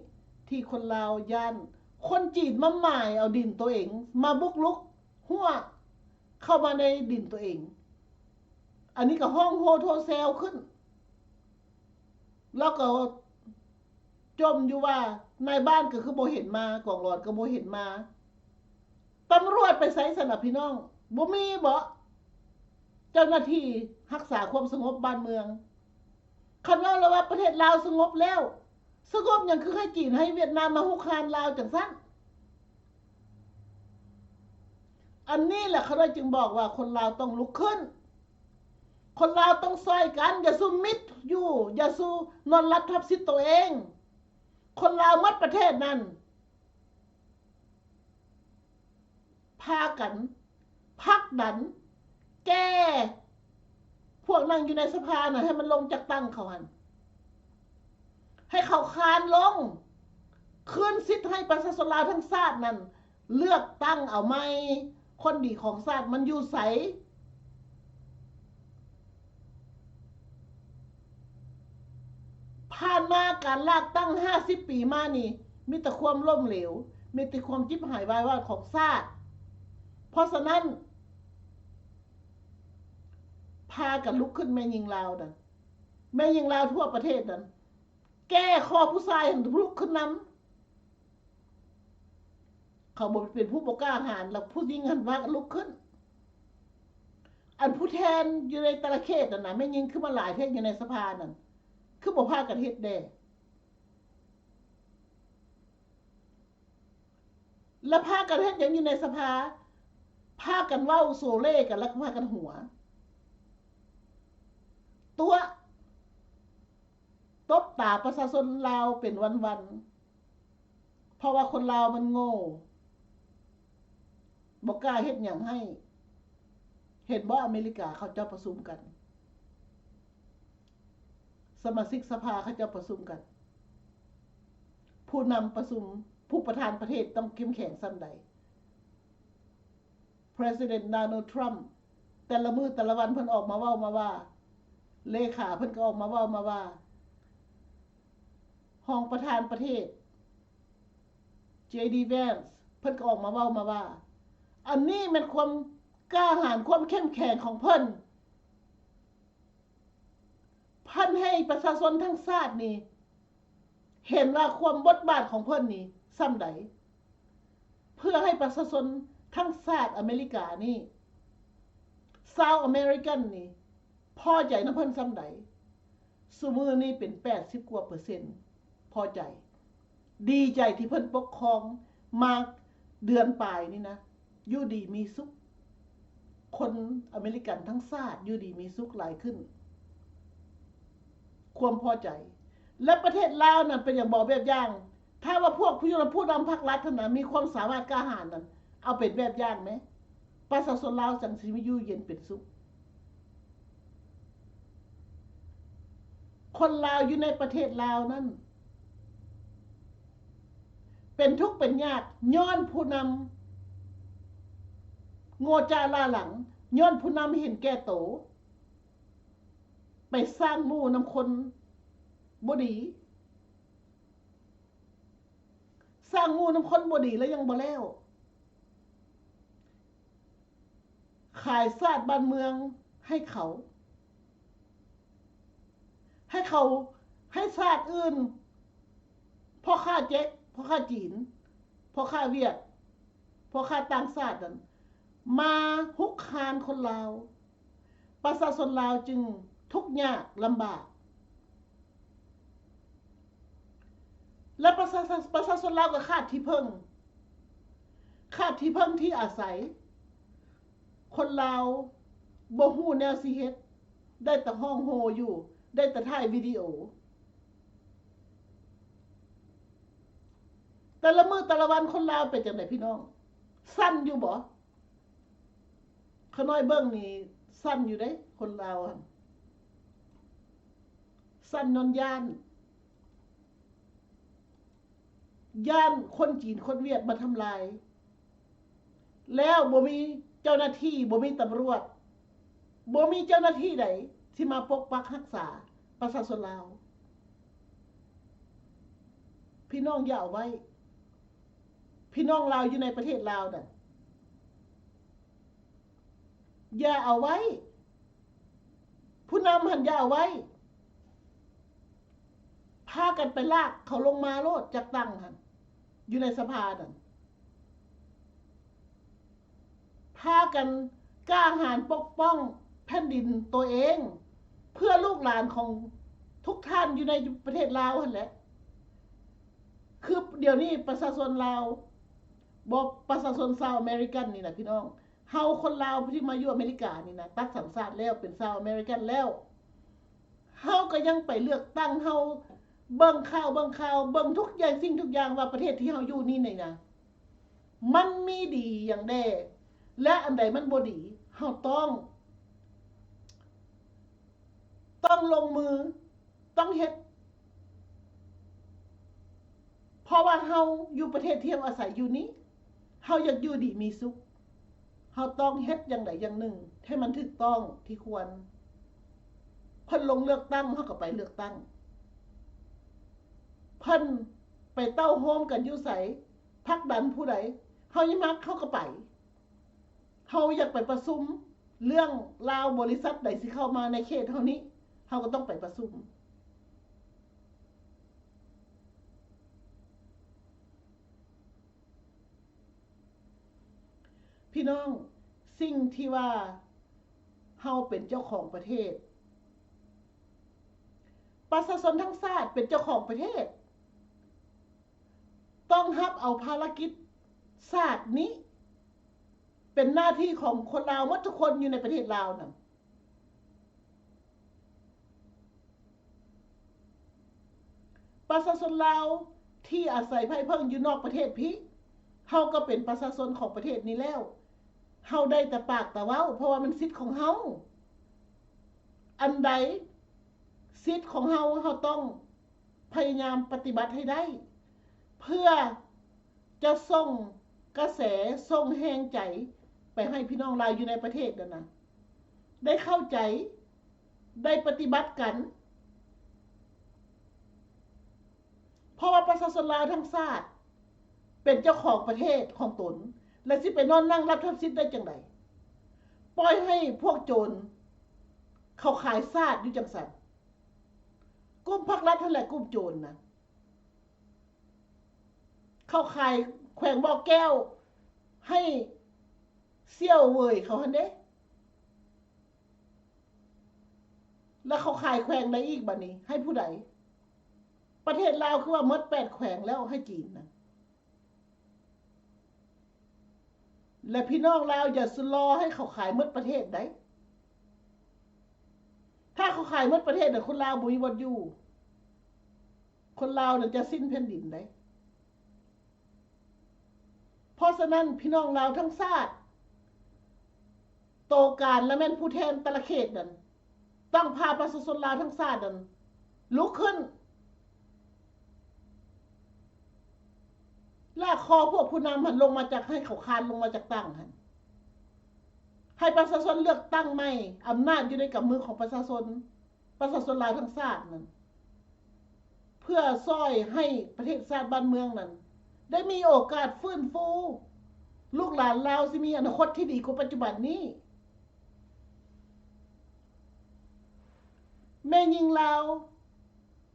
ທີ່ຄົນລາວຢ້ານຄົນຈີນມາໝາຍເອົາດິນໂຕເອງ ມາບຸກລຸກຮົ້ວເຂົ້າມາໃນດິນໂຕເອງ. ອັນນີ້ກະຮ້ອງໂຮໂທແຊວຂຶ້ນ ລາວກະຈົ່ມຢູ່ວ່າ ນາຍບ້ານກະຄືບໍ່ເຫັນມາ ກອງຫຼອນກະບໍ່ເຫັນມາ. ຕຳຫຼວດໄປໃສຊັ້ນລະພີ່ນ້ອງ? ບໍ່ມີເບາະ ເຈົ້າໜ້າທີ່ຮັກສາຄວາມສະຫງົບບ້ານເມືອງ? ຄັນເວົ້າແລ້ວວ່າປະເທດລາວສະຫງົບແລ້ວ ສະຫງົບຫຍັງຄືໃຫ້ຈີນໃຫ້ຫວຽດນາມມາຮຸກຮານລາວຈັ່ງຊັ້ນ? ອັນນີ້ແຫຼະ ຂ້ານ້ອຍຈຶ່ງບອກວ່າຄົນລາວຕ້ອງລຸກຂຶ້ນ. ຄົນລາວຕ້ອງຊ່ອຍກັນ ຢ່າສູ່ມິດຢູ່ ຢ່າສູ່ນອນຫຼັບທັບສິດໂຕເອງ. ຄົນລາວໝົດປະເທດນັ້ນ ພາກັນຜັກດັນແກ່ພວກນັ່ງຢູ່ໃນສະພານັ້ນ ໃຫ້ມັນລົງຈັກຕັ່ງເຂົາຫັ້ນ ໃຫ້ເຂົາຄານລົງ ຄືນສິດໃຫ້ປະຊາຊົນລາວທັງຊາດນັ້ນ ເລືອກຕັ້ງເອົາໃໝ່ ຄົນດີຂອງຊາດມັນຢູ່ໃສ? ຜ່ານມາການລາກຕັ້ງຫ້າສິບປີມານີ້ ມີແຕ່ຄວາມລົ້ມເຫຼວ, ມີແຕ່ຄວາມຈິບຫາຍວາຍວອດຂອງຊາດ. ເພາະສະນັ້ນ, ພາກັນລຸກຂຶ້ນ, ແມ່ຍິງລາວນັ້ນ, ແມ່ຍິງລາວທົ່ວປະເທດນັ້ນ, ແກ່ຂໍ້ຜູ້ຊາຍຫັ້ນລຸກຂຶ້ນນຳ. ເຂົາບໍ່ເປັນຜູ້ບໍ່ກ້າຫານ ແລ້ວຜູ້ຍິງຫັ້ນພາກັນລຸກຂຶ້ນ. ອັນຜູ້ແທນຢູ່ໃນແຕ່ລະເຂດນັ້ນນະ ແມ່ຍິງຄືມາຫຼາຍແທ້ຢູ່ໃນສະພານັ້ນ ຄືບໍ່ພາກັນເຮັດແດ່? ແລ້ວພາກັນເຮັດຫຍັງຢູ່ໃນສະພາ? ພາກັນເວົ້າໂຊເລກັນ ແລ້ວກໍພາກັນຫົວ ຕົວະ ຕົບຕາປະຊາຊົນລາວເປັນວັນໆ ເພາະວ່າຄົນລາວມັນໂງ່, ບໍ່ກ້າເຮັດຫຍັງໃຫ້. ເຫັນບໍ່ ອາເມລິກາເຂົາເຈົ້າປະຊຸມກັນ, ສະມາຊິກສະພາເຂົາເຈົ້າປະຊຸມກັນ, ຜູ້ນຳປະຊຸມ, ຜູ້ປະທານປະເທດຕ້ອງເຂັ້ມແຂງສ່ຳໃດ? President Donald Trump ແຕ່ລະມື້ແຕ່ລະວັນເພິ່ນອອກມາເວົ້າມາວ່າ, ເລຂາເພິ່ນກໍອອກມາເວົ້າມາວ່າ, ຮອງປະທານປະເທດ ເຈດີ Vance ເພິ່ນກໍອອກມາເວົ້າມາວ່າ, ອັນນີ້ແມ່ນຄວາມກ້າຫານ, ຄວາມເຂັ້ມແຂງຂອງເພິ່ນ. ເພິ່ນໃຫ້ປະຊາຊົນທັງຊາດນີ້ເຫັນວ່າຄວາມບົດບາດຂອງເພິ່ນນີ້ສ່ຳໃດ, ເພື່ອໃຫ້ປະຊາຊົນທັງຊາດອາເມລິການີ້, ຊາວອາເມລິກັນນີ້ພໍໃຈນຳເພິ່ນສ່ຳໃດ. ຊຸມື້ນີ້ເປັນແປດສິບກວ່າເປີເຊັນພໍໃຈ. ດີໃຈທີ່ເພິ່ນປົກຄອງມາເດືອນປາຍນີ້ນະ, ຢູ່ດີມີສຸກ. ຄົນອາເມລິກັນທັງຊາດຢູ່ດີມີສຸກຫຼາຍຂຶ້ນ. ຄວາມພໍໃຈ ແລະ ປະເທດລາວນັ້ນເປັນຫຍັງບໍ່ແບບຢ່າງ? ຖ້າວ່າພວກຜູ້ນຳ ຜູ້ນຳພັກລັດຫັ້ນນະ ມີຄວາມສາມາດກ້າຫານນັ້ນ ເອົາເປັນແບບຢ່າງແມ. ປະຊາຊົນລາວຈັ່ງຊິຢູ່ເຢັນເປັນສຸກ. ຄົນລາວຢູ່ໃນປະເທດລາວນັ້ນ ເປັນທຸກເປັນຍາກຍ້ອນຜູ້ນຳໂງ່ຈ້າລ້າຫຼັງ, ຍ້ອນຜູ້ນຳເຫັນແກ່ໂຕ, ໄປສ້າງໝູ່ນຳຄົນບໍ່ດີ. ສ້າງໝູ່ນຳຄົນບໍ່ດີແລ້ວຍັງບໍ່ແລ້ວ, ຂາຍຊາດບ້ານເມືອງໃຫ້ເຂົາ, ໃຫ້ເຂົາ, ໃຫ້ຊາດອື່ນ, ພໍ່ຄ້າເຈັກ, ພໍ່ຄ້າຈີນ, ພໍ່ຄ້າຫວຽດ, ພໍ່ຄ້າຕ່າງຊາດນັ້ນ ມາຮຸກຮານຄົນລາວ. ປະຊາຊົນລາວຈຶ່ງທຸກຍາກລຳບາກ ແລະ ປະຊາ, ປະຊາຊົນລາວກໍຂາດທີ່ເພິ່ງ, ຂາດທີ່ເພິ່ງທີ່ອາໄສ. ຄົນລາວບໍ່ຮູ້ແນວຊິເຮັດ, ໄດ້ແຕ່ຮ້ອງໂຮຢູ່, ໄດ້ແຕ່ຖ່າຍວິດີໂອ. ແຕ່ລະມື້ແຕ່ລະວັນຄົນລາວເປັນຈັ່ງໃດພີ່ນ້ອງ? ສັ່ນຢູ່ບໍ່? ຂ້ານ້ອຍເບິ່ງນີ້ສັ່ນຢູ່ເດ້ ຄົນລາວຫັ້ນ, ສັ່ນຍ້ອນຢ້ານ, ຢ້ານຄົນຈີນຄົນຫວຽດມາທຳລາຍ. ແລ້ວບໍ່ມີເຈົ້າໜ້າທີ່, ບໍ່ມີຕຳຫຼວດ, ບໍ່ມີເຈົ້າໜ້າທີ່ໃດທີ່ມາປົກປັກຮັກສາປະຊາຊົນລາວ. ພີ່ນ້ອງຢ່າເອົາໄວ້, ພີ່ນ້ອງລາວຢູ່ໃນປະເທດລາວນັ້ນ ຢ່າເອົາໄວ້, ຜູ້ນຳຫັ້ນຢ່າເອົາໄວ້. ພາກັນໄປລາກເຂົາລົງມາໂລດຈາກຕັ່ງຫັ້ນ, ຢູ່ໃນສະພານັ້ນ. ພາກັນກ້າຫານປົກປ້ອງແຜ່ນດິນໂຕເອງ ເພື່ອລູກຫຼານຂອງທຸກທ່ານຢູ່ໃນປະເທດລາວຫັ້ນແຫຼະ. ຄືດຽວນີ້ປະຊາຊົນລາວ, ບໍ່, ປະຊາຊົນຊາວອາເມລິກັນນີ້ນະ ພີ່ນ້ອງ, ເຮົາຄົນລາວທີ່ມາຢູ່ອາເມລິການີ້ນະ ຕັດສັນຊາດແລ້ວ ເປັນຊາວອາເມລິກັນແລ້ວ, ເຮົາກໍຍັງໄປເລືອກຕັ້ງ, ເຮົາເບິ່ງຂ່າວ, ເບິ່ງຂ່າວ, ເບິ່ງທຸກຢ່າງ, ສິ່ງທຸກຢ່າງວ່າປະເທດທີ່ເຮົາຢູ່ນີ້ນີ້ນະ ມັນມີດີຫຍັງແດ່ ແລະ ອັນໃດມັນບໍ່ດີ ເຮົາຕ້ອງ, ຕ້ອງລົງມື, ຕ້ອງເຮັດ. ເພາະວ່າເຮົາຢູ່ປະເທດທີ່ເຮົາອາໄສຢູ່ນີ້, ເຮົາຢາກຢູ່ດີມີສຸກ, ເຮົາຕ້ອງເຮັດຢ່າງໃດຢ່າງໜຶ່ງໃຫ້ມັນຖືກຕ້ອງທີ່ຄວນ. ເພິ່ນລົງເລືອກຕັ້ງ, ເຮົາກໍໄປເລືອກຕັ້ງ. ເພິ່ນໄປເຕົ້າໂຮມກັນຢູ່ໃສ, ຜັກດັນຜູ້ໃດ, ເຮົາຍັງມັກເຮົາກໍໄປ. ເຮົາຢາກໄປປະຊຸມເລື່ອງລາວ, ບໍລິສັດໃດຊິເຂົ້າມາໃນເຂດເຮົານີ້, ເຮົາກໍຕ້ອງໄປປະຊຸມ. ພີ່ນ້ອງ, ສິ່ງທີ່ວ່າເຮົາເປັນເຈົ້າຂອງປະເທດ, ປະຊາຊົນທັງຊາດເປັນເຈົ້າຂອງປະເທດ, ຕ້ອງຮັບເອົາພາລະກິດຊາດນີ້ ເປັນໜ້າທີ່ຂອງຄົນລາວໝົດທຸກຄົນຢູ່ໃນປະເທດລາວນັ້ນ. ປະຊາຊົນລາວທີ່ອາໄສໄພເພິ່ງຢູ່ນອກປະເທດພີ້, ເຮົາກໍເປັນປະຊາຊົນຂອງປະເທດນີ້ແລ້ວ, ເຮົາໄດ້ແຕ່ປາກແຕ່ເວົ້າ, ເພາະວ່າມັນສິດຂອງເຮົາ. ອັນໃດສິດຂອງເຮົາ, ເຮົາຕ້ອງພະຍາຍາມປະຕິບັດໃຫ້ໄດ້ ເພື່ອ ຈະສົ່ງກະແສ, ສົ່ງແຮງໃຈໄປໃຫ້ພີ່ນ້ອງລາວຢູ່ໃນປະເທດນັ້ນນະ ໄດ້ເຂົ້າໃຈ, ໄດ້ປະຕິບັດກັນ. ເພາະວ່າປະຊາຊົນລາວທັງຊາດເປັນເຈົ້າຂອງປະເທດຂອງຕົນ, ແລະ ຊິໄປນອນນັ່ງລັບທັບສິດໄດ້ຈັ່ງໃດ? ປ່ອຍໃຫ້ພວກໂຈນເຂົາຂາຍຊາດຢູ່ຈັ່ງຊັ້ນ. ກຸ່ມພັກລັດຫັ້ນແຫຼະກຸ່ມໂຈນນະ. ເຂົາຂາຍແຂວງບໍ່ແກ້ວໃຫ້ສ່ຽວເຫວີຍເຂົາຫັ້ນເດ້. ແລ້ວເຂົາຂາຍແຂວງໃດອີກບາດນີ້ ໃຫ້ຜູ້ໃດ? ປະເທດລາວຄືວ່າໝົດແປດແຂວງແລ້ວໃຫ້ຈີນນະ. ແລະ ພີ່ນ້ອງລາວຢ່າຊະລໍໃຫ້ເຂົາຂາຍໝົດປະເທດໃດ. ຖ້າເຂົາຂາຍໝົດປະເທດນະ ຄົນລາວບໍ່ມີບ່ອນຢູ່. ຄົນລາວນັ້ນຈະສິ້ນແຜ່ນດິນໃດ. ເພາະສະນັ້ນ ພີ່ນ້ອງລາວທັງຊາດ, ໂຕການ ແລະ ແມ່ນຜູ້ແທນແຕ່ລະເຂດນັ້ນ ຕ້ອງພາປະຊາຊົນລາວທັງຊາດນັ້ນລຸກຂຶ້ນ ລາກຄໍພວກຜູ້ນຳຫັ້ນລົງມາຈາກ, ໃຫ້ເຂົາຄານລົງມາຈາກຕັ່ງຫັ້ນ, ໃຫ້ປະຊາຊົນເລືອກຕັ້ງໃໝ່, ອຳນາດຢູ່ໃນກຳມືຂອງປະຊາຊົນ, ປະຊາຊົນລາວທັງຊາດນັ້ນ, ເພື່ອຊ່ອຍໃຫ້ປະເທດຊາດບ້ານເມືອງນັ້ນ ໄດ້ມີໂອກາດຟື້ນຟູ, ລູກຫຼານລາວຊິມີອະນາຄົດທີ່ດີກວ່າປັດຈຸບັນນີ້. ແມ່ຍິງລາວ,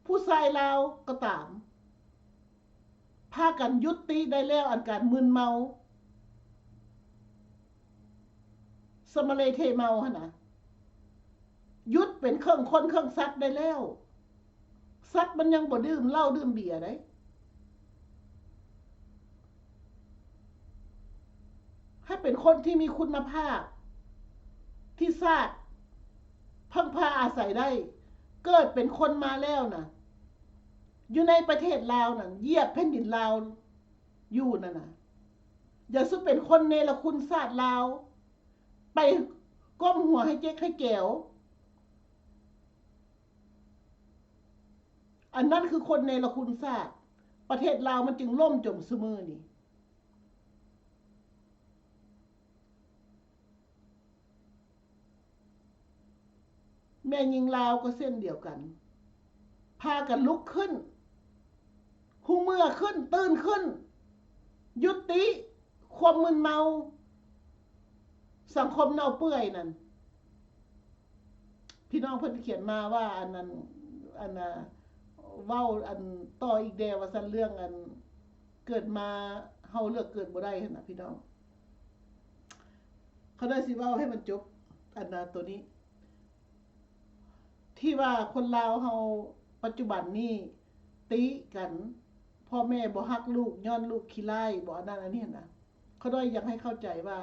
ຜູ້ຊາຍລາວກໍຕາມ, ພາກັນຢຸດຕິໄດ້ແລ້ວອັນການມຶນເມົາ, ສະມະເລເທເມົາຫັ້ນນະ, ຢຸດເປັນເຄື່ອງຄົນເຄື່ອງສັດໄດ້ແລ້ວ. ສັດມັນຍັງບໍ່ດື່ມເຫຼົ້າດື່ມເບຍໃດ. ໃຫ້ເປັນຄົນທີ່ມີຄຸນນະພາບ ທີ່ຊາດເພິ່ງພາອາໄສໄດ້. ເກີດເປັນຄົນມາແລ້ວນະ, ຢູ່ໃນປະເທດລາວນັ້ນ, ຢຽບແຜ່ນດິນລາວຢູ່ນັ້ນນະ, ຢ່າສູ່ເປັນຄົນເນລະຄຸນຊາດລາວ, ໄປກົ້ມຫົວໃຫ້ເຈັກໃຫ້ແກວ. ອັນນັ້ນຄືຄົນເນລະຄຸນຊາດ. ປະເທດລາວມັນຈຶ່ງລົ້ມຈົມຊຸມື້ນີ້. ແມ່ຍິງລາວກໍເຊັ່ນດຽວກັນ, ພາກັນລຸກຂຶ້ນ, ຮູ້ເມື່ອຂຶ້ນ, ຕື່ນຂຶ້ນ, ຍຸຕິຄວາມມຶນເມົາ, ສັງຄົມເນົ່າເປື່ອຍນັ້ນ. ພີ່ນ້ອງເພິ່ນຂຽນມາວ່າ ອັນນັ້ນ ອັນນ່າ ເວົ້າອັນຕໍ່ອີກແດ່ວ່າຊັ້ນ ເລື່ອງອັນເກີດມາເຮົາເລືອກເກີດບໍ່ໄດ້ຫັ້ນນະພີ່ນ້ອງ. ຂ້ານ້ອຍຊິເວົ້າໃຫ້ມັນຈົບ ອັນນ່າ ໂຕນີ້ ທີ່ວ່າຄົນລາວເຮົາປັດຈຸບັນນີ້ຕິກັນ ພໍ່ແມ່ບໍ່ຮັກລູກຍ້ອນລູກຂີ້ຮ້າຍບໍ ອັນນັ້ນອັນນີ້ຫັ້ນນະ. ຂ້ານ້ອຍຢາກໃຫ້ເຂົ້າໃຈວ່າ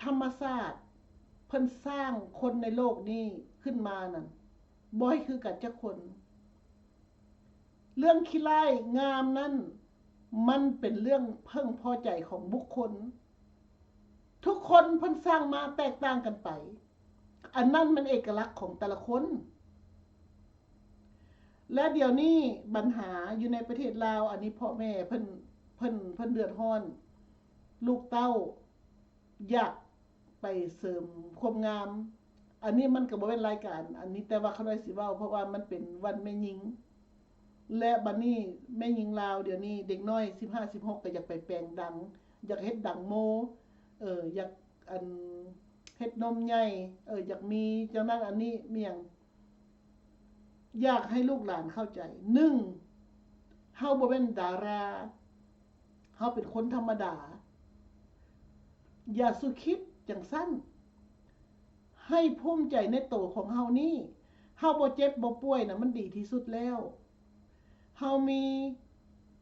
ທຳມະຊາດເພິ່ນສ້າງຄົນໃນໂລກນີ້ຂຶ້ນມານັ້ນ ບໍ່ໃຫ້ຄືກັນຈັກຄົນ. ເລື່ອງຂີ້ຮ້າຍງາມນັ້ນ ມັນເປັນເລື່ອງເພິ່ງພໍໃຈຂອງບຸກຄົນ. ທຸກຄົນເພິ່ນສ້າງມາແຕກຕ່າງກັນໄປ. ອັນນັ້ນມັນເອກະລັກຂອງແຕ່ລະຄົນ. ແລະ ດຽວນີ້ບັນຫາຢູ່ໃນປະເທດລາວ ອັນນີ້ພໍ່ແມ່ເພິ່ນ ເພິ່ນ ເພິ່ນເດືອດຮ້ອນ ລູກເຕົ້າ ຢາກໄປເສີມຄວາມງາມ. ອັນນີ້ມັນກໍບໍ່ແມ່ນລາຍການອັນນີ້ ແຕ່ວ່າຂ້ານ້ອຍຊິເວົ້າ ເພາະວ່າມັນເປັນວັນແມ່ຍິງ. ແລະ ບັດນີ້ແມ່ຍິງລາວດຽວນີ້ ເດັກນ້ອຍສິບຫ້າ ສິບຫົກ ກໍຢາກໄປແປງດັງ ຢາກເຮັດດັງໂມ ເອີ ຢາກ ອັນ ເຮັດນົມໃຫຍ່ ເອີ ຢາກມີຈັ່ງນັ້ນອັນນີ້ ມີຫຍັງ ຢາກໃຫ້ລູກຫຼານເຂົ້າໃຈ ໜຶ່ງ ເຮົາບໍ່ແມ່ນດາລາ ເຮົາເປັນຄົນທຳມະດາ. ຢ່າສູ່ຄິດຈັ່ງຊັ້ນ. ໃຫ້ພູມໃຈໃນໂຕຂອງເຮົານີ້. ເຮົາບໍ່ເຈັບບໍ່ປ່ວຍນະ ມັນດີທີ່ສຸດແລ້ວ. ເຮົາມີ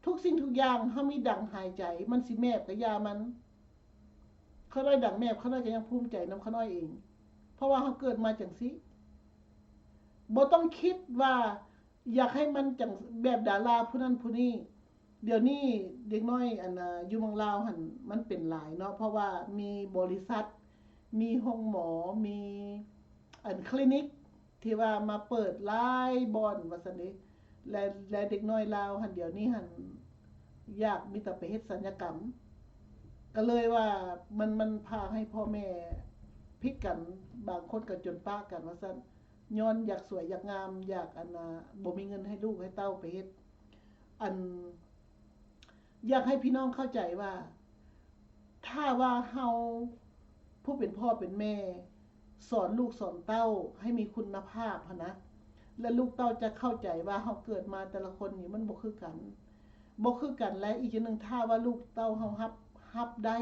ທຸກສິ່ງທຸກຢ່າງ, ເຮົາມີດັງຫາຍໃຈ, ມັນຊິແມບກະຢ່າມັນ. ຂ້ານ້ອຍດັງແມບ, ຂ້ານ້ອຍກະຍັງພູມໃຈນຳຂ້ານ້ອຍເອງ, ເພາະວ່າເຮົາເກີດມາຈັ່ງຊີ້. ບໍ່ຕ້ອງຄິດວ່າ ຢາກໃຫ້ມັນຈັ່ງແບບດາລາຜູ້ນັ້ນຜູ້ນີ້. ດຽວນີ້ເດັກນ້ອຍ ອັນ ຢູ່ເມືອງລາວຫັ້ນ ມັນເປັນຫຼາຍເນາະ, ເພາະວ່າມີບໍລິສັດ, ມີໂຮງໝໍ, ມີ ອັນ ຄລີນິກ ທີ່ວ່າມາເປີດຫຼາຍບ່ອນວ່າຊັ້ນເດ ແລະ ແລະ ເດັກນ້ອຍລາວຫັ້ນ ດຽວນີ້ຫັ້ນ ຢາກມີແຕ່ໄປເຮັດສັນຍະກຳ. ກະເລີຍວ່າ ມັນ ມັນພາໃຫ້ພໍ່ແມ່ພິກກັນ, ບາງຄົນກະຈົນປະກັນວ່າຊັ້ນ. ຍ້ອນຢາກສວຍຢາກງາມ ຢາກ ອັນນ່າ ບໍ່ມີເງິນໃຫ້ລູກໃຫ້ເຕົ້າໄປເຮັດ. ອັນ ຢາກໃຫ້ພີ່ນ້ອງເຂົ້າໃຈວ່າ ຖ້າວ່າເຮົາ ຜູ້ເປັນພໍ່ເປັນແມ່ ສອນລູກສອນເຕົ້າໃຫ້ມີຄຸນນະພາບຫັ້ນນະ ແລະ ລູກເຕົ້າຈະເຂົ້າໃຈວ່າເຮົາເກີດມາແຕ່ລະຄົນນີ້ມັນບໍ່ຄືກັນ. ບໍ່ຄືກັນ ແລະ ອີກຢ່າງໜຶ່ງ ຖ້າວ່າລູກເຕົ້າເຮົາຮັບ ຮັບໄດ້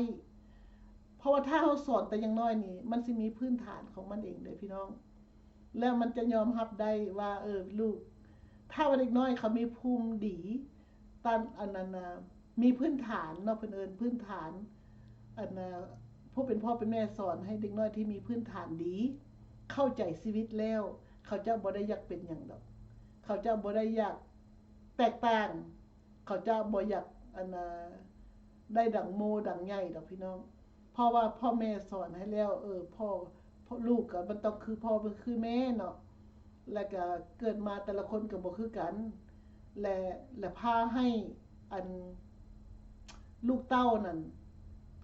ເພາະວ່າຖ້າເຮົາສອນແຕ່ຍັງນ້ອຍນີ້ ມັນຊິມີພື້ນຖານຂອງມັນເອງເດ້ພີ່ນ້ອງ ແລ້ວມັນຈະຍອມຮັບໄດ້ວ່າ ເອີ ລູກ ຖ້າວ່າເດັກນ້ອຍເຂົາມີພູມດີ ຕັ້ງ ອັນນັ້ນນະ ມີພື້ນຖານເນາະ ເພິ່ນເອີ້ນພື້ນຖານ ອັນນ່າ ຜູ້ເປັນພໍ່ເປັນແມ່ສອນໃຫ້ເດັກນ້ອຍທີ່ມີພື້ນຖານດີ ເຂົ້າໃຈຊີວິດແລ້ວ ເຂົາເຈົ້າບໍ່ໄດ້ຢາກເປັນຫຍັງດອກ ເຂົາເຈົ້າບໍ່ໄດ້ຢາກແຕກຕ່າງ ເຂົາເຈົ້າບໍ່ຢາກ ອັນນ່າ ໄດ້ດັງໂມດັງໃຫຍ່ດອກພີ່ນ້ອງ ເພາະວ່າພໍ່ແມ່ສອນໃຫ້ແລ້ວ ເອີ ພໍ່ ພໍ່ ລູກກະມັນຕ້ອງຄືພໍ່ ຄືແມ່ເນາະ ແລະກະເກີດມາແຕ່ລະຄົນກະບໍ່ຄືກັນ ແລະ ແລະພາໃຫ້ ອັນ ລູກເຕົ້ານັ້ນ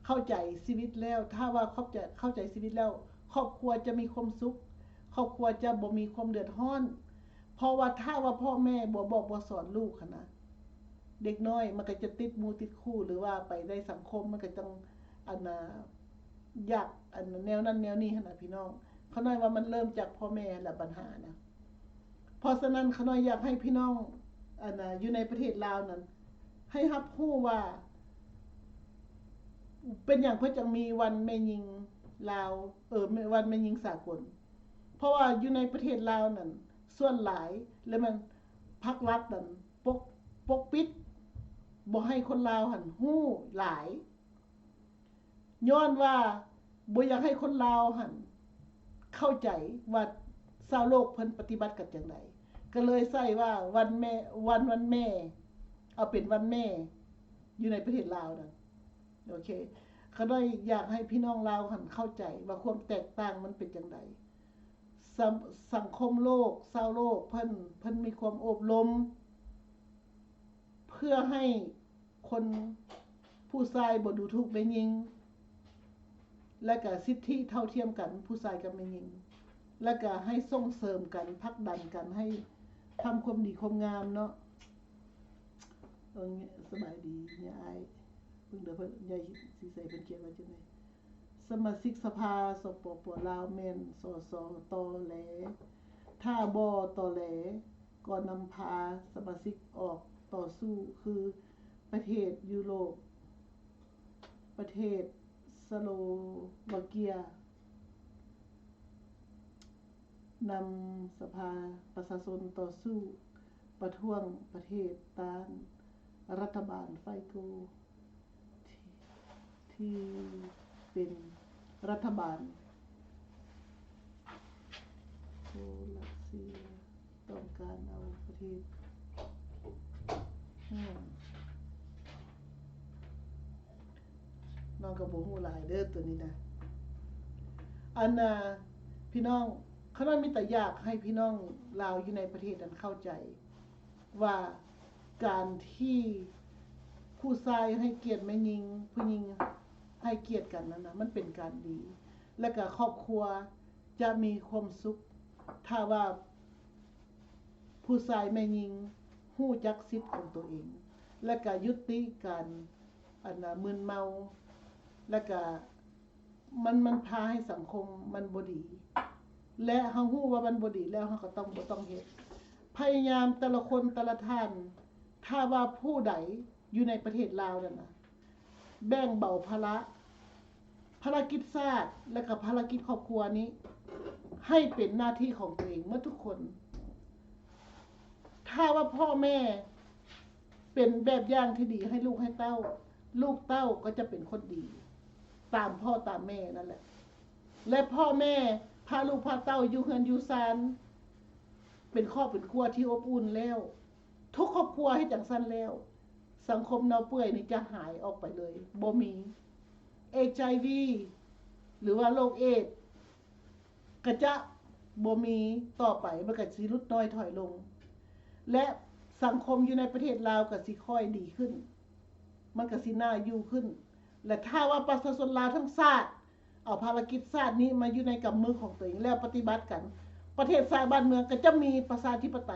ເຂົ້າໃຈຊີວິດແລ້ວ ຖ້າວ່າເຂົ້າໃຈ ເຂົ້າໃຈຊີວິດແລ້ວ ຄອບຄົວຈະມີຄວາມສຸກ ຄອບຄົວຈະບໍ່ມີຄວາມເດືອດຮ້ອນ ເພາະວ່າຖ້າວ່າພໍ່ແມ່ບໍ່ບອກບໍ່ສອນລູກຫັ້ນນະ ເດັກນ້ອຍມັນກະຈະຕິດໝູ່ຕິດຄູ່ ຫຼືວ່າໄປໃນສັງຄົມ ມັນກະຕ້ອງ ອັນນ່າ ຢາກ ອັນ ແນວນັ້ນແນວນີ້ຫັ້ນນະພີ່ນ້ອງ ຂ້ານ້ອຍວ່າມັນເລີ່ມຈາກພໍ່ແມ່ແຫຼະບັນຫານະ. ເພາະສະນັ້ນ ຂ້ານ້ອຍຢາກໃຫ້ພີ່ນ້ອງ ອັນນ່າ ຢູ່ໃນປະເທດລາວນັ້ນ ໃຫ້ຮັບຮູ້ວ່າ ເປັນຫຍັງເພິ່ນຈັ່ງມີວັນແມ່ຍິງລາວ ເອີ ວັນແມ່ຍິງສາກົນ ເພາະວ່າຢູ່ໃນປະເທດລາວນັ້ນ ສ່ວນຫຼາຍ ແລະ ແມ່ນພັກລັດນັ້ນ ປົກ ປົກປິດ ບໍ່ໃຫ້ຄົນລາວຫັ້ນຮູ້ຫຼາຍ ຍ້ອນວ່າບໍ່ຢາກໃຫ້ຄົນລາວຫັ້ນເຂົ້າໃຈວ່າຊາວໂລກເພິ່ນປະຕິບັດກັນຈັ່ງໃດ ກະເລີຍໃສ່ວ່າວັນແມ່ ວັນ ວັນແມ່ ເອົາເປັນວັນແມ່ ຢູ່ໃນປະເທດລາວນັ້ນ ໂອເຄ ຂ້ານ້ອຍຢາກໃຫ້ພີ່ນ້ອງລາວຫັ້ນເຂົ້າໃຈວ່າຄວາມແຕກຕ່າງມັນເປັນຈັ່ງໃດ. ສັງ ສັງຄົມໂລກ ຊາວໂລກເພິ່ນ ເພິ່ນມີຄວາມໂອບລົມ ເພື່ອໃຫ້ຄົນ ຜູ້ຊາຍບໍ່ດູຖູກແມ່ຍິງ ແລະກະສິດທິເທົ່າທຽມກັນ ຜູ້ຊາຍກັບແມ່ຍິງ ແລະກະໃຫ້ສົ່ງເສີມກັນ ຜັກດັນກັນ ໃຫ້ທຳຄວາມດີຄວາມງາມເນາະ. ເອີ ສະບາຍດີຍາອ້າຍ ເບິ່ງເດີເພິ່ນ ຍາຍສີໃສເພິ່ນຂຽນວ່າຈັ່ງໃດ? ສະມາຊິກສະພາ ສປປ ລາວ ແມ່ນ ສສ ຕໍແຫຼ, ຖ້າບໍ່ຕໍແຫຼ ກໍນຳພາສະມາຊິກອອກຕໍ່ສູ້ ຄືປະເທດຢູໂຣບ, ປະເທດສະໂລວາເກຍ, ນຳສະພາປະຊາຊົນຕໍ່ສູ້ປະທ້ວງປະເທດຕ້ານລັດຖະບານໄຟໂກ້ ທີ່ ທີ່ເປັນລັດຖະບານໂປລັດເຊຍ ຕ້ອງການເອົາປະເທດ ອືມ ນ້ອງກໍບໍ່ຮູ້ຫຼາຍເດີໂຕນີ້ນະ. ອັນນ່າ ພີ່ນ້ອງ ຂ້ານ້ອຍມີແຕ່ຢາກໃຫ້ພີ່ນ້ອງລາວຢູ່ໃນປະເທດນັ້ນເຂົ້າໃຈວ່າ ການທີ່ຜູ້ຊາຍໃຫ້ກຽດແມ່ຍິງ ຜູ້ຍິງໃຫ້ກຽດກັນນັ້ນນະ ມັນເປັນການດີ ແລະກະຄອບຄົວຈະມີຄວາມສຸກ ຖ້າວ່າຜູ້ຊາຍແມ່ຍິງ ຮູ້ຈັກສິດຂອງຕົວເອງ ແລະກະຍຸຕິການ ອັນນ່າ ມຶນເມົາ ແລະກະ ມັນ ມັນພາໃຫ້ສັງຄົມມັນບໍ່ດີ ແລະເຮົາຮູ້ວ່າມັນບໍ່ດີແລ້ວ ເຮົາກໍຕ້ອງ ບໍ່ຕ້ອງເຮັດ. ພະຍາຍາມແຕ່ລະຄົນແຕ່ລະທ່ານ ຖ້າວ່າຜູ້ໃດຢູ່ໃນປະເທດລາວນັ້ນນະ ແບ່ງເບົາພາລະ ພາລະກິດຊາດ ແລະກະພາລະກິດຄອບຄົວນີ້ ໃຫ້ເປັນໜ້າທີ່ຂອງຕົວເອງໝົດທຸກຄົນ. ຖ້າວ່າພໍ່ແມ່ເປັນແບບຢ່າງທີ່ດີໃຫ້ລູກໃຫ້ເຕົ້າ, ລູກເຕົ້າກໍຈະເປັນຄົນດີຕາມພໍ່ຕາມແມ່ນັ້ນແຫຼະ ແລະພໍ່ແມ່ພາລູກພາເຕົ້າຢູ່ເຮືອນຢູ່ຊານ ເປັນຄອບເປັນຄົວທີ່ອົບອຸ່ນແລ້ວ ທຸກຄອບຄົວເຮັດຈັ່ງຊັ້ນແລ້ວ ສັງຄົມເນົ່າເປື່ອຍນີ້ຈະຫາຍອອກໄປເລີຍ ບໍ່ມີ ເອຊໄອວີ ຫຼືວ່າໂລກເອດ ກໍຈະບໍ່ມີຕໍ່ໄປ ມັນກໍຊິຫຼຸດນ້ອຍຖອຍລົງ ແລະສັງຄົມຢູ່ໃນປະເທດລາວກໍຊິຄ່ອຍດີຂຶ້ນ ມັນກໍຊິໜ້າຢູ່ຂຶ້ນ ແລະຖ້າວ່າປະຊາຊົນລາວທັງຊາດ ເອົາພາລະກິດຊາດນີ້ມາຢູ່ໃນກຳມືຂອງຕົວເອງ ແລ້ວປະຕິບັດກັນ ປະເທດຊາດບ້ານເມືອງກໍຈະມີປະຊາທິປະໄຕ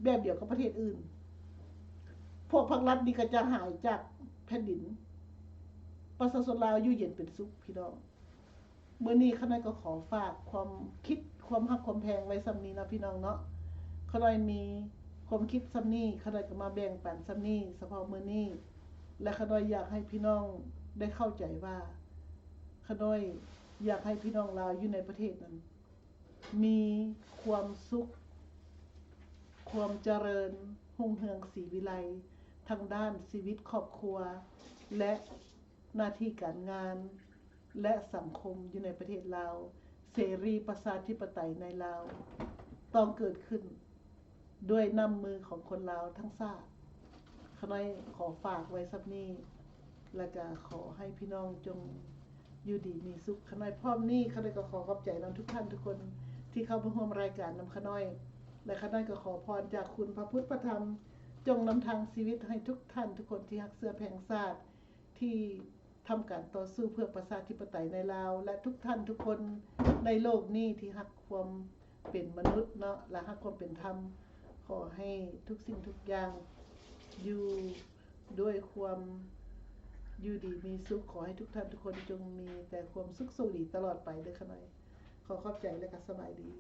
ແບບດຽວກັບປະເທດອື່ນ. ພວກພັກລັດນີ້ກໍຈະຫາຍຈາກແຜ່ນດິນ. ປະຊາຊົນລາວຢູ່ເຢັນເປັນສຸກ ພີ່ນ້ອງ. ມື້ນີ້ຂ້ານ້ອຍກໍຂໍຝາກຄວາມຄິດ ຄວາມຮັກຄວາມແພງໄວ້ສ່ຳນີ້ເນາະ ພີ່ນ້ອງເນາະ. ຂ້ານ້ອຍມີຄວາມຄິດສ່ຳນີ້ ຂ້ານ້ອຍກໍມາແບ່ງປັນສ່ຳນີ້ ສະເພາະມື້ນີ້ ແລະ ຂ້ານ້ອຍຢາກໃຫ້ພີ່ນ້ອງໄດ້ເຂົ້າໃຈວ່າ ຂ້ານ້ອຍຢາກໃຫ້ພີ່ນ້ອງລາວຢູ່ໃນປະເທດນັ້ນ ມີຄວາມສຸກ ຄວາມຈະເລີນຮຸ່ງເຮືອງສີວິໄລ ທາງດ້ານຊີວິດຄອບຄົວ ແລະ ໜ້າທີ່ການງານ ແລະ ສັງຄົມຢູ່ໃນປະເທດລາວ, ເສລີປະຊາທິປະໄຕໃນລາວ ຕ້ອງເກີດຂຶ້ນ ດ້ວຍນ້ຳມືຂອງຄົນລາວທັງຊາດ. ຂ້ານ້ອຍຂໍຝາກໄວ້ສ່ຳນີ້ ແລະກະຂໍໃຫ້ພີ່ນ້ອງຈົ່ງຢູ່ດີມີສຸກ. ຂ້ານ້ອຍພ້ອມນີ້ ຂ້ານ້ອຍກໍຂໍຂອບໃຈນຳທຸກທ່ານທຸກຄົນທີ່ເຂົ້າມາຮ່ວມລາຍການນຳຂ້ານ້ອຍ ແລະ ຂ້ານ້ອຍກໍຂໍພອນຈາກຄຸນພະພຸດພະທຳ ຈົ່ງນຳທາງຊີວິດໃຫ້ທຸກທ່ານທຸກຄົນທີ່ຮັກເຊື້ອແພງຊາດ ທີ່ ທຳການຕໍ່ສູ້ເພື່ອປະຊາທິປະໄຕໃນລາວ ແລະ ທຸກທ່ານທຸກຄົນໃນໂລກນີ້ທີ່ຮັກຄວາມເປັນມະນຸດເນາະ ແລະ ຮັກຄວາມເປັນທຳ. ຂໍໃຫ້ທຸກສິ່ງທຸກຢ່າງຢູ່ດ້ວຍຄວາມຢູ່ດີມີສຸກ. ຂໍໃຫ້ທຸກທ່ານທຸກຄົນຈົ່ງມີແຕ່ຄວາມສຸກໂຊກດີຕະຫຼອດໄປເດີຂ້ານ້ອຍ. ຂໍຂອບໃຈ ແລະກະສະບາຍດີ.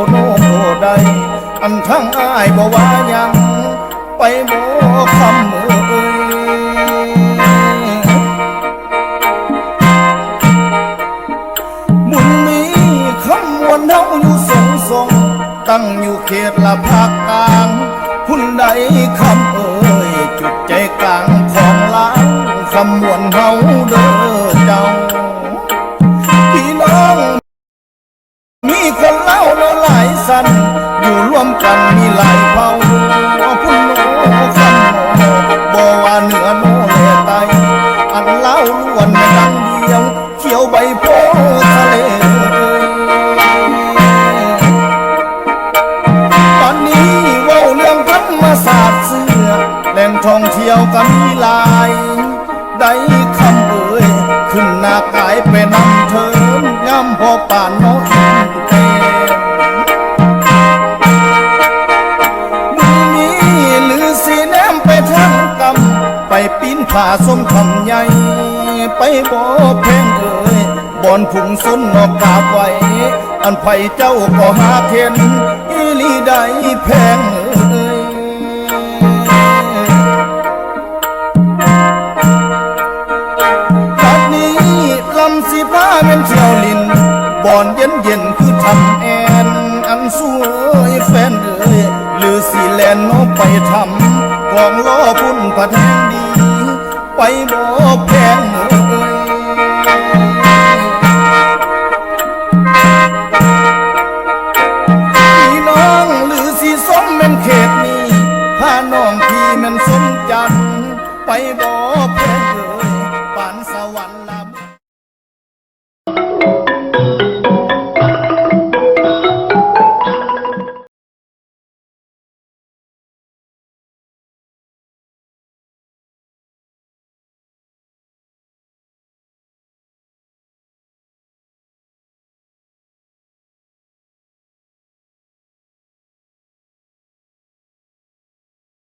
ໂອ້ ບໍ່ໄດ້ ອັນທັງອ້າຍບໍ່ວ່າຫຍັງ ໄປບໍ່ຄຳເອີຍ. ບຸນມີຄຳມ່ວນເຮົາຢູ່ສົງສົງ ຕັ້ງຢູ່ເຂດລະພາກກາງພຸ້ນໃດຄຳເອີຍ ຈຸດໃຈກາງຂອງລາວ ຄຳມ່ວນເຮົາເດີເຈົ້າ ພີ່ນ້ອງ ມີຄົນລາວເນາະຫຼາຍຊັ້ນ ຢູ່ລວມກັນມີຫຼາຍເຜົ່າ ພຸ້ນໂນຄຳໂນ ບໍ່ວ່າເໜືອໂນແລໃຕ້ ອັນລາວລ້ວນແມ່ນດັ່ງດຽວ ຂຽວໃບໂພທະເລ. ບັດນີ້ເວົ້າເລື່ອງທຳມະຊາດເຊື້ອ ແຫຼ່ງທ່ອງທ່ຽວກໍມີຫຼາຍ ໄດ້ຄຳເອີຍ ຂຶ້ນໜ້າກາຍໄປນຳເທີນ ງາມພໍປານເນາະອີ່ແຕ່ ມື້ນີ້ລືສີແນມໄປທາງກຳ ໄປປີນຜາຊົມຖ້ຳໃຫຍ່ ໄປບໍ່ແພງເອີຍ ບ່ອນຝູງຊົນນອກກາບໄຫວ້ ອັນໃຜເຈົ້າກໍຫາເຫັນອີ່ຫຼີໄດ໋ແພງເອີຍ. ບັດນີ້ລຳຊິພາແມ່ນທ່ຽວຫຼິ້ນ ບ່ອນເຢັນໆຄືຖ້ຳແອ່ນ ອັນສວຍແຟນເອີຍ ຫຼືຊິແລ່ນເນາະໄປຖ້ຳ ກອງລໍ້ພຸ້ນພັດແຮງດີ ໄປບໍ່